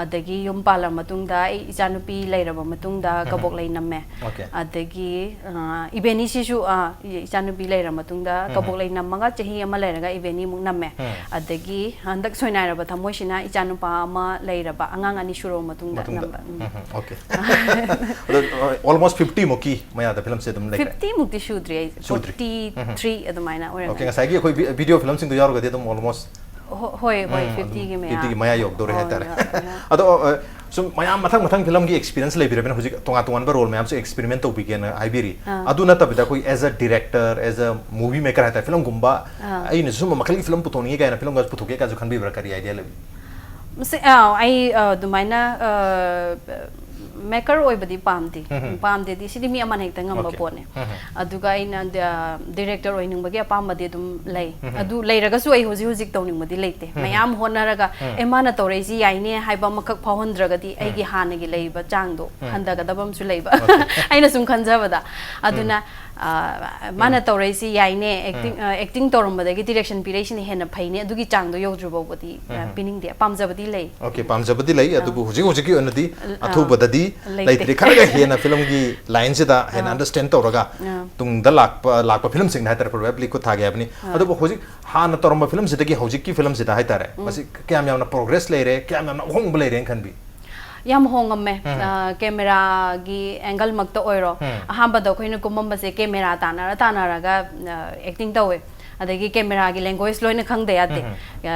ꯑꯗꯒꯤ ꯌꯨꯝ ꯄꯥꯜꯂ ꯃꯇꯨꯡꯗ ꯑꯩ ꯏꯆꯥꯅꯨꯄꯤ ꯂꯩꯔꯕ ꯃꯇꯨꯡꯗ ꯀꯕꯣꯛꯂꯩ ꯅꯝꯃꯦ꯫ Okay. ꯑꯗꯒꯤ, ꯑ, ꯏꯕꯦꯅꯤꯁꯤꯁꯨ, ꯑ, ꯏ-, ꯏꯆꯥꯅꯨꯄꯤ ꯂꯩꯔ ꯃꯇꯨꯡꯗ ꯀꯕꯣꯛꯂꯩ ꯅꯝꯃꯒ ꯆꯍꯤ ꯑꯃ ꯂꯩꯔꯒ ꯏꯕꯦꯅꯤꯃꯨꯛ ꯅꯝꯃꯦ꯫ ꯑꯗꯒꯤ ꯍꯟꯗꯛ ꯁꯣꯏꯅꯥꯏꯔꯕ ꯊꯃꯣꯏꯁꯤꯅ ꯏꯆꯥꯅꯨꯄꯥ ꯑꯃ ꯂꯩꯔꯕ, ꯑꯉꯥꯡ ꯑꯅꯤ ꯁꯨꯔꯕ ꯃꯇꯨꯡꯗ ꯃꯇꯨꯡꯗ꯫ ꯅꯝꯕ꯫ ꯎꯝ꯫ ꯎꯝ, ꯎꯝ, okay. ꯑꯗꯣ, ꯑ, almost fifty ꯃꯨꯛꯀꯤ ꯃꯌꯥꯗ ꯐꯤꯂꯝꯁꯦ ꯑꯗꯨꯝ ꯂꯩꯈ꯭ꯔꯦ? Fifty ꯃꯨꯛꯇꯤ ꯁꯨꯗ꯭ꯔꯤ ꯑꯩ꯫ ꯁꯨꯗ꯭ꯔꯤ꯫ Forty three ꯑꯗꯨꯃꯥꯏꯅ ꯑꯣꯏꯔꯝꯒꯅꯤ꯫ Okay, ꯉꯁꯥꯏꯒꯤ ꯑꯩꯈꯣꯏ ꯚꯤ-, ꯚꯤꯗꯤꯑꯣ ꯐꯤꯂꯝꯁꯤꯡꯗꯣ ꯌꯥꯎꯔꯒꯗꯤ ꯑꯗꯨꯝ almost ꯍꯣ-, ꯍꯣꯏ, ꯍꯣꯏ, ꯎꯝ, fifty ꯒꯤ ꯃꯌꯥ꯫ Fifty ꯒꯤ ꯃꯌꯥ ꯌꯧꯗꯣꯔꯦ ꯍꯣꯏ, ꯍꯥꯏꯇꯥꯔꯦ꯫ ꯌꯧ-, ꯌꯧ-, ꯑꯗꯣ, ꯑ, ꯁꯨꯝ ꯃꯌꯥꯝ ꯃꯊꯪ ꯃꯊꯪ ꯐꯤꯂꯝꯒꯤ experience ꯂꯩꯕꯤꯔꯕꯅꯤꯅ ꯍꯧꯖꯤꯛ ꯇꯣꯉꯥꯟ ꯇꯣꯉꯥꯟꯕ ꯔꯣꯜ ꯃꯌꯥꯝꯁꯨ experiment ꯇꯧꯕꯤꯒꯦꯅ ꯍꯥꯏꯕꯤꯔꯤ꯫ ꯑꯥ꯫ ꯑꯗꯨ ꯅꯠꯇꯕꯤꯗ ꯑꯩꯈꯣꯏ as a director, as a movie maker ꯍꯥꯏꯇꯥꯔꯦ, ꯐꯤꯂꯝꯒꯨꯝꯕ ꯑꯥ꯫ ꯑꯩꯅꯁꯨ ꯁꯨꯝꯕ ꯃꯈꯜꯒꯤ ꯐꯤꯂꯝ ꯄꯨꯊꯣꯛꯅꯤꯡꯉꯤ ꯀꯥꯏꯅ ꯐꯤꯂꯝꯒ ꯄꯨꯊꯣꯛꯀꯦ ꯀꯥꯏꯅꯁꯨ ꯈꯟꯕꯤꯕ꯭ꯔꯥ? ꯀꯔꯤ idea ꯂꯩꯕꯤ? ꯃꯁꯤ, ꯑꯥ, ꯑꯩ, ꯑ, ꯑꯗꯨꯃꯥꯏꯅ, ꯑ, ꯃꯦꯀꯔ ꯑꯣꯏꯕꯗꯤ ꯄꯥꯝꯗꯦ꯫ ꯄꯥꯝꯗꯦꯗꯤ, ꯁꯤꯗꯤ ꯃꯤ ꯑꯃꯅ ꯍꯦꯛꯇ ꯉꯝꯕ ꯄꯣꯠꯅꯦ꯫ ꯑꯗꯨꯒ ꯑꯩꯅ ꯗꯤꯔꯦꯛꯇꯔ ꯑꯣꯏꯅꯤꯡꯕꯒꯤ ꯑꯄꯥꯝꯕꯗꯤ ꯑꯗꯨꯝ ꯂꯩ꯫ ꯑꯗꯨ ꯂꯩꯔꯒꯁꯨ ꯑꯩ ꯍꯧꯖꯤꯛ ꯍꯧꯖꯤꯛ ꯇꯧꯅꯤꯡꯕꯗꯤ ꯂꯩꯇꯦ꯫ ꯃꯌꯥꯝ ꯍꯣꯠꯅꯔꯒ, "ꯑꯦ, ꯃꯥꯅ ꯇꯧꯔꯛꯏꯁꯤ ꯌꯥꯏꯅꯦ" ꯍꯥꯏꯕ ꯑꯃꯈꯛ ꯐꯥꯎꯍꯟꯗ꯭ꯔꯒꯗꯤ ꯑꯩꯒꯤ ꯍꯥꯟꯅꯒꯤ ꯂꯩꯔꯤꯕ ꯆꯥꯡꯗꯣ ꯍꯟꯊꯒꯗꯕ ꯑꯃꯁꯨ ꯂꯩꯕ꯫ ꯑꯩꯅ ꯁꯨꯝ ꯈꯟꯖꯕꯗ꯫ ꯑꯗꯨꯅ, ꯑ, ꯃꯥꯅ ꯇꯧꯔꯛꯏꯁꯤ ꯌꯥꯏꯅꯦ, ꯑꯦꯛꯇꯤꯡ, ꯑ, ꯑꯦꯛꯇꯤꯡ ꯇꯧꯔꯝꯕꯗꯒꯤ ꯗꯤꯔꯦꯛꯁꯟ ꯄꯤꯔꯛꯏꯁꯤꯅ ꯍꯦꯟꯅ ꯐꯩꯅꯦ, ꯑꯗꯨꯒꯤ ꯆꯥꯡꯗꯣ ꯌꯧꯗ꯭ꯔꯤꯕ ꯐꯥꯎꯕꯗꯤ, ꯑ, ꯄꯤꯅꯤꯡꯗꯦ꯫ ꯄꯥꯝꯖꯕꯗꯤ ꯂꯩ꯫ ꯑꯣꯀꯦ, ꯄꯥꯝꯖꯕꯗꯤ ꯂꯩ, ꯑꯗꯨꯕꯨ ꯍꯧꯖꯤꯛ ꯍꯧꯖꯤꯛꯀꯤ ꯑꯣꯏꯅꯗꯤ ꯑ, ꯑꯊꯨꯕꯗꯗꯤ ꯂꯩꯇꯦ꯫ ꯂꯩꯇ꯭ꯔꯤ꯫ ꯈꯔꯒ ꯍꯦꯟꯅ ꯐꯤꯂꯝꯒꯤ ꯂꯥꯏꯟꯁꯤꯗ ꯍꯦꯟꯅ ꯑ꯫ ꯑꯟꯗꯔꯁ꯭ꯇꯦꯟ ꯇꯧꯔꯒ ꯑ꯫ ꯇꯨꯡꯗ ꯂꯥꯛꯄ, ꯂꯥꯛꯄ ꯐꯤꯂꯝꯁꯤꯡꯅ ꯍꯥꯏꯇꯥꯔꯦ, ꯄ꯭ꯔꯣꯕꯦꯕ꯭ꯂꯤ ꯈꯨꯠ ꯊꯥꯒꯦ ꯍꯥꯏꯕꯅꯤ꯫ ꯑ꯫ ꯑꯗꯨꯕꯨ ꯍꯧꯖꯤꯛ ꯍꯥꯟꯅ ꯇꯧꯔꯝꯕ ꯐꯤꯂꯝꯁꯤꯗꯒꯤ ꯍꯧꯖꯤꯛꯀꯤ ꯐꯤꯂꯝꯁꯤꯗ ꯍꯥꯏꯇꯥꯔꯦ, ꯃꯁꯤ ꯀꯌꯥꯝ ꯌꯥꯝꯅ ꯄ꯭ꯔꯣꯒ꯭ꯔꯦꯁ ꯂꯩꯔꯦ, ꯀꯌꯥꯝ ꯌꯥꯝꯅ ꯑꯍꯣꯡꯕ ꯂꯩꯔꯦꯅ ꯈꯟꯕꯤ? ꯌꯥꯝ ꯍꯣꯡꯉꯝꯃꯦ꯫ ꯎꯝ꯫ ꯑ, ꯀꯦꯃꯦꯔꯥꯒꯤ ꯑꯦꯡꯒꯜꯃꯛꯇ ꯑꯣꯏꯔꯣ꯫ ꯎꯝ꯫ ꯑꯍꯥꯟꯕꯗ ꯑꯩꯈꯣꯏꯅ ꯀꯨꯝꯃꯝꯕꯁꯦ ꯀꯦꯃꯦꯔꯥ ꯇꯥꯟꯅꯔ ꯇꯥꯟꯅꯔꯒ, ꯑ, ꯑꯦꯛꯇꯤꯡ ꯇꯧꯋꯦ꯫ ꯑꯗꯒꯤ ꯀꯦꯃꯦꯔꯥꯒꯤ ꯂꯦꯡꯒ꯭ꯋꯦꯖ ꯂꯣꯏꯅ ꯈꯪꯗ ꯌꯥꯗꯦ꯫ ꯎꯝ꯫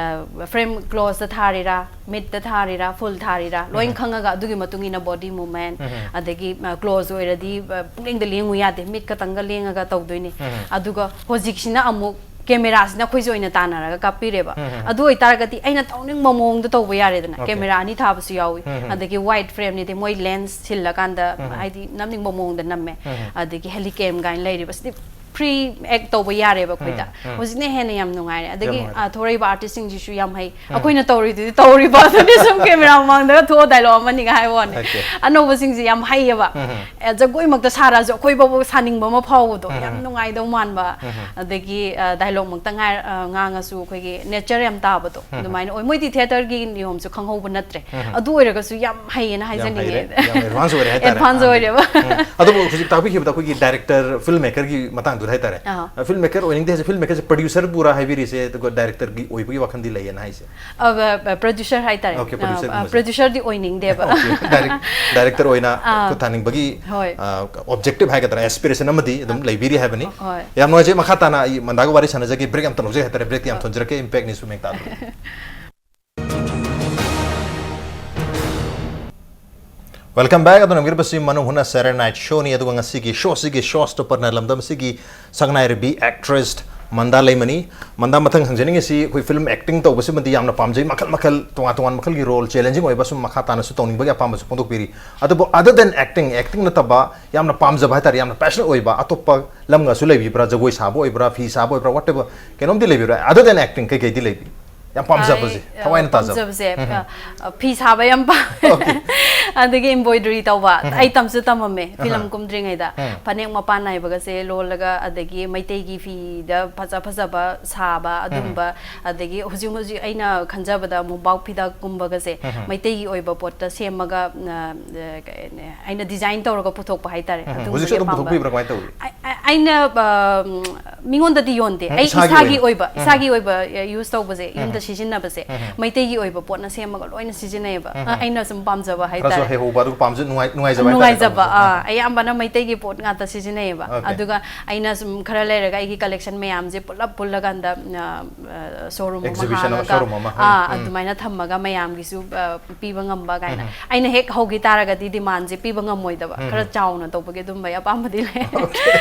ꯑ, ꯐ꯭ꯔꯦꯝ ꯀ꯭ꯂꯣꯁꯇ ꯊꯥꯔꯤꯔꯥ, ꯃꯤꯠꯇ ꯊꯥꯔꯤꯔꯥ, ꯐꯨꯜ ꯊꯥꯔꯤꯔꯥ, ꯂꯣꯏꯅ ꯎꯝ꯫ ꯈꯪꯉꯒ ꯑꯗꯨꯒꯤ ꯃꯇꯨꯡ ꯏꯟꯅ ꯕꯣꯗꯤ ꯃꯨꯚꯃꯦꯟ, ꯎꯝ꯫ ꯑꯗꯒꯤ, ꯑ, ꯀ꯭ꯂꯣꯁ ꯑꯣꯏꯔꯗꯤ, ꯑ, ꯄꯨꯡꯂꯦꯡꯗ ꯂꯦꯡꯉꯨ ꯌꯥꯗꯦ, ꯃꯤꯠ ꯈꯛꯇꯪꯒ ꯂꯦꯡꯉꯒ ꯇꯧꯗꯣꯏꯅꯤ꯫ ꯎꯝ꯫ ꯑꯗꯨꯒ ꯍꯧꯖꯤꯛꯁꯤꯅ ꯑꯃꯨꯛ ꯀꯦꯃꯦꯔꯥꯁꯤꯅ ꯑꯩꯈꯣꯏꯁꯦ ꯑꯣꯏꯅ ꯇꯥꯟꯅꯔꯒ ꯀꯥꯞꯄꯤꯔꯦꯕ꯫ ꯎꯝ, ꯎꯝ꯫ ꯑꯗꯨ ꯑꯣꯏꯇꯥꯔꯒꯗꯤ ꯑꯩꯅ ꯇꯧꯅꯤꯡꯕ ꯃꯑꯣꯡꯗ ꯇꯧꯕ ꯌꯥꯔꯦꯗꯅ꯫ ꯑꯣꯀꯦ꯫ ꯀꯦꯃꯦꯔꯥ ꯑꯅꯤ ꯊꯥꯕꯁꯨ ꯌꯥꯎꯏ꯫ ꯎꯝ, ꯎꯝ꯫ ꯑꯗꯒꯤ ꯋꯥꯏꯗ ꯐ꯭ꯔꯦꯝꯅꯤꯗꯤ ꯃꯣꯏ ꯂꯦꯟꯁ ꯁꯤꯜꯂꯀꯥꯟꯗ, ꯎꯝ, ꯎꯝ꯫ ꯍꯥꯏꯗꯤ ꯅꯝꯅꯤꯡꯕ ꯃꯑꯣꯡꯗ ꯅꯝꯃꯦ꯫ ꯎꯝ, ꯎꯝ꯫ ꯑꯗꯒꯤ ꯍꯦꯂꯤꯀꯦꯝ ꯀꯥꯏꯅ ꯂꯩꯔꯤꯕ, ꯁꯤꯗꯤ ꯐ꯭ꯔꯤ ꯑꯦꯛ ꯇꯧꯕ ꯌꯥꯔꯦꯕ ꯑꯩꯈꯣꯏꯗ꯫ ꯎꯝ, ꯎꯝ꯫ ꯍꯧꯖꯤꯛꯅ ꯍꯦꯟꯅ ꯌꯥꯝ ꯅꯨꯡꯉꯥꯏꯔꯦ꯫ ꯑꯗꯒꯤ, ꯌꯥꯝ ꯅꯨꯡꯉꯥꯏꯔꯦ꯫ ꯑ, ꯊꯣꯔꯛꯏꯕ ꯑꯥꯔꯇꯤꯁꯁꯤꯡꯁꯤꯁꯨ ꯌꯥꯝ ꯍꯩ꯫ ꯎꯝ꯫ ꯑꯩꯈꯣꯏꯅ ꯇꯧꯔꯤꯗꯨꯗꯤ ꯇꯧꯔꯤꯕ ꯑꯗꯨꯗꯤ ꯁꯨꯝ ꯀꯦꯃꯦꯔꯥ ꯃꯃꯥꯡꯗꯒ ꯊꯣꯛꯑ ꯗꯥꯏꯂꯣꯛ ꯑꯃꯅꯤꯒ ꯍꯥꯏꯕ ꯋꯥꯅꯤ꯫ ꯑꯣꯀꯦ꯫ ꯑꯅꯧꯕꯁꯤꯡꯁꯦ ꯌꯥꯝ ꯍꯩꯌꯦꯕ꯫ ꯎꯝ, ꯎꯝ꯫ ꯑꯦ, ꯖꯒꯣꯏꯃꯛꯇ ꯁꯥꯔꯛꯑꯁꯨ ꯑꯩꯈꯣꯏ ꯐꯥꯎꯕ ꯁꯥꯅꯤꯡꯕ ꯑꯃ ꯐꯥꯎꯕꯗꯣ, ꯎꯝ, ꯌꯥꯝ ꯎꯝ꯫ ꯅꯨꯡꯉꯥꯏꯗꯧ ꯃꯥꯟꯕ꯫ ꯎꯝ, ꯎꯝ꯫ ꯑꯗꯒꯤ, ꯑ, ꯗꯥꯏꯂꯣꯛꯃꯛꯇ ꯉꯥꯏ-, ꯑ, ꯉꯥꯡꯉꯁꯨ ꯑꯩꯈꯣꯏꯒꯤ ꯅꯦꯆꯔ ꯌꯥꯝ ꯇꯥꯕꯗꯣ, ꯎꯝ, ꯎꯝ꯫ ꯑꯗꯨꯃꯥꯏꯅ ꯑꯣꯏ꯫ ꯃꯣꯏꯗꯤ ꯊꯤꯌꯦꯇꯔꯒꯤ ꯅꯤꯌꯣꯝꯁꯨ ꯈꯪꯍꯧꯕ ꯅꯠꯇ꯭ꯔꯦ꯫ ꯎꯝ, ꯎꯝ꯫ ꯑꯗꯨ ꯑꯣꯏꯔꯒꯁꯨ ꯌꯥꯝ ꯍꯩꯌꯦꯅ ꯌꯥꯝ ꯍꯥꯏꯖꯅꯤꯡꯉꯦ꯫ ꯍꯩꯔꯦ, ꯌꯥꯝ ꯑꯦꯗꯚꯥꯟꯁ ꯑꯣꯏꯔꯦ ꯍꯥꯏꯇꯥꯔꯦ꯫ ꯑꯦꯗꯚꯥꯟꯁ ꯑꯥ, ꯑꯣꯏꯔꯦꯕ꯫ ꯎꯝ꯫ ꯑꯗꯨꯕꯨ ꯍꯧꯖꯤꯛ ꯇꯥꯛꯄꯤꯈꯤꯕꯗ ꯑꯩꯈꯣꯏꯒꯤ ꯗꯥꯏꯔꯦꯛꯇꯔ, ꯐꯤꯜꯝ ꯃꯦꯀꯔꯒꯤ ꯃꯇꯥꯡꯗꯨꯗ ꯍꯥꯏꯇꯥꯔꯦ꯫ ꯑꯥ꯫ ꯑ, ꯐꯤꯜꯝ ꯃꯦꯀꯔ ꯑꯣꯏꯅꯤꯡꯗꯦ ꯍꯥꯏꯁꯦ, ꯐꯤꯜꯝ ꯃꯦꯀꯔꯁꯦ ꯄ꯭ꯔꯣꯗ꯭ꯌꯨꯁꯔ ꯄꯨꯔꯥ ꯍꯥꯏꯕꯤꯔꯤꯁꯦ, ꯑꯗꯨꯒ ꯗꯥꯏꯔꯦꯛꯇꯔꯒꯤ ꯑꯣꯏꯕꯒꯤ ꯋꯥꯈꯜꯗꯤ ꯂꯩꯌꯦꯅ ꯍꯥꯏꯁꯦ? ꯑ, ꯑ, ꯄ꯭ꯔꯣꯗ꯭ꯌꯨꯁꯔ ꯍꯥꯏꯇꯥꯔꯦ꯫ ꯑꯣꯀꯦ, ꯑ, ꯄ꯭ꯔꯣꯗ꯭ꯌꯨꯁꯔꯒꯨꯝꯕꯁꯦ꯫ ꯑ, ꯄ꯭ꯔꯣꯗ꯭ꯌꯨꯁꯔꯗꯤ ꯑꯣꯏꯅꯤꯡꯗꯦꯕ꯫ ꯑꯣꯀꯦ, ꯗꯥꯏꯔꯦꯛ-, ꯗꯥꯏꯔꯦꯛꯇꯔ ꯑꯣꯏꯅ ꯑꯥ꯫ ꯈꯨꯠ ꯊꯥꯅꯤꯡꯕꯒꯤ, ꯍꯣꯏ꯫ ꯑ, ꯑꯣꯕꯖꯦꯛꯇꯤꯚ ꯍꯥꯏꯒꯗ꯭ꯔꯥ, ꯑꯦꯁꯄꯤꯔꯦꯁꯟ ꯑꯃꯗꯤ ꯑꯗꯨꯝ ꯑꯥ꯫ ꯂꯩꯕꯤꯔꯤ ꯍꯥꯏꯕꯅꯤ꯫ ꯍꯣꯏ꯫ ꯌꯥꯝ ꯅꯨꯡꯉꯥꯏꯖꯩ꯫ ꯃꯈꯥ ꯇꯥꯅ ꯑꯩ ꯃꯟꯗꯥꯒ ꯋꯥꯔꯤ ꯁꯥꯟꯅꯖꯒꯦ, ꯕ꯭ꯔꯦꯛ ꯑꯝꯇ ꯂꯧꯖꯒꯦ ꯍꯥꯏꯇꯥꯔꯦ, ꯕ꯭ꯔꯦꯛꯇꯤ ꯌꯥꯝ ꯑꯥ꯫ ꯊꯣꯟꯖꯔꯛꯀꯦ, ꯏꯝꯄꯦꯛ ꯅ꯭ꯌꯨꯁ ꯃꯦꯛ ꯇꯥꯗꯣꯔꯦ꯫ Welcome back. ꯑꯗꯨꯅ ꯌꯦꯡꯕꯤꯔꯤꯕꯁꯤ ꯃꯅꯨꯡ ꯍꯨꯠꯅ Saturday Night Showꯅꯤ꯫ ꯑꯗꯨꯒ ꯉꯁꯤꯒꯤ ꯁꯣꯁꯤꯒꯤ ꯁꯣ ꯁ꯭ꯇꯣꯄꯔꯅ ꯂꯝꯗꯝ ꯑꯁꯤꯒꯤ ꯁꯛꯅꯥꯏꯔꯕꯤ ꯑꯦꯛꯇ꯭ꯔꯦꯁ ꯃꯟꯗꯥ ꯂꯩꯃꯅꯤ꯫ ꯃꯟꯗꯥ, ꯃꯊꯪ ꯍꯪꯖꯅꯤꯡꯉꯤꯁꯤ, ꯑꯩꯈꯣꯏ ꯐꯤꯂꯝ ꯑꯦꯛꯇꯤꯡ ꯇꯧꯕꯁꯤꯃꯗꯤ ꯌꯥꯝꯅ ꯄꯥꯝꯖꯩ, ꯃꯈꯜ ꯃꯈꯜ, ꯇꯣꯉꯥꯟ ꯇꯣꯉꯥꯟꯕ ꯃꯈꯜꯒꯤ ꯔꯣꯜ, ꯆꯦꯂꯦꯟꯖꯤꯡ ꯑꯣꯏꯕ, ꯁꯨꯝ ꯃꯈꯥ ꯇꯥꯅꯁꯨ ꯇꯧꯅꯤꯡꯕꯒꯤ ꯑꯄꯥꯝꯕꯁꯨ ꯐꯣꯡꯗꯣꯛꯄꯤꯔꯤ꯫ ꯑꯗꯨꯕꯨ other than acting, ꯑꯦꯛꯇꯤꯡ ꯅꯠꯇꯕ ꯌꯥꯝꯅ ꯄꯥꯝꯖꯕ ꯍꯥꯏꯇꯥꯔꯦ, ꯌꯥꯝꯅ ꯄꯦꯁꯟ ꯑꯣꯏꯕ ꯑꯇꯣꯞꯄ ꯂꯝꯒꯁꯨ ꯂꯩꯕꯤꯕ꯭ꯔꯥ? ꯖꯒꯣꯏ ꯁꯥꯕ ꯑꯣꯏꯕ꯭ꯔꯥ, ꯐꯤ ꯁꯥꯕ ꯑꯣꯏꯕ꯭ꯔꯥ, whatever, ꯀꯩꯅꯣꯝꯗꯤ ꯂꯩꯕꯤꯕ꯭ꯔꯥ? Other than acting ꯀꯩꯀꯩꯗꯤ ꯂꯩꯕꯤ? ꯌꯥꯝ ꯄꯥꯝꯖꯕꯁꯦ, ꯑꯩ, ꯑ, ꯊꯋꯥꯏꯅ ꯇꯥꯖꯕ꯫ ꯄꯥꯝꯖꯕꯁꯦ, ꯎꯝ, ꯎꯝ꯫ ꯑ, ꯐꯤ ꯁꯥꯕ ꯌꯥꯝ ꯄꯥꯝꯃꯦ꯫ Okay. ꯑꯗꯒꯤ embroidery ꯇꯧꯕ, ꯎꯝ, ꯎꯝ꯫ ꯑꯩ ꯇꯝꯁꯨ ꯇꯝꯃꯝꯃꯦ, ꯑꯍ꯫ ꯐꯤꯂꯝ ꯀꯨꯝꯗ꯭ꯔꯤꯉꯩꯗ꯫ ꯎꯝ꯫ ꯐꯅꯦꯛ ꯃꯄꯥꯟ ꯅꯥꯏꯕꯒꯁꯦ ꯂꯣꯜꯂꯒ, ꯑꯗꯒꯤ ꯃꯩꯇꯩꯒꯤ ꯐꯤꯗ ꯐꯖ ꯐꯖꯕ ꯁꯥꯕ, ꯎꯝ꯫ ꯑꯗꯨꯝꯕ, ꯑꯗꯒꯤ ꯍꯧꯖꯤꯛ ꯍꯧꯖꯤꯛ ꯑꯩꯅ ꯈꯟꯖꯕꯗ ꯃꯣꯝꯄꯥꯛ ꯐꯤꯗꯛꯀꯨꯝꯕꯒꯁꯦ ꯎꯝ, ꯎꯝ꯫ ꯃꯩꯇꯩꯒꯤ ꯑꯣꯏꯕ ꯄꯣꯠꯇ ꯁꯦꯝꯃꯒ, ꯑ, ꯑ, ꯀꯩ ꯍꯥꯏꯅꯤ, ꯑꯩꯅ design ꯇꯧꯔꯒ ꯄꯨꯊꯣꯛꯄ ꯍꯥꯏꯇꯥꯔꯦ꯫ ꯎꯝ, ꯎꯝ꯫ ꯑꯗꯨꯝꯕꯒꯤ ꯍꯧꯖꯤꯛꯁꯨ ꯑꯗꯨꯝ ꯑꯄꯥꯝꯕ꯫ ꯄꯨꯊꯣꯛꯄꯤꯕ꯭ꯔꯥ? ꯀꯃꯥꯏꯅ ꯇꯧꯔꯤ? ꯑꯩ, ꯑꯩ, ꯑꯩꯅ, ꯑ, ꯃꯤꯉꯣꯟꯗꯗꯤ ꯌꯣꯟꯗꯦ꯫ ꯎꯝ, ꯑꯩ ꯏꯁꯥꯒꯤ ꯏꯁꯥꯒꯤ ꯑꯣꯏꯅ꯫ ꯑꯣꯏꯕ, ꯎꯝ, ꯏꯁꯥꯒꯤ ꯎꯝ꯫ ꯑꯣꯏꯕ, ꯑ, use ꯇꯧꯕꯁꯦ, ꯎꯝ, ꯌꯨꯝꯗ ꯎꯝ꯫ ꯁꯤꯖꯤꯟꯅꯕꯁꯦ, ꯎꯝ, ꯎꯝ꯫ ꯃꯩꯇꯩꯒꯤ ꯑꯣꯏꯕ ꯄꯣꯠꯅ ꯁꯦꯝꯃꯒ ꯂꯣꯏꯅ ꯁꯤꯖꯤꯟꯅꯩꯌꯦꯕ꯫ ꯎꯝ, ꯑ, ꯎꯝ꯫ ꯑꯩꯅ ꯁꯨꯝ ꯄꯥꯝꯖꯕ ꯈꯔꯁꯨ ꯍꯥꯏꯇꯥꯔꯦ꯫ ꯍꯩꯍꯧꯕ, ꯑꯗꯨꯒ ꯄꯥꯝꯖ-, ꯅꯨꯡꯉꯥꯏ-, ꯅꯨꯡꯉꯥꯏꯖꯕ ꯍꯥꯏꯇꯥꯔꯦ ꯅꯨꯡꯉꯥꯏꯖꯕ, ꯇꯧꯕꯁꯦ꯫ ꯑꯥ, ꯎꯝ, ꯎꯝ꯫ ꯑꯌꯥꯝꯕꯅ ꯃꯩꯇꯩꯒꯤ ꯄꯣꯠ ꯉꯥꯛꯇ ꯁꯤꯖꯤꯟꯅꯩꯌꯦꯕ꯫ Okay꯫ ꯑꯗꯨꯒ ꯑꯩꯅ ꯁꯨꯝ ꯈꯔ ꯂꯩꯔꯒ ꯑꯩꯒꯤ collection ꯃꯌꯥꯝꯁꯦ ꯄꯨꯂꯞ ꯄꯨꯜꯂꯀꯥꯟꯗ, ꯑ, ꯑ, showroom ꯑꯃ exhibition ꯑꯃ, ꯍꯥꯡꯉꯒ, showroom ꯑꯃ꯫ ꯑꯥ, ꯎꯝ, ꯎꯝ꯫ ꯑꯗꯨꯃꯥꯏꯅ ꯊꯝꯃꯒ ꯃꯌꯥꯝꯒꯤꯁꯨ, ꯑ, ꯄꯤꯕ ꯉꯝꯕ ꯀꯥꯏꯅ꯫ ꯎꯝ, ꯎꯝ꯫ ꯑꯩꯅ ꯍꯦꯛ ꯍꯧꯈꯤ ꯇꯥꯔꯒꯗꯤ demandꯁꯦ ꯄꯤꯕ ꯉꯝꯃꯣꯏꯗꯕ꯫ ꯎꯝ, ꯈꯔ ꯎꯝ꯫ ꯆꯥꯎꯅ ꯇꯧꯕꯒꯤ ꯑꯗꯨꯝꯕ ꯑꯄꯥꯝꯕꯗꯤ ꯂꯩ꯫ Okay꯫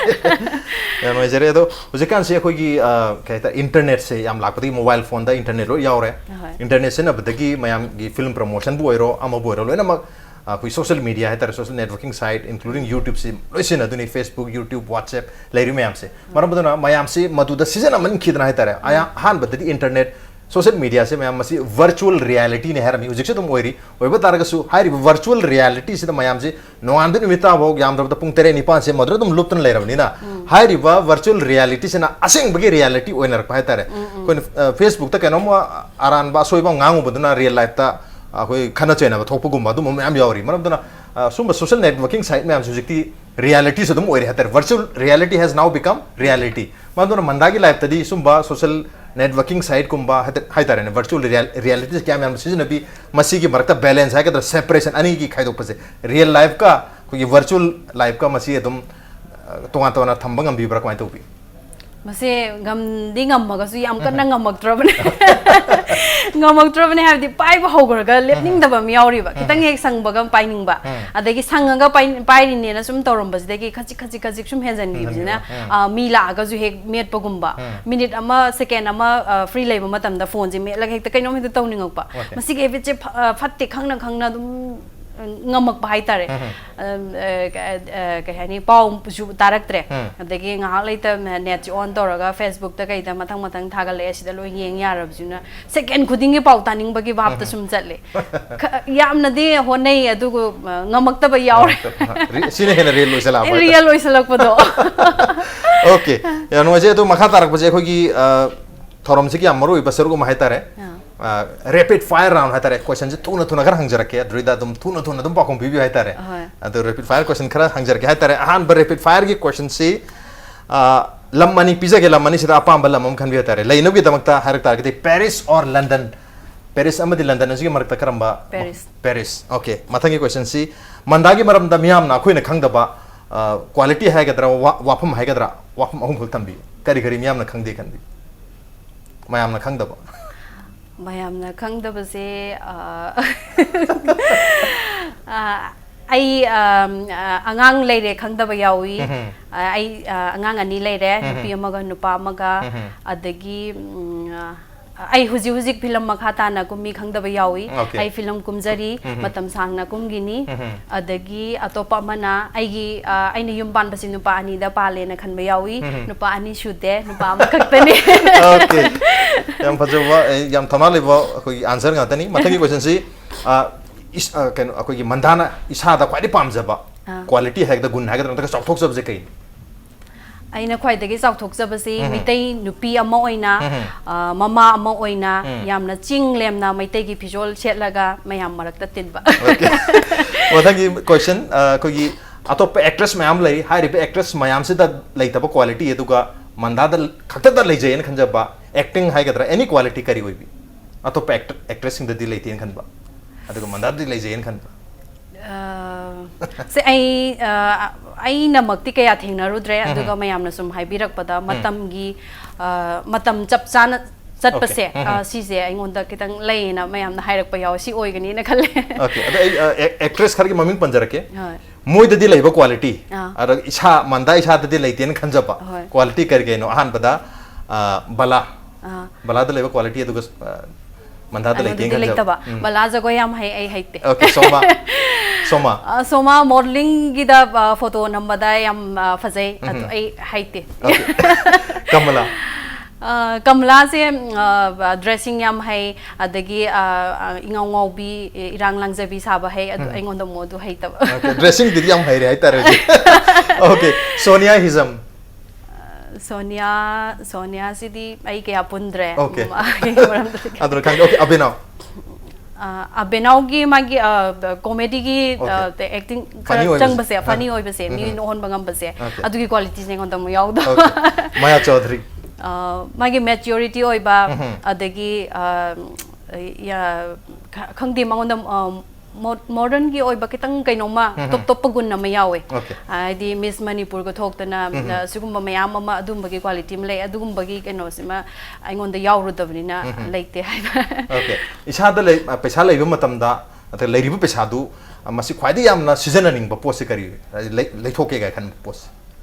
ꯌꯥꯝ ꯅꯨꯡꯉꯥꯏꯖꯔꯦ꯫ ꯑꯗꯣ ꯍꯧꯖꯤꯛꯀꯥꯟꯁꯦ ꯑꯩꯈꯣꯏꯒꯤ, ꯑ, ꯀꯩ ꯍꯥꯏꯇꯥꯔꯦ, internetꯁꯦ ꯌꯥꯝ ꯂꯥꯛꯄꯗꯒꯤ mobile phoneꯗ internet ꯂꯣꯏ ꯌꯥꯎꯔꯦ꯫ ꯍꯣꯏ꯫ Internet ꯁꯤꯖꯤꯟꯅꯕꯗꯒꯤ ꯃꯌꯥꯝꯒꯤ film promotionꯕꯨ ꯑꯣꯏꯔꯣ, ꯑꯃꯕꯨ ꯑꯣꯏꯔꯣ, ꯂꯣꯏꯅꯃꯛ, ꯑ, ꯑꯩꯈꯣꯏ social media ꯍꯥꯏꯇꯥꯔꯦ, social networking site, including YouTubeꯁꯤ ꯂꯣꯏ ꯁꯤꯖꯤꯟꯅꯗꯣꯏꯅꯤ, Facebook, YouTube, WhatsApp ꯂꯩꯔꯤ ꯃꯌꯥꯝꯁꯦ꯫ ꯃꯔꯝ ꯑꯗꯨꯅ ꯃꯌꯥꯝꯁꯤ ꯃꯗꯨꯗ ꯁꯤꯖꯤꯟꯅꯃꯟꯈꯤꯗꯅ ꯍꯥꯏꯇꯥꯔꯦ, ꯑꯌꯥ-, ꯎꯝ꯫ ꯑꯍꯥꯟꯕꯗꯗꯤ internetꯁꯣꯁꯦꯜ ꯃꯤꯗꯤꯌꯥꯁꯦ ꯃꯌꯥꯝ ꯃꯁꯤ virtual realityꯅꯦ ꯍꯥꯏꯔꯝꯃꯤ, ꯍꯧꯖꯤꯛꯁꯨ ꯑꯗꯨꯝ ꯑꯣꯏꯔꯤ꯫ ꯑꯣꯏꯕ ꯇꯥꯔꯒꯁꯨ ꯍꯥꯏꯔꯤꯕ virtual realityꯁꯤꯗ ꯃꯌꯥꯝꯁꯤ ꯅꯣꯡꯉꯥꯟꯕ ꯅꯨꯃꯤꯠ ꯇꯥꯐꯥꯎ ꯌꯥꯝꯗ꯭ꯔꯕꯗ ꯄꯨꯡ ꯇꯔꯦꯠ ꯅꯤꯄꯥꯟꯁꯦ ꯃꯗꯨꯗ ꯑꯗꯨꯝ ꯂꯨꯞꯇꯅ ꯂꯩꯔꯕꯅꯤꯅ, ꯎꯝ꯫ ꯍꯥꯏꯔꯤꯕ virtual realityꯁꯤꯅ ꯑꯁꯦꯡꯕꯒꯤ reality ꯑꯣꯏꯅꯔꯛꯄ ꯍꯥꯏꯇꯥꯔꯦ꯫ ꯎꯝ, ꯎꯝ꯫ ꯑꯩꯈꯣꯏꯅ, ꯑ, Facebookꯇ ꯀꯩꯅꯣꯝꯃ ꯑꯔꯥꯟꯕ ꯑꯁꯣꯏꯕ ꯑꯃ ꯉꯥꯡꯉꯨꯕꯗꯨꯅ real lifeꯇ ꯑꯩꯈꯣꯏ ꯈꯠꯅ ꯆꯩꯅꯕ ꯊꯣꯛꯄꯒꯨꯝꯕ ꯑꯗꯨꯝꯕ ꯃꯌꯥꯝ ꯌꯥꯎꯔꯤ꯫ ꯃꯔꯝ ꯑꯗꯨꯅ, ꯑ, ꯁꯨꯝꯕ social networking site ꯃꯌꯥꯝꯁꯦ ꯍꯧꯖꯤꯛꯇꯤ realityꯁꯨ ꯑꯗꯨꯝ ꯑꯣꯏꯔꯦ ꯍꯥꯏꯇꯥꯔꯦ꯫ Virtual reality has now become reality꯫ ꯃꯔꯝ ꯑꯗꯨꯅ ꯃꯟꯗꯥꯒꯤ lifeꯇꯗꯤ ꯁꯨꯝꯕ social networking siteꯀꯨꯝꯕ ꯍꯥꯏꯇꯥ-, ꯍꯥꯏꯇꯥꯔꯦꯅꯦ, virtual real-, realityꯁꯦ ꯀꯌꯥꯝ ꯌꯥꯝꯅ ꯁꯤꯖꯤꯟꯅꯕꯤ, ꯃꯁꯤꯒꯤ ꯃꯔꯛꯇ balance ꯍꯥꯏꯒꯗ꯭ꯔꯥ, separation ꯑꯅꯤꯒꯤ ꯈꯥꯏꯗꯣꯛꯄꯁꯦ, real lifeꯀ ꯑꯩꯈꯣꯏꯒꯤ virtual lifeꯀ ꯃꯁꯤ ꯑꯗꯨꯝ, ꯑ, ꯇꯣꯉꯥꯟ ꯇꯣꯉꯥꯟꯅ ꯊꯝꯕ ꯉꯝꯕꯤꯕ꯭ꯔꯥ, ꯀꯃꯥꯏꯅ ꯇꯧꯕꯤ? ꯃꯁꯦ ꯉꯝꯗꯤ ꯉꯝꯃꯒꯁꯨ ꯌꯥꯝ ꯀꯟꯅ ꯉꯝꯃꯛꯇ꯭ꯔꯕꯅꯦ꯫ ꯉꯝꯃꯛꯇ꯭ꯔꯕꯅꯦ ꯍꯥꯏꯕꯗꯤ ꯄꯥꯏꯕ ꯍꯧꯈ꯭ꯔꯒ ꯂꯦꯞꯅꯤꯡꯗꯕ ꯑꯃ ꯌꯥꯎꯔꯤꯕ꯫ ꯈꯤꯇꯪ ꯍꯦꯛ ꯁꯪꯕꯒ ꯄꯥꯏꯅꯤꯡꯕ꯫ ꯑꯗꯒꯤ ꯁꯪꯉꯒ ꯄꯥꯏ-, ꯄꯥꯏꯔꯤꯅꯦꯅ ꯁꯨꯝ ꯇꯧꯔꯝꯕꯁꯤꯗꯒꯤ ꯈꯖꯤꯛ ꯈꯖꯤꯛ ꯈꯖꯤꯛ ꯁꯨꯝ ꯍꯦꯟꯖꯟꯈꯤꯕꯁꯤꯅ, ꯍꯦꯟꯖꯟꯈꯤꯕ꯫ ꯑ, ꯃꯤ ꯂꯥꯛꯑꯒꯁꯨ ꯍꯦꯛ ꯃꯦꯠꯄꯒꯨꯝꯕ꯫ ꯃꯤꯅꯤꯠ ꯑꯃ, ꯁꯦꯀꯦꯟ ꯑꯃ, ꯑ, free ꯂꯩꯕ ꯃꯇꯝꯗ ꯐꯣꯟꯁꯦ ꯃꯦꯠꯂꯒ ꯍꯦꯛꯇ ꯀꯩꯅꯣꯝ ꯍꯦꯛꯇ ꯇꯧꯅꯤꯡꯉꯛꯄ꯫ Okay. ꯃꯁꯤꯒꯤ habit ꯁꯦ ꯐ-, ꯑ, ꯐꯠꯇꯦ ꯈꯪꯅ ꯈꯪꯅ ꯑꯗꯨꯝ ꯉꯝꯃꯛꯄ ꯍꯥꯏꯇꯥꯔꯦ꯫ ꯎꯝ꯫ ꯑ, ꯑ, ꯀ-, ꯑ, ꯀꯩ ꯍꯥꯏꯅꯤ, ꯄꯥꯎꯁꯨ ꯇꯥꯔꯛꯇ꯭ꯔꯦ꯫ ꯎꯝ꯫ ꯑꯗꯒꯤ ꯉꯥꯏꯍꯥꯛ ꯂꯩꯇ net ꯁꯦ on ꯇꯧꯔꯒ Facebook ꯇ ꯀꯩꯗ ꯃꯊꯪ ꯃꯊꯪ ꯊꯥꯒꯠꯂꯛꯑꯦ, ꯁꯤꯗ ꯂꯣꯏ ꯌꯦꯡ ꯌꯥꯔꯕꯁꯤꯅ second ꯈꯨꯗꯤꯡꯒꯤ ꯄꯥꯎ ꯇꯥꯅꯤꯡꯕꯒꯤ ꯚꯥꯞꯇ ꯎꯝ꯫ ꯁꯨꯝ ꯆꯠꯂꯦ꯫ ꯈ-, ꯌꯥꯝꯅꯗꯤ ꯍꯣꯠꯅꯩ, ꯑꯗꯨꯒ, ꯑ, ꯉꯝꯃꯛꯇꯕ ꯌꯥꯎꯔꯦ꯫ ꯉꯝꯃꯛꯇꯕ꯫ ꯔꯤ-, ꯁꯤꯅ ꯍꯦꯟꯅ real ꯑꯣꯏꯁꯜꯂꯛꯑꯕ ꯍꯥꯏꯇꯥꯔꯦ꯫ Real ꯑꯣꯏꯁꯜꯂꯛꯄꯗꯣ꯫ Okay꯫ ꯌꯥꯝ ꯅꯨꯡꯉꯥꯏꯖꯩ꯫ ꯑꯗꯣ ꯃꯈꯥ ꯇꯥꯔꯛꯄꯁꯦ ꯑꯩꯈꯣꯏꯒꯤ, ꯑ, ꯊꯧꯔꯝꯁꯤꯒꯤ ꯌꯥꯝ ꯃꯔꯨ ꯑꯣꯏꯕ ꯁꯔꯨꯛ ꯑꯃ ꯍꯥꯏꯇꯥꯔꯦ꯫ ꯑꯥ꯫ ꯑ, rapid fire round ꯍꯥꯏꯇꯥꯔꯦ꯫ Question ꯁꯦ ꯊꯨꯅ ꯊꯨꯅ ꯈꯔ ꯍꯪꯖꯔꯛꯀꯦ꯫ ꯑꯗꯨꯗ ꯑꯗꯨꯝ ꯊꯨꯅ ꯊꯨꯅ ꯑꯗꯨꯝ ꯄꯥꯎꯈꯨꯝ ꯄꯤꯕꯤꯌꯨ ꯍꯥꯏꯇꯥꯔꯦ꯫ ꯍꯣꯏ꯫ ꯑꯗꯣ rapid fire question ꯈꯔ ꯍꯪꯖꯔꯛꯀꯦ ꯍꯥꯏꯇꯥꯔꯦ꯫ ꯑꯍꯥꯟꯕ rapid fire ꯒꯤ question ꯁꯤ, ꯑ, ꯂꯝ ꯑꯅꯤ ꯄꯤꯖꯒꯦ, ꯂꯝ ꯑꯅꯤꯁꯤꯗ ꯑꯄꯥꯝꯕ ꯂꯝ ꯑꯃ ꯈꯟꯕꯤꯌꯨ ꯍꯥꯏꯇꯥꯔꯦ꯫ ꯂꯩꯅꯕꯒꯤꯗꯃꯛꯇ ꯍꯥꯏꯔꯛ ꯇꯥꯔꯒꯗꯤ Paris or London? Paris ꯑꯃꯗꯤ London ꯑꯁꯤꯒꯤ ꯃꯔꯛꯇ ꯀꯔꯝꯕ? Paris꯫ Paris꯫ Okay꯫ ꯃꯊꯪꯒꯤ question ꯁꯤ, ꯃꯟꯗꯥꯒꯤ ꯃꯔꯝꯗ ꯃꯤꯌꯥꯝꯅ ꯑꯩꯈꯣꯏꯅ ꯈꯪꯗꯕ, ꯑ, quality ꯍꯥꯏꯒꯗ꯭ꯔꯥ, ꯋꯥ-, ꯋꯥꯐꯝ ꯍꯥꯏꯒꯗ꯭ꯔꯥ, ꯋꯥꯐꯝ ꯑꯍꯨꯝꯈꯛ ꯊꯝꯕꯤꯌꯨ꯫ ꯀꯔꯤ ꯀꯔꯤ ꯃꯤꯌꯥꯝꯅ ꯈꯪꯗꯦ ꯈꯟꯕꯤꯌꯨ? ꯃꯌꯥꯝꯅ ꯈꯪꯗꯕ꯫ ꯃꯌꯥꯝꯅ ꯈꯪꯗꯕꯁꯦ, ꯑ, ꯑ, ꯑꯩ, ꯑꯝ, ꯑ, ꯑꯉꯥꯡ ꯂꯩꯔꯦ ꯈꯪꯗꯕ ꯌꯥꯎꯏ꯫ ꯎꯝꯍꯨꯝ꯫ ꯑ, ꯑꯩ, ꯑ, ꯑꯉꯥꯡ ꯑꯅꯤ ꯂꯩꯔꯦ, ꯎꯝꯍꯨꯝ꯫ ꯅꯨꯄꯤ ꯑꯃꯒ ꯅꯨꯄꯥ ꯑꯃꯒ꯫ ꯎꯝꯍꯨꯝ꯫ ꯑꯗꯒꯤ, ꯎꯝ, ꯑ, ꯑꯩ ꯍꯧꯖꯤꯛ ꯍꯧꯖꯤꯛ film ꯃꯈꯥ ꯇꯥꯅ ꯀꯨꯝꯃꯤ ꯈꯪꯗꯕ ꯌꯥꯎꯏ꯫ Okay꯫ ꯑꯩ film ꯀꯨꯝꯖꯔꯤ, ꯎꯝꯍꯨꯝ꯫ ꯃꯇꯝ ꯁꯥꯡꯅ ꯀꯨꯝꯈꯤꯅꯤ꯫ ꯎꯝꯍꯨꯝ꯫ ꯑꯗꯒꯤ ꯑꯇꯣꯞꯄ ꯑꯃꯅ ꯑꯩꯒꯤ, ꯑ, ꯑꯩꯅ ꯌꯨꯝ ꯄꯥꯟꯕꯁꯤ ꯅꯨꯄꯥ ꯑꯅꯤꯗ ꯄꯥꯜꯂꯦꯅ ꯈꯟꯕ ꯌꯥꯎꯏ꯫ ꯎꯝꯍꯨꯝ꯫ ꯅꯨꯄꯥ ꯑꯅꯤ ꯁꯨꯗꯦ, ꯅꯨꯄꯥ ꯑꯃꯈꯛꯇꯅꯤ꯫ Okay꯫ ꯌꯥꯝ ꯐꯖꯕ, ꯑꯦ, ꯌꯥꯝ ꯊꯧꯅꯥ ꯂꯩꯕ ꯑꯩꯈꯣꯏꯒꯤ answer ꯉꯥꯛꯇꯅꯤ꯫ ꯃꯊꯪꯒꯤ question ꯁꯤ, ꯑ, ꯏꯁ-, ꯑ, ꯀꯩꯅꯣ, ꯑꯩꯈꯣꯏꯒꯤ ꯃꯟꯗꯥꯅ ꯏꯁꯥꯗ ꯈ꯭ꯋꯥꯏꯗꯒꯤ ꯄꯥꯝꯖꯕ ꯑꯥ꯫ Quality ꯍꯥꯏꯒꯗ꯭ꯔꯥ, ꯒꯨꯟ ꯍꯥꯏꯒꯗ꯭ꯔꯥ, ꯅꯠꯇ꯭ꯔꯒ ꯆꯥꯎꯊꯣꯛꯆꯕꯁꯦ ꯀꯩꯅꯣ? ꯑꯩꯅ ꯈ꯭ꯋꯥꯏꯗꯒꯤ ꯆꯥꯎꯊꯣꯛꯆꯕꯁꯤ ꯎꯝꯍꯨꯝ꯫ ꯃꯤꯇꯩ ꯅꯨꯄꯤ ꯑꯃ ꯑꯣꯏꯅ, ꯎꯝꯍꯨꯝ꯫ ꯑ, ꯃꯃꯥ ꯑꯃ ꯑꯣꯏꯅ ꯎꯝ꯫ ꯌꯥꯝꯅ ꯆꯤꯡ ꯂꯦꯝꯅ ꯃꯩꯇꯩꯒꯤ ꯐꯤꯖꯣꯜ ꯁꯦꯠꯂꯒ ꯃꯌꯥꯝ ꯃꯔꯛꯇ ꯇꯤꯟꯕ꯫ Okay꯫ ꯃꯊꯪꯒꯤ question, ꯑ, ꯑꯩꯈꯣꯏꯒꯤ ꯑꯇꯣꯞꯄ actress ꯃꯌꯥꯝ ꯂꯩ, ꯍꯥꯏꯔꯤꯕ actress ꯃꯌꯥꯝꯁꯤꯗ ꯂꯩꯇꯕ quality ꯑꯗꯨꯒ ꯃꯟꯗꯥꯗ ꯈꯛꯇꯗ ꯂꯩꯖꯩꯅ ꯈꯟꯖꯕ acting ꯍꯥꯏꯒꯗ꯭ꯔꯥ, any quality ꯀꯔꯤ ꯑꯣꯏꯕꯤ? ꯑꯇꯣꯞꯄ actor, actress ꯁꯤꯡꯗꯗꯤ ꯂꯩꯇꯦꯅ ꯈꯟꯕ, ꯑꯗꯨꯒ ꯃꯟꯗꯥꯗꯗꯤ ꯂꯩꯖꯩꯅ ꯈꯟꯕ꯫ ꯑ, ꯁꯦ, ꯑꯩ, ꯑ, ꯑꯩꯅꯃꯛꯇꯤ ꯀꯌꯥ ꯊꯦꯡꯅꯔꯨꯗ꯭ꯔꯦ, ꯑꯗꯨꯒ ꯃꯌꯥꯝꯅ ꯁꯨꯝ ꯍꯥꯏꯕꯤꯔꯛꯄꯗ ꯃꯇꯝꯒꯤ, ꯑ, ꯃꯇꯝ ꯆꯞ ꯆꯥꯅ ꯆꯠꯄꯁꯦ, Okay. ꯑ, ꯁꯤꯁꯦ ꯑꯩꯉꯣꯟꯗ ꯈꯤꯇꯪ ꯂꯩꯌꯦꯅ ꯃꯌꯥꯝꯅ ꯍꯥꯏꯔꯛꯄ ꯌꯥꯎꯋꯦ꯫ ꯁꯤ ꯑꯣꯏꯒꯅꯤꯅ ꯈꯜꯂꯦ꯫ Okay, ꯑꯗꯣ ꯑꯩ, ꯑ, ꯑꯦ-, actress ꯈꯔꯒꯤ ꯃꯃꯤꯡ ꯄꯟꯖꯔꯛꯀꯦ꯫ ꯍꯣꯏ꯫ ꯃꯣꯏꯗꯗꯤ ꯂꯩꯕ quality, ꯑꯥ꯫ ꯑꯗ ꯏꯁꯥ, ꯃꯟꯗꯥ ꯏꯁꯥꯗꯗꯤ ꯂꯩꯇꯦꯅ ꯈꯟꯖꯕ ꯍꯣꯏ꯫ Quality ꯀꯔꯤ ꯀꯩꯅꯣ? ꯑꯍꯥꯟꯕꯗ, ꯑ, ꯕꯂꯥ꯫ ꯑꯥ꯫ ꯕꯂꯥꯗ ꯂꯩꯕ quality ꯑꯗꯨꯒ, ꯑ, ꯃꯟꯗꯥꯗ ꯂꯩꯇꯦꯅ ꯑꯩꯉꯣꯟꯗꯗꯤ ꯈꯟꯖꯕ꯫ ꯂꯩꯇꯕ꯫ ꯎꯝ꯫ ꯕꯂꯥ ꯖꯒꯣꯏ ꯌꯥꯝ ꯍꯩ, ꯑꯩ ꯍꯩꯇꯦ꯫ Okay, ꯁꯣꯃꯥ꯫ ꯁꯣꯃꯥ꯫ ꯑ, ꯁꯣꯃꯥ modelingꯒꯤꯗ, ꯑ, photo ꯅꯝꯕꯗ ꯌꯥꯝ, ꯑ, ꯐꯖꯩ꯫ ꯑꯗꯣ ꯎꯝ꯫ ꯑꯩ ꯍꯩꯇꯦ꯫ Okay꯫ ꯀꯃꯂꯥ꯫ ꯑ, ꯀꯃꯂꯥꯁꯦ, ꯑ, dressing ꯌꯥꯝ ꯍꯩ, ꯑꯗꯒꯤ, ꯑ, ꯑ, ꯏꯉꯥꯎ ꯉꯥꯎꯕꯤ, ꯏꯔꯥꯡ ꯂꯥꯡꯖꯕꯤ ꯁꯥꯕ ꯍꯩ, ꯑꯗꯨ ꯎꯝ꯫ ꯑꯩꯉꯣꯟꯗ ꯑꯃꯨꯛ ꯑꯗꯨ ꯍꯩꯇꯕ꯫ Okay, dressingꯗꯨꯗꯤ ꯌꯥꯝ ꯍꯩꯔꯦ ꯍꯥꯏꯇꯥꯔꯦ ꯍꯧꯖꯤꯛ꯫ Okay, ꯁꯣꯅꯤꯌꯥ ꯍꯤꯖꯝ꯫ ꯑ, ꯁꯣꯅꯤꯌꯥ, ꯁꯣꯅꯤꯌꯥꯁꯤꯗꯤ ꯑꯩ ꯀꯌꯥ ꯄꯨꯟꯗ꯭ꯔꯦ꯫ Okay꯫ ꯃꯥꯒꯤ ꯃꯔꯝꯗꯗꯤ ꯈꯪꯗꯦ꯫ ꯑꯗꯨꯅ ꯈꯪꯗꯦ꯫ Okay, ꯑꯕꯤꯅꯥꯎ꯫ ꯑ, ꯑꯕꯤꯅꯥꯎꯒꯤ ꯃꯥꯒꯤ, ꯑ, comedyꯒꯤ, Okay꯫ ꯑ, acting ꯈꯔ funny ꯑꯣꯏꯕꯁꯦ꯫ ꯆꯪꯕꯁꯦ, funny ꯑꯥ꯫ ꯑꯣꯏꯕꯁꯦ, ꯃꯤ ꯎꯝ꯫ ꯅꯣꯛꯍꯟꯕ ꯉꯝꯕꯁꯦ, Okay꯫ ꯑꯗꯨꯒꯤ qualitiesꯅꯦ ꯑꯩꯉꯣꯟꯗ ꯑꯃꯨꯛ ꯌꯥꯎꯗꯕ꯫ Okay꯫ ꯃꯌꯥ ꯆꯧꯙꯔꯤ꯫ ꯑ, ꯃꯥꯒꯤ maturity ꯑꯣꯏꯕ, ꯎꯝ꯫ ꯑꯗꯒꯤ, ꯑ, ꯌꯥ-, ꯈ-, ꯈꯪꯗꯦ, ꯃꯉꯣꯟꯗ, ꯑ, mo-, modernꯒꯤ ꯑꯣꯏꯕ ꯈꯤꯇꯪ ꯀꯩꯅꯣꯝꯃ ꯎꯝ꯫ Top topꯄ ꯒꯨꯟ ꯑꯃ ꯌꯥꯎꯋꯦ꯫ Okay꯫ ꯍꯥꯏꯗꯤ Miss ꯃꯅꯤꯄꯨꯔꯒ ꯊꯣꯛꯇꯅ, ꯎꯝ꯫ ꯑ, ꯁꯤꯒꯨꯝꯕ ꯃꯌꯥꯝ ꯑꯃ, ꯑꯗꯨꯝꯕꯒꯤ quality ꯑꯃ ꯂꯩ꯫ ꯑꯗꯨꯒꯨꯝꯕꯒꯤ ꯀꯩꯅꯣꯁꯤꯃ ꯑꯩꯉꯣꯟꯗ ꯌꯥꯎꯔꯨꯗꯕꯅꯤꯅ ꯎꯝ꯫ ꯂꯩꯇꯦ ꯍꯥꯏꯕ꯫ Okay꯫ ꯏꯁꯥꯗ ꯂꯩ-, ꯑ, ꯄꯩꯁꯥ ꯂꯩꯕ ꯃꯇꯝꯗ, ꯅꯠꯇ꯭ꯔꯒ ꯂꯩꯔꯤꯕ ꯄꯩꯁꯥꯗꯨ, ꯑ, ꯃꯁꯤ ꯈ꯭ꯋꯥꯏꯗꯒꯤ ꯌꯥꯝꯅ ꯁꯤꯖꯤꯟꯅꯅꯤꯡꯕ ꯄꯣꯠꯁꯦ ꯀꯔꯤ? ꯍꯥꯏꯗꯤ ꯂꯩ-, ꯂꯩꯊꯣꯛꯀꯦ ꯀꯥꯏ ꯈꯟꯕ ꯄꯣꯠꯁꯦ?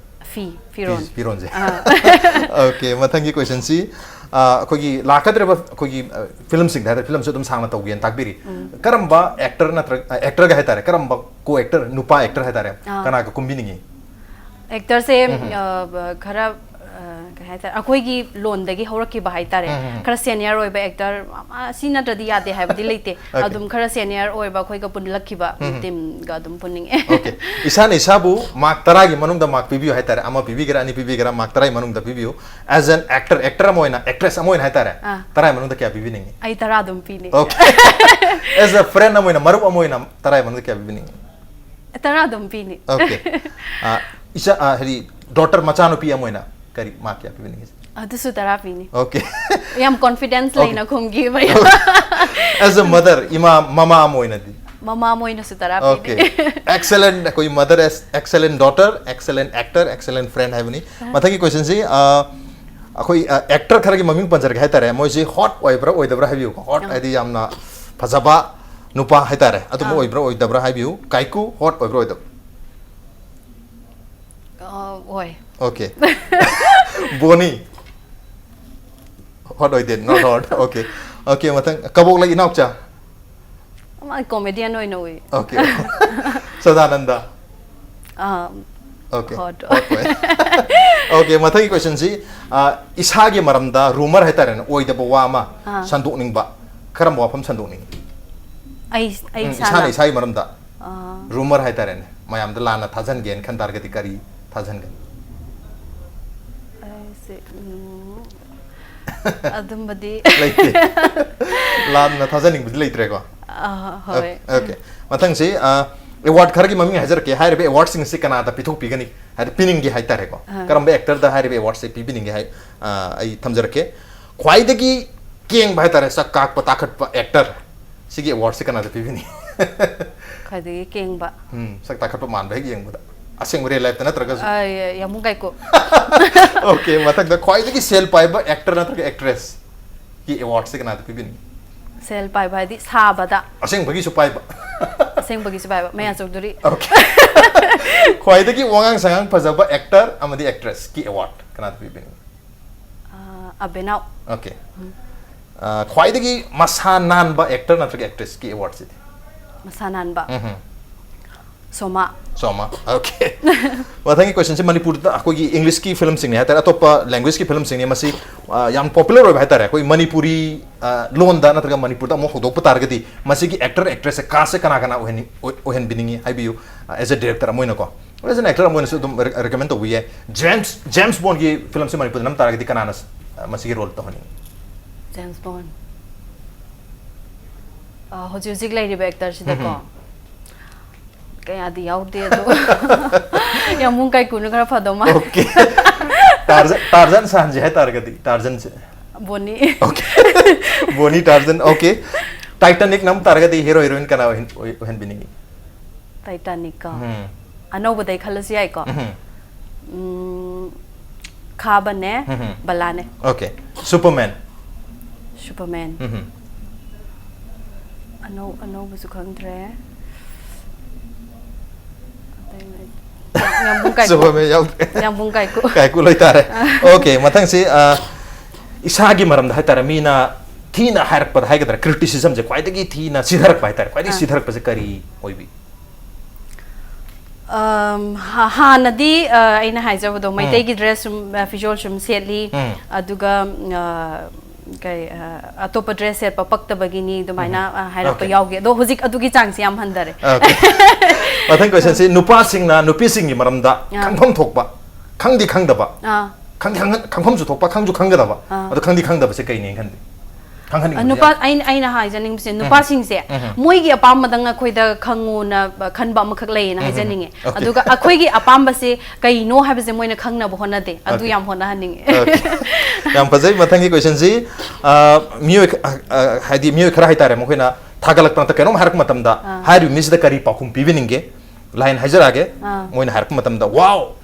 ꯐꯤ, ꯐꯤꯔꯣꯟ꯫ ꯐꯤ-, ꯐꯤꯔꯣꯟꯁꯦ꯫ ꯑꯥ꯫ Okay, ꯃꯊꯪꯒꯤ questionꯁꯤ, ꯑ, ꯑꯩꯈꯣꯏꯒꯤ ꯂꯥꯛꯀꯗꯧꯔꯤꯕ ꯑꯩꯈꯣꯏꯒꯤ, ꯑ, filmꯁꯤꯡꯗ ꯍꯥꯏꯇꯥꯔꯦ, filmꯁꯨ ꯑꯗꯨꯝ ꯁꯥꯡꯅ ꯇꯧꯒꯦꯅ ꯇꯥꯛꯄꯤꯔꯤ꯫ ꯎꯝ꯫ ꯀꯔꯝꯕ actor ꯅꯠꯇ꯭ꯔꯒ, ꯑ, actorꯒ ꯍꯥꯏꯇꯥꯔꯦ, ꯀꯔꯝꯕ co-actor, ꯅꯨꯄꯥ actor ꯍꯥꯏꯇꯥꯔꯦ, ꯑꯥ꯫ ꯀꯅꯥꯒ ꯀꯨꯝꯕꯤꯅꯤꯡꯉꯤ? Actorꯁꯦ, ꯎꯝ꯫ ꯑ, ꯕ-, ꯈꯔ, ꯑ, ꯀꯩ ꯍꯥꯏꯇꯥꯔꯦ, ꯑꯩꯈꯣꯏꯒꯤ ꯂꯣꯟꯗꯒꯤ ꯍꯧꯔꯛꯈꯤꯕ ꯍꯥꯏꯇꯥꯔꯦ, ꯎꯝ, ꯎꯝ, ꯎꯝ꯫ ꯈꯔ senior ꯑꯣꯏꯕ actor, ꯑ, ꯁꯤ ꯅꯠꯇ꯭ꯔꯗꯤ ꯌꯥꯗꯦ ꯍꯥꯏꯕꯗꯤ ꯂꯩꯇꯦ꯫ Okay꯫ ꯑꯗꯨꯝ ꯈꯔ senior ꯑꯣꯏꯕ ꯑꯩꯈꯣꯏꯒ ꯄꯨꯜꯂꯛꯈꯤꯕ ꯎꯝ, ꯎꯝ꯫ Teamꯒ ꯑꯗꯨꯝ ꯄꯨꯟꯅꯤꯡꯉꯦ꯫ Okay꯫ ꯏꯁꯥꯅ ꯏꯁꯥꯕꯨ mark ꯇꯔꯥꯒꯤ ꯃꯅꯨꯡꯗ mark ꯄꯤꯕꯤꯌꯨ ꯍꯥꯏꯇꯥꯔꯦ, ꯑꯃ ꯄꯤꯕꯤꯒꯦꯔꯥ, ꯑꯅꯤ ꯄꯤꯕꯤꯒꯦꯔꯥ, mark ꯇꯔꯥꯒꯤ ꯃꯅꯨꯡꯗ ꯄꯤꯕꯤꯌꯨ꯫ As an actor, actor ꯑꯃ ꯑꯣꯏꯅ, actress ꯑꯃ ꯑꯣꯏꯅ ꯍꯥꯏꯇꯥꯔꯦ, ꯑꯥ꯫ ꯇꯔꯥꯒꯤ ꯃꯅꯨꯡꯗ ꯀꯌꯥ ꯄꯤꯕꯤꯅꯤꯡꯉꯤ? ꯑꯩ ꯇꯔꯥ ꯑꯗꯨꯝ ꯄꯤꯅꯤ꯫ Okay꯫ As a friend ꯑꯃ ꯑꯣꯏꯅ, ꯃꯔꯨꯞ ꯑꯃ ꯑꯣꯏꯅ, ꯇꯔꯥꯒꯤ ꯃꯅꯨꯡꯗ ꯀꯌꯥ ꯄꯤꯕꯤꯅꯤꯡꯉꯤ? ꯇꯔꯥ ꯑꯗꯨꯝ ꯄꯤꯅꯤ꯫ Okay꯫ ꯑ, ꯏꯆꯥ, ꯑ, ꯍꯥꯏꯗꯤ, daughter, ꯃꯆꯥꯅꯨꯄꯤ ꯑꯃ ꯑꯣꯏꯅ ꯀꯔꯤ mark ꯀꯌꯥ ꯄꯤꯕꯤꯅꯤꯡꯉꯤ? ꯑꯗꯨꯁꯨ ꯇꯔꯥ ꯄꯤꯅꯤ꯫ Okay꯫ ꯌꯥꯝ confidence Okay꯫ ꯂꯩꯅ ꯈꯨꯝꯈꯤꯕ꯫ As a mother, ꯏꯃꯥ, ꯃꯃꯥ ꯑꯃ ꯑꯣꯏꯅꯗꯤ? ꯃꯃꯥ ꯃꯣꯏꯅꯁꯨ ꯇꯔꯥ ꯄꯤꯅꯤ꯫ Okay. Excellent. ꯑꯩꯈꯣꯏ mother as excellent daughter, excellent actor, excellent friend ꯍꯥꯏꯕꯅꯤ꯫ ꯃꯊꯪꯒꯤ question ꯁꯤ ꯑꯩꯈꯣꯏ actor ꯈꯔꯒꯤ ꯃꯃꯤꯡ ꯄꯟꯖꯔꯛꯀꯦ ꯍꯥꯏꯇꯥꯔꯦ꯫ ꯃꯣꯏꯁꯤ hot ꯑꯣꯏꯕ꯭ꯔꯥ ꯑꯣꯏꯗꯕ꯭ꯔꯥ ꯍꯥꯏꯕꯤꯌꯨꯀꯣ꯫ Hot ꯍꯥꯏꯗꯤ ꯌꯥꯝꯅ ꯐꯖꯕ ꯅꯨꯄꯥ ꯍꯥꯏꯇꯥꯔꯦ꯫ ꯑꯗꯨꯝꯕ ꯑꯣꯏꯕ꯭ꯔꯥ ꯑꯣꯏꯗꯕ꯭ꯔꯥ ꯍꯥꯏꯕꯤꯌꯨ꯫ ꯀꯥꯏꯀꯨ hot ꯑꯣꯏꯕ꯭ꯔꯥ ꯑꯣꯏꯗꯕ꯭ꯔꯥ? ꯑ, ꯍꯣꯏ꯫ Okay. ꯕꯣꯅꯤ? Hot ꯑꯣꯏꯗꯦ, not hot. Okay. Okay, ꯃꯊꯪ ꯀꯕꯣꯛꯂꯩ ꯏꯅꯥꯎꯆꯥ? ꯃꯥ comedian ꯑꯣꯏꯅ ꯎꯏ꯫ Okay. ꯁꯗꯥꯅꯟꯗ? ꯑꯥ, Okay. Hot. Hot ꯑꯣꯏ꯫ Okay, ꯃꯊꯪꯒꯤ question ꯁꯤ ꯑ, ꯏꯁꯥꯒꯤ ꯃꯔꯝꯗ rumor ꯍꯥꯏꯇꯥꯔꯦꯅꯦ, ꯑꯣꯏꯗꯕ ꯋꯥ ꯑꯃ ꯑꯥ꯫ ꯁꯟꯗꯣꯛꯅꯤꯡꯕ ꯀꯔꯝꯕ ꯋꯥꯐꯝ ꯁꯟꯗꯣꯛꯅꯤꯡꯉꯤ? ꯑꯩ ꯑꯩ ꯎꯝ, ꯏꯁꯥꯅ ꯏꯁꯥꯅ ꯏꯁꯥꯒꯤ ꯃꯔꯝꯗ ꯑꯥ, rumor ꯍꯥꯏꯇꯥꯔꯦꯅꯦ, ꯃꯌꯥꯝꯗ ꯂꯥꯟꯅ ꯊꯥꯖꯟꯒꯦꯅ ꯈꯟ ꯇꯥꯔꯒꯗꯤ ꯀꯔꯤ ꯊꯥꯖꯟꯒꯅꯤ? ꯑꯩꯁꯦ ꯎꯝ, ꯑꯗꯨꯝꯕꯗꯤ ꯂꯩꯇꯦ꯫ ꯂꯥꯟꯅ ꯊꯥꯖꯅꯤꯡꯕꯗꯤ ꯂꯩꯇ꯭ꯔꯦꯀꯣ? ꯑꯥ, ꯍꯣꯏ꯫ Okay. ꯃꯊꯪꯁꯤ ꯑ, award ꯈꯔꯒꯤ ꯃꯃꯤꯡ ꯍꯥꯏꯖꯔꯛꯀꯦ꯫ ꯍꯥꯏꯔꯤꯕ award ꯁꯤꯡ ꯑꯁꯤ ꯀꯅꯥꯗ ꯄꯤꯊꯣꯛꯄꯤꯒꯅꯤ, ꯍꯥꯏꯗꯤ ꯄꯤꯅꯤꯡꯒꯦ ꯍꯥꯏꯇꯥꯔꯦꯀꯣ? ꯑꯥ꯫ ꯀꯔꯝꯕ actor ꯗ ꯍꯥꯏꯔꯤꯕ award ꯁꯦ ꯄꯤꯕꯤꯅꯤꯡꯒꯦ ꯍꯥꯏ, ꯑ, ꯑꯩ ꯊꯝꯖꯔꯛꯀꯦ꯫ ꯈ꯭ꯋꯥꯏꯗꯒꯤ ꯀꯦꯡꯕ ꯍꯥꯏꯇꯥꯔꯦ, ꯁꯛ ꯀꯥꯛꯄ ꯇꯥꯈꯠꯄ actor, ꯁꯤꯒꯤ award ꯁꯦ ꯀꯅꯥꯗ ꯄꯤꯕꯤꯅꯤ? ꯈ꯭ꯋꯥꯏꯗꯒꯤ ꯀꯦꯡꯕ꯫ ꯎꯝ, ꯁꯛ ꯇꯥꯈꯠꯄ ꯃꯥꯟꯕ ꯍꯦꯛ ꯌꯦꯡꯕꯗ, ꯑꯁꯦꯡꯕ real life ꯇ ꯅꯠꯇ꯭ꯔꯒꯁꯨ꯫ ꯑ, ꯌꯥ-, ꯌꯥꯝꯕꯨꯡ ꯀꯥꯏꯀꯨ꯫ Okay, ꯃꯊꯪꯗ ꯈ꯭ꯋꯥꯏꯗꯒꯤ ꯁꯦꯜ ꯄꯥꯏꯕ actor ꯅꯠꯇ꯭ꯔꯒ actress ꯀꯤ award ꯁꯦ ꯀꯅꯥꯗ ꯄꯤꯕꯤꯅꯤ? ꯁꯦꯜ ꯄꯥꯏꯕ ꯍꯥꯏꯗꯤ ꯁꯥꯕꯗ꯫ ꯑꯁꯦꯡꯕꯒꯤꯁꯨ ꯄꯥꯏꯕ꯫ ꯑꯁꯦꯡꯕꯒꯤꯁꯨ ꯄꯥꯏꯕ꯫ ꯃꯌꯥ ꯆꯧꯙꯨꯔꯤ꯫ Okay. ꯈ꯭ꯋꯥꯏꯗꯒꯤ ꯋꯥꯉꯥꯡ ꯁꯉꯥꯡ ꯐꯖꯕ actor ꯑꯃꯗꯤ actress ꯀꯤ award ꯀꯅꯥꯗ ꯄꯤꯕꯤꯅꯤ? ꯑ, ꯑꯕꯦꯅꯥꯎ꯫ Okay. ꯑ, ꯈ꯭ꯋꯥꯏꯗꯒꯤ ꯃꯁꯥ ꯅꯥꯟꯕ actor ꯅꯠꯇ꯭ꯔꯒ actress ꯀꯤ award ꯁꯤꯗꯤ? ꯃꯁꯥ ꯅꯥꯟꯕ꯫ ꯎꯝꯍꯨꯝ꯫ ꯁꯣꯃꯥ꯫ ꯁꯣꯃꯥ꯫ Okay. ꯃꯊꯪꯒꯤ question ꯁꯤ ꯃꯅꯤꯄꯨꯔꯗ ꯑꯩꯈꯣꯏꯒꯤ English ꯀꯤ film ꯁꯤꯡꯅꯤ ꯍꯥꯏꯇꯥꯔꯦ, ꯑꯇꯣꯞꯄ language ꯀꯤ film ꯁꯤꯡꯅꯤ꯫ ꯃꯁꯤ, ꯑ, ꯌꯥꯝ popular ꯑꯣꯏꯕ ꯍꯥꯏꯇꯥꯔꯦ꯫ ꯑꯩꯈꯣꯏ ꯃꯅꯤꯄꯨꯔꯤ, ꯑ, ꯂꯣꯟꯗ ꯅꯠꯇ꯭ꯔꯒ ꯃꯅꯤꯄꯨꯔꯗ ꯑꯃꯨꯛ ꯍꯧꯗꯣꯛꯄ ꯇꯥꯔꯒꯗꯤ ꯃꯁꯤꯒꯤ actor actress ꯁꯦ, cast ꯁꯦ ꯀꯅꯥ ꯀꯅꯥ ꯑꯣꯏꯍꯟꯅꯤꯡ-, ꯑꯣꯏ-, ꯑꯣꯏꯍꯟꯕꯤꯅꯤꯡꯉꯤ ꯍꯥꯏꯕꯤꯌꯨ, ꯑ, as a director ꯑꯃ ꯑꯣꯏꯅꯀꯣ꯫ As an actor ꯑꯃ ꯑꯣꯏꯅꯁꯨ ꯑꯗꯨꯝ re-, recommend ꯇꯧꯕ ꯌꯥꯏ꯫ James, James Bond ꯒꯤ film ꯁꯤ ꯃꯅꯤꯄꯨꯔꯗ ꯅꯝ ꯇꯥꯔꯒꯗꯤ ꯀꯅꯥꯅ, ꯑ, ꯃꯁꯤꯒꯤ role ꯇꯧꯍꯟꯅꯤꯡꯉꯤ? James Bond꯫ ꯑ, ꯍꯧꯖꯤꯛ ꯍꯧꯖꯤꯛ ꯂꯩꯔꯤꯕ actor ꯁꯤꯗꯀꯣ꯫ ꯎꯝꯍꯨꯝ꯫ ꯀꯌꯥꯗꯤ ꯌꯥꯎꯗꯦ ꯑꯗꯣ꯫ ꯌꯥꯝꯕꯨꯡ ꯀꯥꯏꯀꯨꯅ ꯈꯔ ꯐꯗꯧ ꯃꯥꯜꯂꯦ꯫ Okay. ꯇꯥꯔꯖꯟ, ꯇꯥꯔꯖꯟ ꯁꯥꯍꯟꯁꯦ ꯍꯥꯏꯇꯥꯔꯒꯗꯤ, ꯇꯥꯔꯖꯟꯁꯦ꯫ ꯕꯣꯅꯤ꯫ Okay. ꯕꯣꯅꯤ Tarzan, okay. Titanic ꯅꯝ ꯇꯥꯔꯒꯗꯤ hero heroine ꯀꯅꯥ ꯑꯣꯏꯍꯟ- ꯑꯣꯏ- ꯑꯣꯏꯍꯟꯕꯤꯅꯤꯡꯉꯤ? Titanic ꯀꯣ꯫ ꯎꯝ. ꯑꯅꯧꯕꯗꯩ ꯈꯜꯂꯁꯨ ꯌꯥꯏꯀꯣ꯫ ꯎꯝ. ꯎꯝ, ꯈꯥꯕꯅꯦ, ꯎꯝ. ꯕꯂꯥꯅꯦ꯫ Okay. Superman. Superman. ꯎꯝ. ꯑꯅꯧ ꯑꯅꯧꯕꯁꯨ ꯈꯪꯗ꯭ꯔꯦ꯫ ꯑꯇꯩ ꯂꯩ-, ꯌꯥꯝꯕꯨꯡ ꯀꯥꯏꯀꯨ꯫ Superman ꯌꯥꯎꯗ꯭ꯔꯦ. ꯌꯥꯝꯕꯨꯡ ꯀꯥꯏꯀꯨ꯫ ꯀꯥꯏꯀꯨ ꯂꯩꯇꯥꯔꯦ꯫ Okay, ꯃꯊꯪꯁꯤ, ꯑ, ꯏꯁꯥꯒꯤ ꯃꯔꯝꯗ ꯍꯥꯏꯇꯥꯔꯦ, ꯃꯤꯅ ꯊꯤꯅ ꯍꯥꯏꯔꯛꯄꯗ ꯍꯥꯏꯒꯗ꯭ꯔꯥ, criticism ꯁꯦ ꯈ꯭ꯋꯥꯏꯗꯒꯤ ꯊꯤꯅ ꯁꯤꯊꯔꯛꯄ ꯍꯥꯏꯇꯥꯔꯦ, ꯈ꯭ꯋꯥꯏꯗꯒꯤ ꯑꯥ. ꯁꯤꯊꯔꯛꯄꯁꯦ ꯀꯔꯤ ꯑꯣꯏꯕꯤ? ꯑꯝ, ꯍꯥ- ꯍꯥꯟꯅꯗꯤ, ꯑ, ꯑꯩꯅ ꯍꯥꯏꯖꯕꯗꯣ, ꯃꯩꯇꯩꯒꯤ dress ꯁꯨꯝ, ꯑ, ꯐꯤꯖꯣꯜ ꯁꯨꯝ ꯁꯦꯠꯂꯤ, ꯎꯝ. ꯑꯗꯨꯒ, ꯑ, ꯀꯩ, ꯑ, ꯑꯇꯣꯞꯄ dress ꯁꯦꯠꯄ ꯄꯛꯇꯕꯒꯤꯅꯤ ꯑꯗꯨꯃꯥꯏꯅ, ꯎꯝ. ꯑ, ꯍꯥꯏꯔꯛꯄ Okay. ꯌꯥꯎꯈꯤ꯫ ꯑꯗꯣ ꯍꯧꯖꯤꯛ ꯑꯗꯨꯒꯤ ꯆꯥꯡꯁꯦ ꯌꯥꯝ ꯍꯟꯊꯔꯦ꯫ Okay. ꯃꯊꯪ question ꯁꯤ, ꯅꯨꯄꯥꯁꯤꯡꯅ ꯅꯨꯄꯤꯁꯤꯡꯒꯤ ꯃꯔꯝꯗ ꯑꯥ. ꯈꯪꯐꯝ ꯊꯣꯛꯄ, ꯈꯪꯗꯤ ꯈꯪꯗꯕ, ꯑꯥ. ꯈꯪꯗꯤ ꯈꯪ- ꯈꯪꯐꯝꯁꯨ ꯊꯣꯛꯄ, ꯈꯪꯁꯨ ꯈꯪꯒꯗꯕ, ꯑꯥ. ꯑꯗꯣ ꯈꯪꯗꯤ ꯈꯪꯗꯕꯁꯦ ꯀꯩꯅꯦꯅ ꯈꯟꯕꯤ? ꯑ, ꯈꯪꯍꯟꯅꯤꯡꯕꯁꯦ ꯅꯨꯄꯥ ꯌꯥꯝ- ꯑꯩꯅ ꯑꯩꯅ ꯍꯥꯏꯖꯅꯤꯡꯕꯁꯦ, ꯅꯨꯄꯥꯁꯤꯡꯁꯦ ꯎꯝ. ꯃꯣꯏꯒꯤ ꯑꯄꯥꯝꯕꯗꯪ ꯑꯩꯈꯣꯏꯗ ꯈꯪꯉꯣꯅ, ꯑ, ꯈꯟꯕ ꯑꯃꯈꯛ ꯂꯩꯌꯦꯅ ꯎꯝ. ꯍꯥꯏꯖꯅꯤꯡꯉꯦ꯫ Okay. ꯑꯗꯨꯒ ꯑꯩꯈꯣꯏꯒꯤ ꯑꯄꯥꯝꯕꯁꯦ ꯀꯩꯅꯣ ꯍꯥꯏꯕꯁꯦ ꯃꯣꯏꯅ ꯈꯪꯅꯕ ꯍꯣꯠꯅꯗꯦ꯫ ꯑꯗꯨ Okay. ꯌꯥꯝ ꯍꯣꯠꯅꯍꯟꯅꯤꯡꯉꯦ꯫ Okay. ꯌꯥꯝ ꯐꯖꯩ꯫ ꯃꯊꯪꯒꯤ question ꯁꯤ, ꯑ, ꯃꯤꯑꯣꯏ ꯈ- ꯑ, ꯑ, ꯍꯥꯏꯗꯤ ꯃꯤꯑꯣꯏ ꯈꯔ ꯍꯥꯏꯇꯥꯔꯦ, ꯃꯈꯣꯏꯅ ꯊꯥꯒꯠꯂꯛꯄ ꯅꯠꯇ꯭ꯔꯒ ꯀꯩꯅꯣꯝ ꯍꯥꯏꯔꯛꯄ ꯃꯇꯝꯗ ꯑꯥ. ꯍꯥꯏꯔꯤꯕ ꯃꯤꯁꯤꯗ ꯀꯔꯤ ꯄꯥꯎꯈꯨꯝ ꯄꯤꯕꯤꯅꯤꯡꯒꯦ? Line ꯍꯥꯏꯖꯔꯛꯑꯒꯦ꯫ ꯑꯥ. ꯃꯣꯏꯅ ꯍꯥꯏꯔꯛꯄ ꯃꯇꯝꯗ, "Wow,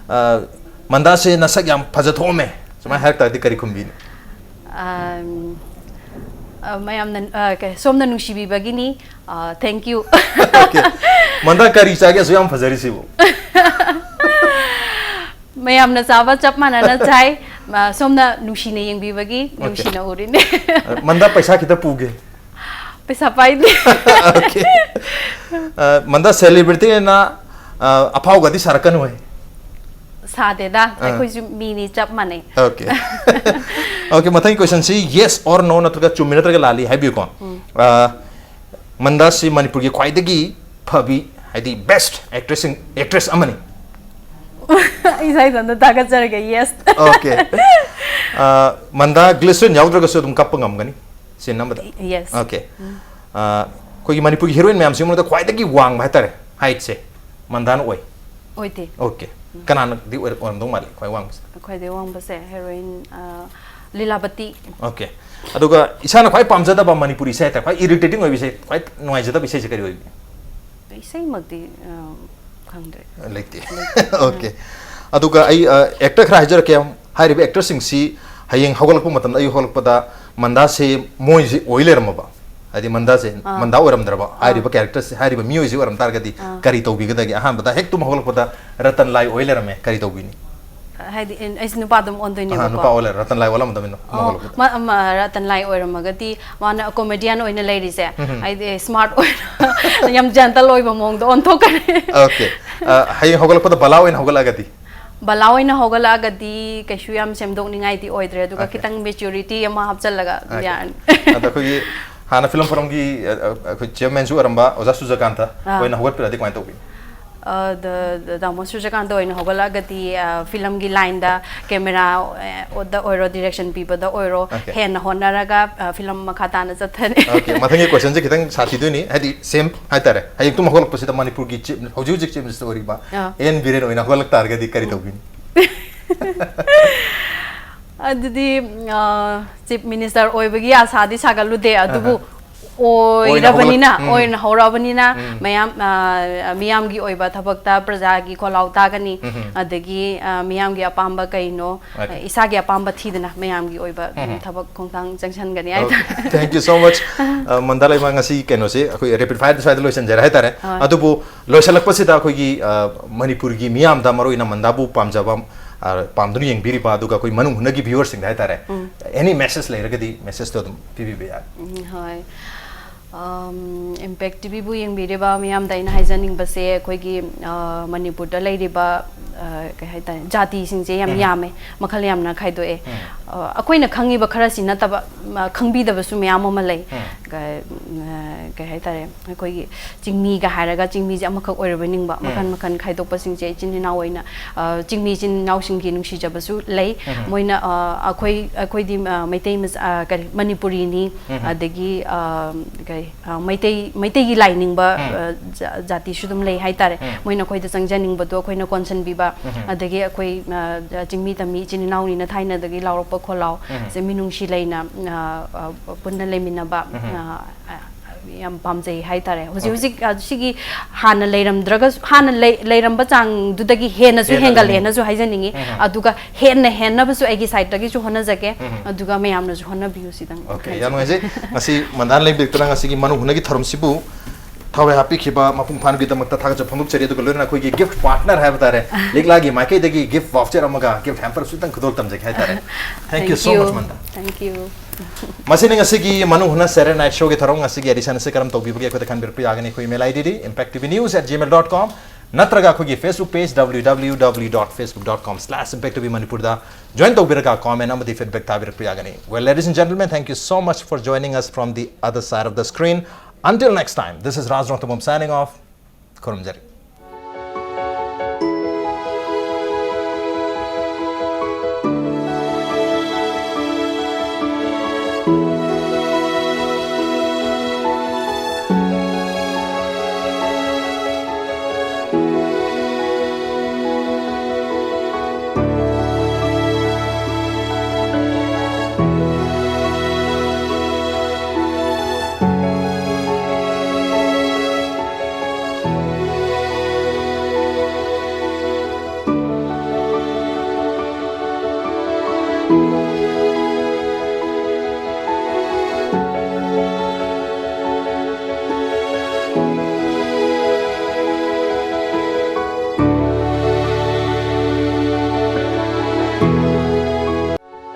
ꯑ, ꯃꯟꯗꯥꯁꯦ ꯅꯁꯛ ꯌꯥꯝ ꯐꯖ ꯊꯣꯛꯑꯝꯃꯦ", ꯁꯨꯃꯥꯏꯅ ꯍꯥꯏꯔꯛ ꯇꯥꯔꯗꯤ ꯀꯔꯤ ꯈꯨꯝꯕꯤꯅꯤ? ꯑꯝ, ꯑ, ꯃꯌꯥꯝꯅ, ꯑ, ꯀꯩ, ꯁꯣꯝꯅ ꯅꯨꯡꯁꯤꯕꯤꯕꯒꯤꯅꯤ꯫ ꯑ, thank you꯫ Okay. ꯃꯟꯗꯥ ꯀꯔꯤ ꯆꯥꯒꯦ ꯑꯁꯨꯛ ꯌꯥꯝ ꯐꯖꯔꯤꯁꯤꯕꯨ? ꯃꯌꯥꯝꯅ ꯆꯥꯕ ꯆꯞ ꯃꯥꯟꯅꯅ ꯆꯥꯏ꯫ ꯑ, ꯁꯣꯝꯅ ꯅꯨꯡꯁꯤꯅ ꯌꯦꯡꯕꯤꯕꯒꯤ Okay. ꯅꯨꯡꯁꯤꯅ ꯎꯔꯤꯅꯤ꯫ ꯑ, ꯃꯟꯗꯥ ꯄꯩꯁꯥ ꯈꯤꯇ ꯄꯨꯒꯦ꯫ ꯄꯩꯁꯥ ꯄꯥꯏꯗꯦ꯫ Okay. ꯑ, ꯃꯟꯗꯥ celebrity ꯑꯣꯏꯅ, ꯑ, ꯑꯐꯥꯎꯒꯗꯤ ꯁꯥꯔꯛꯀꯅꯨ ꯍꯦ꯫ ꯁꯥꯗꯦꯗ, ꯑꯥ. ꯑꯩꯈꯣꯏꯁꯨ ꯃꯤꯅꯤ ꯆꯞ ꯃꯥꯟꯅꯩ꯫ Okay. Okay, ꯃꯊꯪꯒꯤ question ꯁꯤ yes or no ꯅꯠꯇ꯭ꯔꯒ ꯆꯨꯝꯃꯤ ꯅꯠꯇ꯭ꯔꯒ ꯂꯥꯜꯂꯤ ꯍꯥꯏꯕꯤꯌꯨꯀꯣ꯫ ꯎꯝ. ꯑ, ꯃꯟꯗꯥꯁꯤ ꯃꯅꯤꯄꯨꯔꯒꯤ ꯈ꯭ꯋꯥꯏꯗꯒꯤ ꯐꯕꯤ, ꯍꯥꯏꯗꯤ best actress ꯁꯤꯡ, actress ꯑꯃꯅꯤ꯫ ꯏꯁꯥ ꯏꯊꯟꯇ ꯊꯥꯒꯠꯆꯔꯒꯦ, yes꯫ Okay. ꯑ, ꯃꯟꯗꯥ glycerin ꯌꯥꯎꯗ꯭ꯔꯒꯁꯨ ꯑꯗꯨꯝ ꯀꯞꯄ ꯉꯝꯒꯅꯤ꯫ Scene ꯑꯃꯗ꯫ Yes. Okay. ꯑ, ꯑꯩꯈꯣꯏꯒꯤ ꯃꯅꯤꯄꯨꯔꯒꯤ heroine ꯃꯌꯥꯝꯁꯤꯒꯤ ꯃꯅꯨꯡꯗ ꯈ꯭ꯋꯥꯏꯗꯒꯤ ꯋꯥꯡꯕ ꯍꯥꯏꯇꯥꯔꯦ, height ꯁꯦ, ꯃꯟꯗꯥꯅ ꯑꯣꯏ꯫ ꯑꯣꯏꯗꯦ꯫ Okay. ꯀꯅꯥꯅꯗꯤ ꯑꯣꯏꯔ- ꯑꯣꯏꯔꯝꯗꯧ ꯃꯥꯜꯂꯤ ꯈ꯭ꯋꯥꯏ ꯋꯥꯡꯕꯁꯦ? ꯈ꯭ꯋꯥꯏꯗꯒꯤ ꯋꯥꯡꯕꯁꯦ heroine, ꯑ, ꯂꯤꯂꯥꯕꯇꯤ꯫ ꯑꯣꯀꯦ꯫ ꯑꯗꯨꯒ ꯏꯁꯥꯅ ꯈ꯭ꯋꯥꯏ ꯄꯥꯝꯖꯗꯕ ꯃꯅꯤꯄꯨꯔꯤ ꯏꯁꯩ ꯍꯥꯏꯇꯥꯔꯦ, ꯈ꯭ꯋꯥꯏ ꯏꯔꯤꯇꯦꯇꯤꯡ ꯑꯣꯏꯕ ꯏꯁꯩ, ꯈ꯭ꯋꯥꯏ ꯅꯨꯡꯉꯥꯏꯖꯗꯕ ꯏꯁꯩꯁꯦ ꯀꯔꯤ ꯑꯣꯏꯕꯤ? ꯏꯁꯩꯃꯛꯇꯤ ꯑ, ꯈꯪꯗ꯭ꯔꯦ꯫ ꯂꯩꯇꯦ꯫ ꯑꯣꯀꯦ꯫ ꯑꯗꯨꯒ ꯑꯩ ꯑꯦꯛꯇꯔ ꯈꯔ ꯍꯥꯏꯖꯔꯛꯀꯦ꯫ ꯍꯥꯏꯔꯤꯕ ꯑꯦꯛꯇꯔꯁꯤꯡꯁꯤ ꯍꯌꯦꯡ ꯍꯧꯒꯠꯂꯛꯄ ꯃꯇꯝꯗ, ꯑꯩ ꯍꯧꯒꯠꯂꯛꯄꯗ ꯃꯟꯗꯥꯁꯦ ꯃꯣꯏꯁꯦ ꯑꯣꯏ ꯂꯩꯔꯝꯃꯕ, ꯍꯥꯏꯗꯤ ꯃꯟꯗꯥꯁꯦ, ꯑꯥ꯫ ꯃꯟꯗꯥ ꯑꯣꯏꯔꯝꯗ꯭ꯔꯕ, ꯑꯥ꯫ ꯍꯥꯏꯔꯤꯕ ꯀꯦꯔꯦꯛꯇꯔꯁꯦ, ꯍꯥꯏꯔꯤꯕ ꯃꯤꯑꯣꯏꯁꯦ ꯑꯣꯏꯔꯝ ꯇꯥꯔꯒꯗꯤ ꯑꯥ꯫ ꯀꯔꯤ ꯇꯧꯕꯤꯒꯗꯒꯦ? ꯑꯍꯥꯟꯕꯗ ꯍꯦꯛ ꯇꯨꯝ ꯍꯧꯒꯠꯂꯛꯄꯗ ꯔꯇꯟ ꯂꯥꯏ ꯑꯣꯏ ꯂꯩꯔꯝꯃꯦ, ꯀꯔꯤ ꯇꯧꯕꯤꯅꯤ? ꯍꯥꯏꯗꯤ ꯑꯩ- ꯑꯩꯁꯦ ꯅꯨꯄꯥ ꯑꯗꯨꯝ ꯑꯣꯟꯗꯣꯏꯅꯦꯕꯀꯣ꯫ ꯑꯍꯥ, ꯅꯨꯄꯥ ꯑꯣꯜꯂꯦ, ꯔꯇꯟ ꯂꯥꯏ ꯑꯣꯜꯂꯝꯗꯕꯅꯤꯅꯣ, ꯑꯣ, ꯍꯧꯒꯠꯂꯛꯄꯗ꯫ ꯃ- ꯑꯃ ꯔꯇꯟ ꯂꯥꯏ ꯑꯣꯏꯔꯝꯃꯒꯗꯤ ꯃꯥꯅ ꯀꯣꯃꯦꯗꯤꯌꯟ ꯑꯣꯏꯅ ꯂꯩꯔꯤꯁꯦ, ꯎꯝ꯫ ꯍꯥꯏꯗꯤ ꯁ꯭ꯃꯥꯔꯠ ꯑꯣꯏꯅ ꯌꯥꯝ ꯖꯦꯟꯇꯜ ꯑꯣꯏꯕ ꯃꯑꯣꯡꯗ ꯑꯣꯟꯊꯣꯛꯈ꯭ꯔꯦ꯫ ꯑꯣꯀꯦ꯫ ꯑ, ꯍꯌꯦꯡ ꯍꯧꯒꯠꯂꯛꯄꯗ ꯕꯂꯥ ꯑꯣꯏꯅ ꯍꯧꯒꯠꯂꯛꯑꯒꯗꯤ? ꯕꯂꯥ ꯑꯣꯏꯅ ꯍꯧꯒꯠꯂꯛꯑꯒꯗꯤ ꯀꯩꯁꯨ ꯌꯥꯝ ꯁꯦꯝꯗꯣꯛꯅꯤꯡꯉꯥꯏꯗꯤ ꯑꯣꯏꯗ꯭ꯔꯦ, ꯑꯗꯨꯒ ꯑꯣꯀꯦ꯫ ꯈꯤꯇꯪ ꯃꯦꯆꯨꯔꯤꯇꯤ ꯑꯃ ꯍꯥꯞꯆꯜꯂꯒ ꯑꯗꯨꯝ ꯑꯣꯀꯦ꯫ ꯌꯥꯔꯅꯤ꯫ ꯑꯗ ꯑꯩꯈꯣꯏꯒꯤ ꯍꯥꯟꯅ ꯐꯤꯂꯝ ꯐꯣꯔꯝꯒꯤ, ꯑ, ꯑ, ꯑꯩꯈꯣꯏ ꯆꯤꯌꯔꯃꯦꯟꯁꯨ ꯑꯣꯏꯔꯝꯕ ꯑꯣꯖꯥ ꯁꯨꯖꯀꯥꯟꯇ ꯑꯥ꯫ ꯑꯣꯏꯅ ꯍꯧꯒꯠꯄꯤꯔꯗꯤ ꯀꯃꯥꯏꯅ ꯇꯧꯕꯤ? ꯑ, ꯗ- ꯗ- ꯗꯥꯃꯣ ꯁꯨꯔꯖꯀꯥꯟꯇ ꯑꯣꯏꯅ ꯍꯧꯒꯠꯂꯛꯑꯒꯗꯤ, ꯑ, ꯐꯤꯂꯝꯒꯤ ꯂꯥꯏꯟꯗ, ꯀꯦꯃꯦꯔꯥ, ꯑ, ꯗ ꯑꯣꯏꯔꯣ, ꯗꯤꯔꯦꯛꯁꯟ ꯄꯤꯕꯗ ꯑꯣꯏꯔꯣ, ꯑꯣꯀꯦ꯫ ꯍꯦꯟꯅ ꯍꯣꯠꯅꯔꯒ, ꯑ, ꯐꯤꯂꯝ ꯃꯈꯥ ꯇꯥꯅ ꯆꯠꯊꯅꯤ꯫ ꯑꯣꯀꯦ, ꯃꯊꯪꯒꯤ ꯀꯣꯏꯁꯟꯁꯦ ꯈꯤꯇꯪ ꯁꯥꯊꯤꯗꯣꯏꯅꯤ, ꯍꯥꯏꯗꯤ ꯁꯦꯝ ꯍꯥꯏꯇꯥꯔꯦ, ꯍꯌꯦꯡ ꯇꯨꯝ ꯍꯧꯒꯠꯂꯛꯄꯁꯤꯗ ꯃꯅꯤꯄꯨꯔꯒꯤ ꯆꯤꯞ, ꯍꯧꯖꯤꯛ ꯍꯧꯖꯤꯛ ꯆꯤꯞ ꯃꯤꯅꯤꯁꯇꯔ ꯑꯣꯏꯔꯤꯕ ꯑꯥ꯫ ꯑꯦꯟ ꯕꯤꯔꯦꯟ ꯑꯣꯏꯅ ꯍꯧꯒꯠꯂꯛ ꯇꯥꯔꯒꯗꯤ ꯀꯔꯤ ꯇꯧꯕꯤꯅꯤ? ꯑꯗꯨꯗꯤ, ꯑ, ꯆꯤꯞ ꯃꯤꯅꯤꯁꯇꯔ ꯑꯣꯏꯕꯒꯤ ꯑꯥꯁꯥꯗꯤ ꯁꯥꯒꯠꯂꯨꯗꯦ, ꯑꯗꯨꯕꯨ ꯑꯍꯥ꯫ ꯑꯣꯏꯔꯕꯅꯤꯅ, ꯎꯝ꯫ ꯑꯣꯏꯅ ꯍꯧꯔꯛꯑꯕꯅꯤꯅ, ꯎꯝ꯫ ꯃꯌꯥꯝ, ꯑ, ꯃꯤꯌꯥꯝꯒꯤ ꯑꯣꯏꯕ ꯊꯕꯛꯇ ꯄ꯭ꯔꯖꯥꯒꯤ ꯈꯣꯜꯂꯥꯎ ꯇꯥꯒꯅꯤ, ꯎꯝ꯫ ꯑꯗꯒꯤ, ꯑ, ꯃꯤꯌꯥꯝꯒꯤ ꯑꯄꯥꯝꯕ ꯀꯩꯅꯣ, ꯑꯣꯀꯦ꯫ ꯏꯁꯥꯒꯤ ꯑꯄꯥꯝꯕ ꯊꯤꯗꯅ ꯃꯌꯥꯝꯒꯤ ꯑꯣꯏꯕ, ꯎꯝ, ꯎꯝ꯫ ꯊꯕꯛ ꯈꯣꯡꯊꯥꯡ ꯆꯪꯁꯟꯒꯅꯤ ꯑꯣꯀꯦ꯫ ꯍꯥꯏꯇꯥꯔꯦ꯫ Thank you so much꯫ ꯑ, ꯃꯟꯗꯥ ꯂꯩꯃ, ꯉꯁꯤ ꯀꯩꯅꯣꯁꯦ ꯑꯩꯈꯣꯏ ꯔꯦꯄꯤꯗ ꯐꯥꯏꯌꯔꯗ ꯁ꯭ꯋꯥꯏꯗ ꯂꯣꯏꯁꯤꯟꯖꯔꯦ ꯍꯥꯏꯇꯥꯔꯦ꯫ ꯍꯣꯏ꯫ ꯑꯗꯨꯕꯨ ꯂꯣꯏꯁꯤꯜꯂꯛꯄꯁꯤꯗ ꯑꯩꯈꯣꯏꯒꯤ, ꯑ, ꯃꯅꯤꯄꯨꯔꯒꯤ ꯃꯤꯌꯥꯝꯗ, ꯃꯔꯨꯑꯣꯏꯅ ꯃꯟꯗꯥꯕꯨ ꯄꯥꯝꯖꯕ, ꯑ, ꯄꯥꯝꯗꯨꯅ ꯌꯦꯡꯕꯤꯔꯤꯕ, ꯑꯗꯨꯒ ꯑꯩꯈꯣꯏ ꯃꯅꯨꯡ ꯍꯨꯠꯅꯒꯤ ꯚ꯭ꯌꯨꯋꯔꯁꯤꯡꯗ ꯍꯥꯏꯇꯥꯔꯦ, ꯎꯝ꯫ ꯑꯦꯅꯤ ꯃꯦꯁꯦꯖ ꯂꯩꯔꯒꯗꯤ ꯃꯦꯁꯦꯖꯇꯣ ꯑꯗꯨꯝ ꯄꯤꯕꯤꯕ ꯌꯥꯏ꯫ ꯎꯝ, ꯍꯣꯏ꯫ ꯑꯝ, ꯏꯝꯄꯦꯛ ꯇꯤꯚꯤꯕꯨ ꯌꯦꯡꯕꯤꯔꯤꯕ ꯃꯤꯌꯥꯝꯗ ꯑꯩꯅ ꯍꯥꯏꯖꯅꯤꯡꯕꯁꯦ, ꯑꯩꯈꯣꯏꯒꯤ, ꯑ, ꯃꯅꯤꯄꯨꯔꯗ ꯂꯩꯔꯤꯕ, ꯑ, ꯀꯩ ꯍꯥꯏꯇꯥꯔꯦ, ꯖꯥꯇꯤꯁꯤꯡꯁꯦ ꯌꯥꯝ ꯎꯝ꯫ ꯌꯥꯝꯃꯦ, ꯃꯈꯜ ꯌꯥꯝꯅ ꯈꯥꯏꯗꯣꯛꯑꯦ꯫ ꯎꯝ꯫ ꯑ, ꯑꯩꯈꯣꯏꯅ ꯈꯪꯉꯤꯕ ꯈꯔꯁꯤ ꯅꯠꯇꯕ, ꯃ, ꯈꯪꯕꯤꯗꯕꯁꯨ ꯃꯌꯥꯝ ꯑꯃ ꯂꯩ꯫ ꯎꯝ꯫ ꯀ- ꯎꯝ, ꯀꯩ ꯍꯥꯏꯇꯥꯔꯦ, ꯑꯩꯈꯣꯏꯒꯤ ꯆꯤꯡꯃꯤꯒ ꯍꯥꯏꯔꯒ ꯆꯤꯡꯃꯤꯁꯦ ꯑꯃꯈꯛ ꯑꯣꯏꯔꯕ ꯅꯤꯡꯕ, ꯃꯈꯜ ꯃꯈꯜ ꯈꯥꯏꯗꯣꯛꯄꯁꯤꯡꯁꯦ ꯏꯆꯤꯟ ꯏꯅꯥꯎ ꯑꯣꯏꯅ, ꯑ, ꯆꯤꯡꯃꯤ ꯏꯆꯤꯟ ꯏꯅꯥꯎꯁꯤꯡꯒꯤ ꯅꯨꯡꯁꯤꯖꯕꯁꯨ ꯂꯩ꯫ ꯃꯣꯏꯅ, ꯑ, ꯑꯩꯈꯣꯏ ꯑꯩꯈꯣꯏꯗꯤ, ꯑ, ꯃꯩꯇꯩ ꯃꯆꯥ, ꯑ, ꯀꯔꯤ, ꯃꯅꯤꯄꯨꯔꯤꯅꯤ, ꯑꯗꯒꯤ, ꯑ, ꯀꯔꯤ, ꯑ, ꯃꯩꯇꯩ ꯃꯩꯇꯩꯒꯤ ꯂꯥꯏꯅꯤꯡꯕ, ꯑ, ꯖꯥ- ꯖꯥꯇꯤꯁꯨ ꯑꯗꯨꯝ ꯂꯩ ꯍꯥꯏꯇꯥꯔꯦ꯫ ꯃꯣꯏꯅ ꯑꯩꯈꯣꯏꯗ ꯆꯪꯖꯅꯤꯡꯕꯗꯣ ꯑꯩꯈꯣꯏꯅ ꯀꯣꯟꯁꯤꯟꯕꯤꯕ, ꯑꯗꯒꯤ ꯑꯩꯈꯣꯏ, ꯑ, ꯆꯤꯡꯃꯤ ꯇꯝꯃꯤ ꯏꯆꯤꯟ ꯏꯅꯥꯎꯅꯤꯅ ꯊꯥꯏꯅꯗꯒꯤ ꯂꯥꯎꯔꯛꯄ ꯈꯣꯜꯂꯥꯎ ꯁꯦ ꯃꯤꯅꯨꯡꯁꯤ ꯂꯩꯅ, ꯑ, ꯑ, ꯄꯨꯟꯅ ꯂꯩꯃꯤꯟꯅꯕ, ꯑ, ꯑ, ꯌꯥꯝ ꯄꯥꯝꯖꯩ ꯍꯥꯏꯇꯥꯔꯦ꯫ ꯍꯧꯖꯤꯛ ꯍꯧꯖꯤꯛ, ꯑ, ꯁꯤꯒꯤ ꯍꯥꯟꯅ ꯂꯩꯔꯝꯗ꯭ꯔꯒꯁꯨ, ꯍꯥꯟꯅ ꯂꯩ- ꯂꯩꯔꯝꯕ ꯆꯥꯡꯗꯨꯗꯒꯤ ꯍꯦꯟꯅꯁꯨ ꯍꯦꯟꯅ ꯍꯦꯟꯒꯠꯂꯦꯅꯁꯨ ꯍꯥꯏꯖꯅꯤꯡꯉꯤ꯫ ꯑꯗꯨꯒ ꯍꯦꯟꯅ ꯍꯦꯟꯅꯕꯁꯨ ꯑꯩꯒꯤ ꯁꯥꯏꯠꯇꯒꯤꯁꯨ ꯍꯣꯠꯅꯖꯒꯦ꯫ ꯑꯗꯨꯒ ꯃꯌꯥꯝꯅꯁꯨ ꯍꯣꯠꯅꯕꯤꯌꯨ ꯁꯤꯗꯪ ꯍꯥꯏꯖꯒꯦ꯫ ꯌꯥꯝ ꯅꯨꯡꯉꯥꯏꯖꯩ꯫ ꯉꯁꯤ ꯃꯟꯗꯥꯅ ꯂꯩꯕꯤꯔꯛꯇꯨꯅ ꯉꯁꯤꯒꯤ ꯃꯅꯨꯡ ꯍꯨꯠꯅꯒꯤ ꯊꯧꯔꯝꯁꯤꯕꯨ ꯊꯋꯥꯏ ꯍꯥꯞꯄꯤꯈꯤꯕ ꯃꯄꯨꯡ ꯐꯥꯍꯟꯕꯒꯤꯗꯃꯛꯇ ꯊꯥꯒꯠꯆꯕ ꯐꯣꯡꯗꯣꯛꯆꯔꯤ꯫ ꯑꯗꯨꯒ ꯂꯣꯏꯅꯅ ꯑꯩꯈꯣꯏꯒꯤ ꯒꯤꯐ ꯄꯥꯔꯠꯅꯔ ꯍꯥꯏꯕ ꯇꯥꯔꯦ, ꯂꯤꯛꯂꯥꯒꯤ ꯃꯥꯏꯀꯩꯗꯒꯤ ꯒꯤꯐ ꯚꯥꯎꯆꯔ ꯑꯃꯒ ꯒꯤꯐ ꯍꯦꯝꯄꯔꯁꯨ ꯈꯤꯇꯪ ꯈꯨꯗꯣꯜ ꯇꯝꯖꯒꯦ ꯍꯥꯏꯇꯥꯔꯦ꯫ Thank you so much, ꯃꯟꯗꯥ꯫ Thank you. ꯃꯁꯤꯅ ꯉꯁꯤꯒꯤ ꯃꯅꯨꯡ ꯍꯨꯠꯅ ꯁꯦꯔꯦ ꯅꯥꯏꯠ ꯁꯣꯒꯤ ꯊꯧꯔꯝ ꯉꯁꯤꯒꯤ ꯑꯦꯗꯤꯁꯟ ꯑꯁꯤ ꯀꯔꯝ ꯇꯧꯕꯤꯕꯒꯦ ꯑꯩꯈꯣꯏꯗ ꯈꯟꯕꯤꯔꯛꯄ ꯌꯥꯒꯅꯤ꯫ ꯑꯩꯈꯣꯏ email I ꯗꯤꯗꯤ impact T V news at gmail dot com ꯅꯠꯇ꯭ꯔꯒ ꯑꯩꯈꯣꯏꯒꯤ Facebook page W W W dot facebook dot com slash impact T V ꯃꯅꯤꯄꯨꯔꯗ ꯖꯣꯏꯟ ꯇꯧꯕꯤꯔꯒ ꯀꯣꯃꯦꯟ ꯑꯃꯗꯤ ꯐꯤꯗꯕꯦꯛ ꯊꯥꯕꯤꯔꯛꯄ ꯌꯥꯒꯅꯤ꯫ Well, ladies and gentlemen, thank you so much for joining us from the other side of the screen. Until next time, this is Raj Rongthabam signing off. ꯈꯨꯔꯨꯝꯖꯔꯤ꯫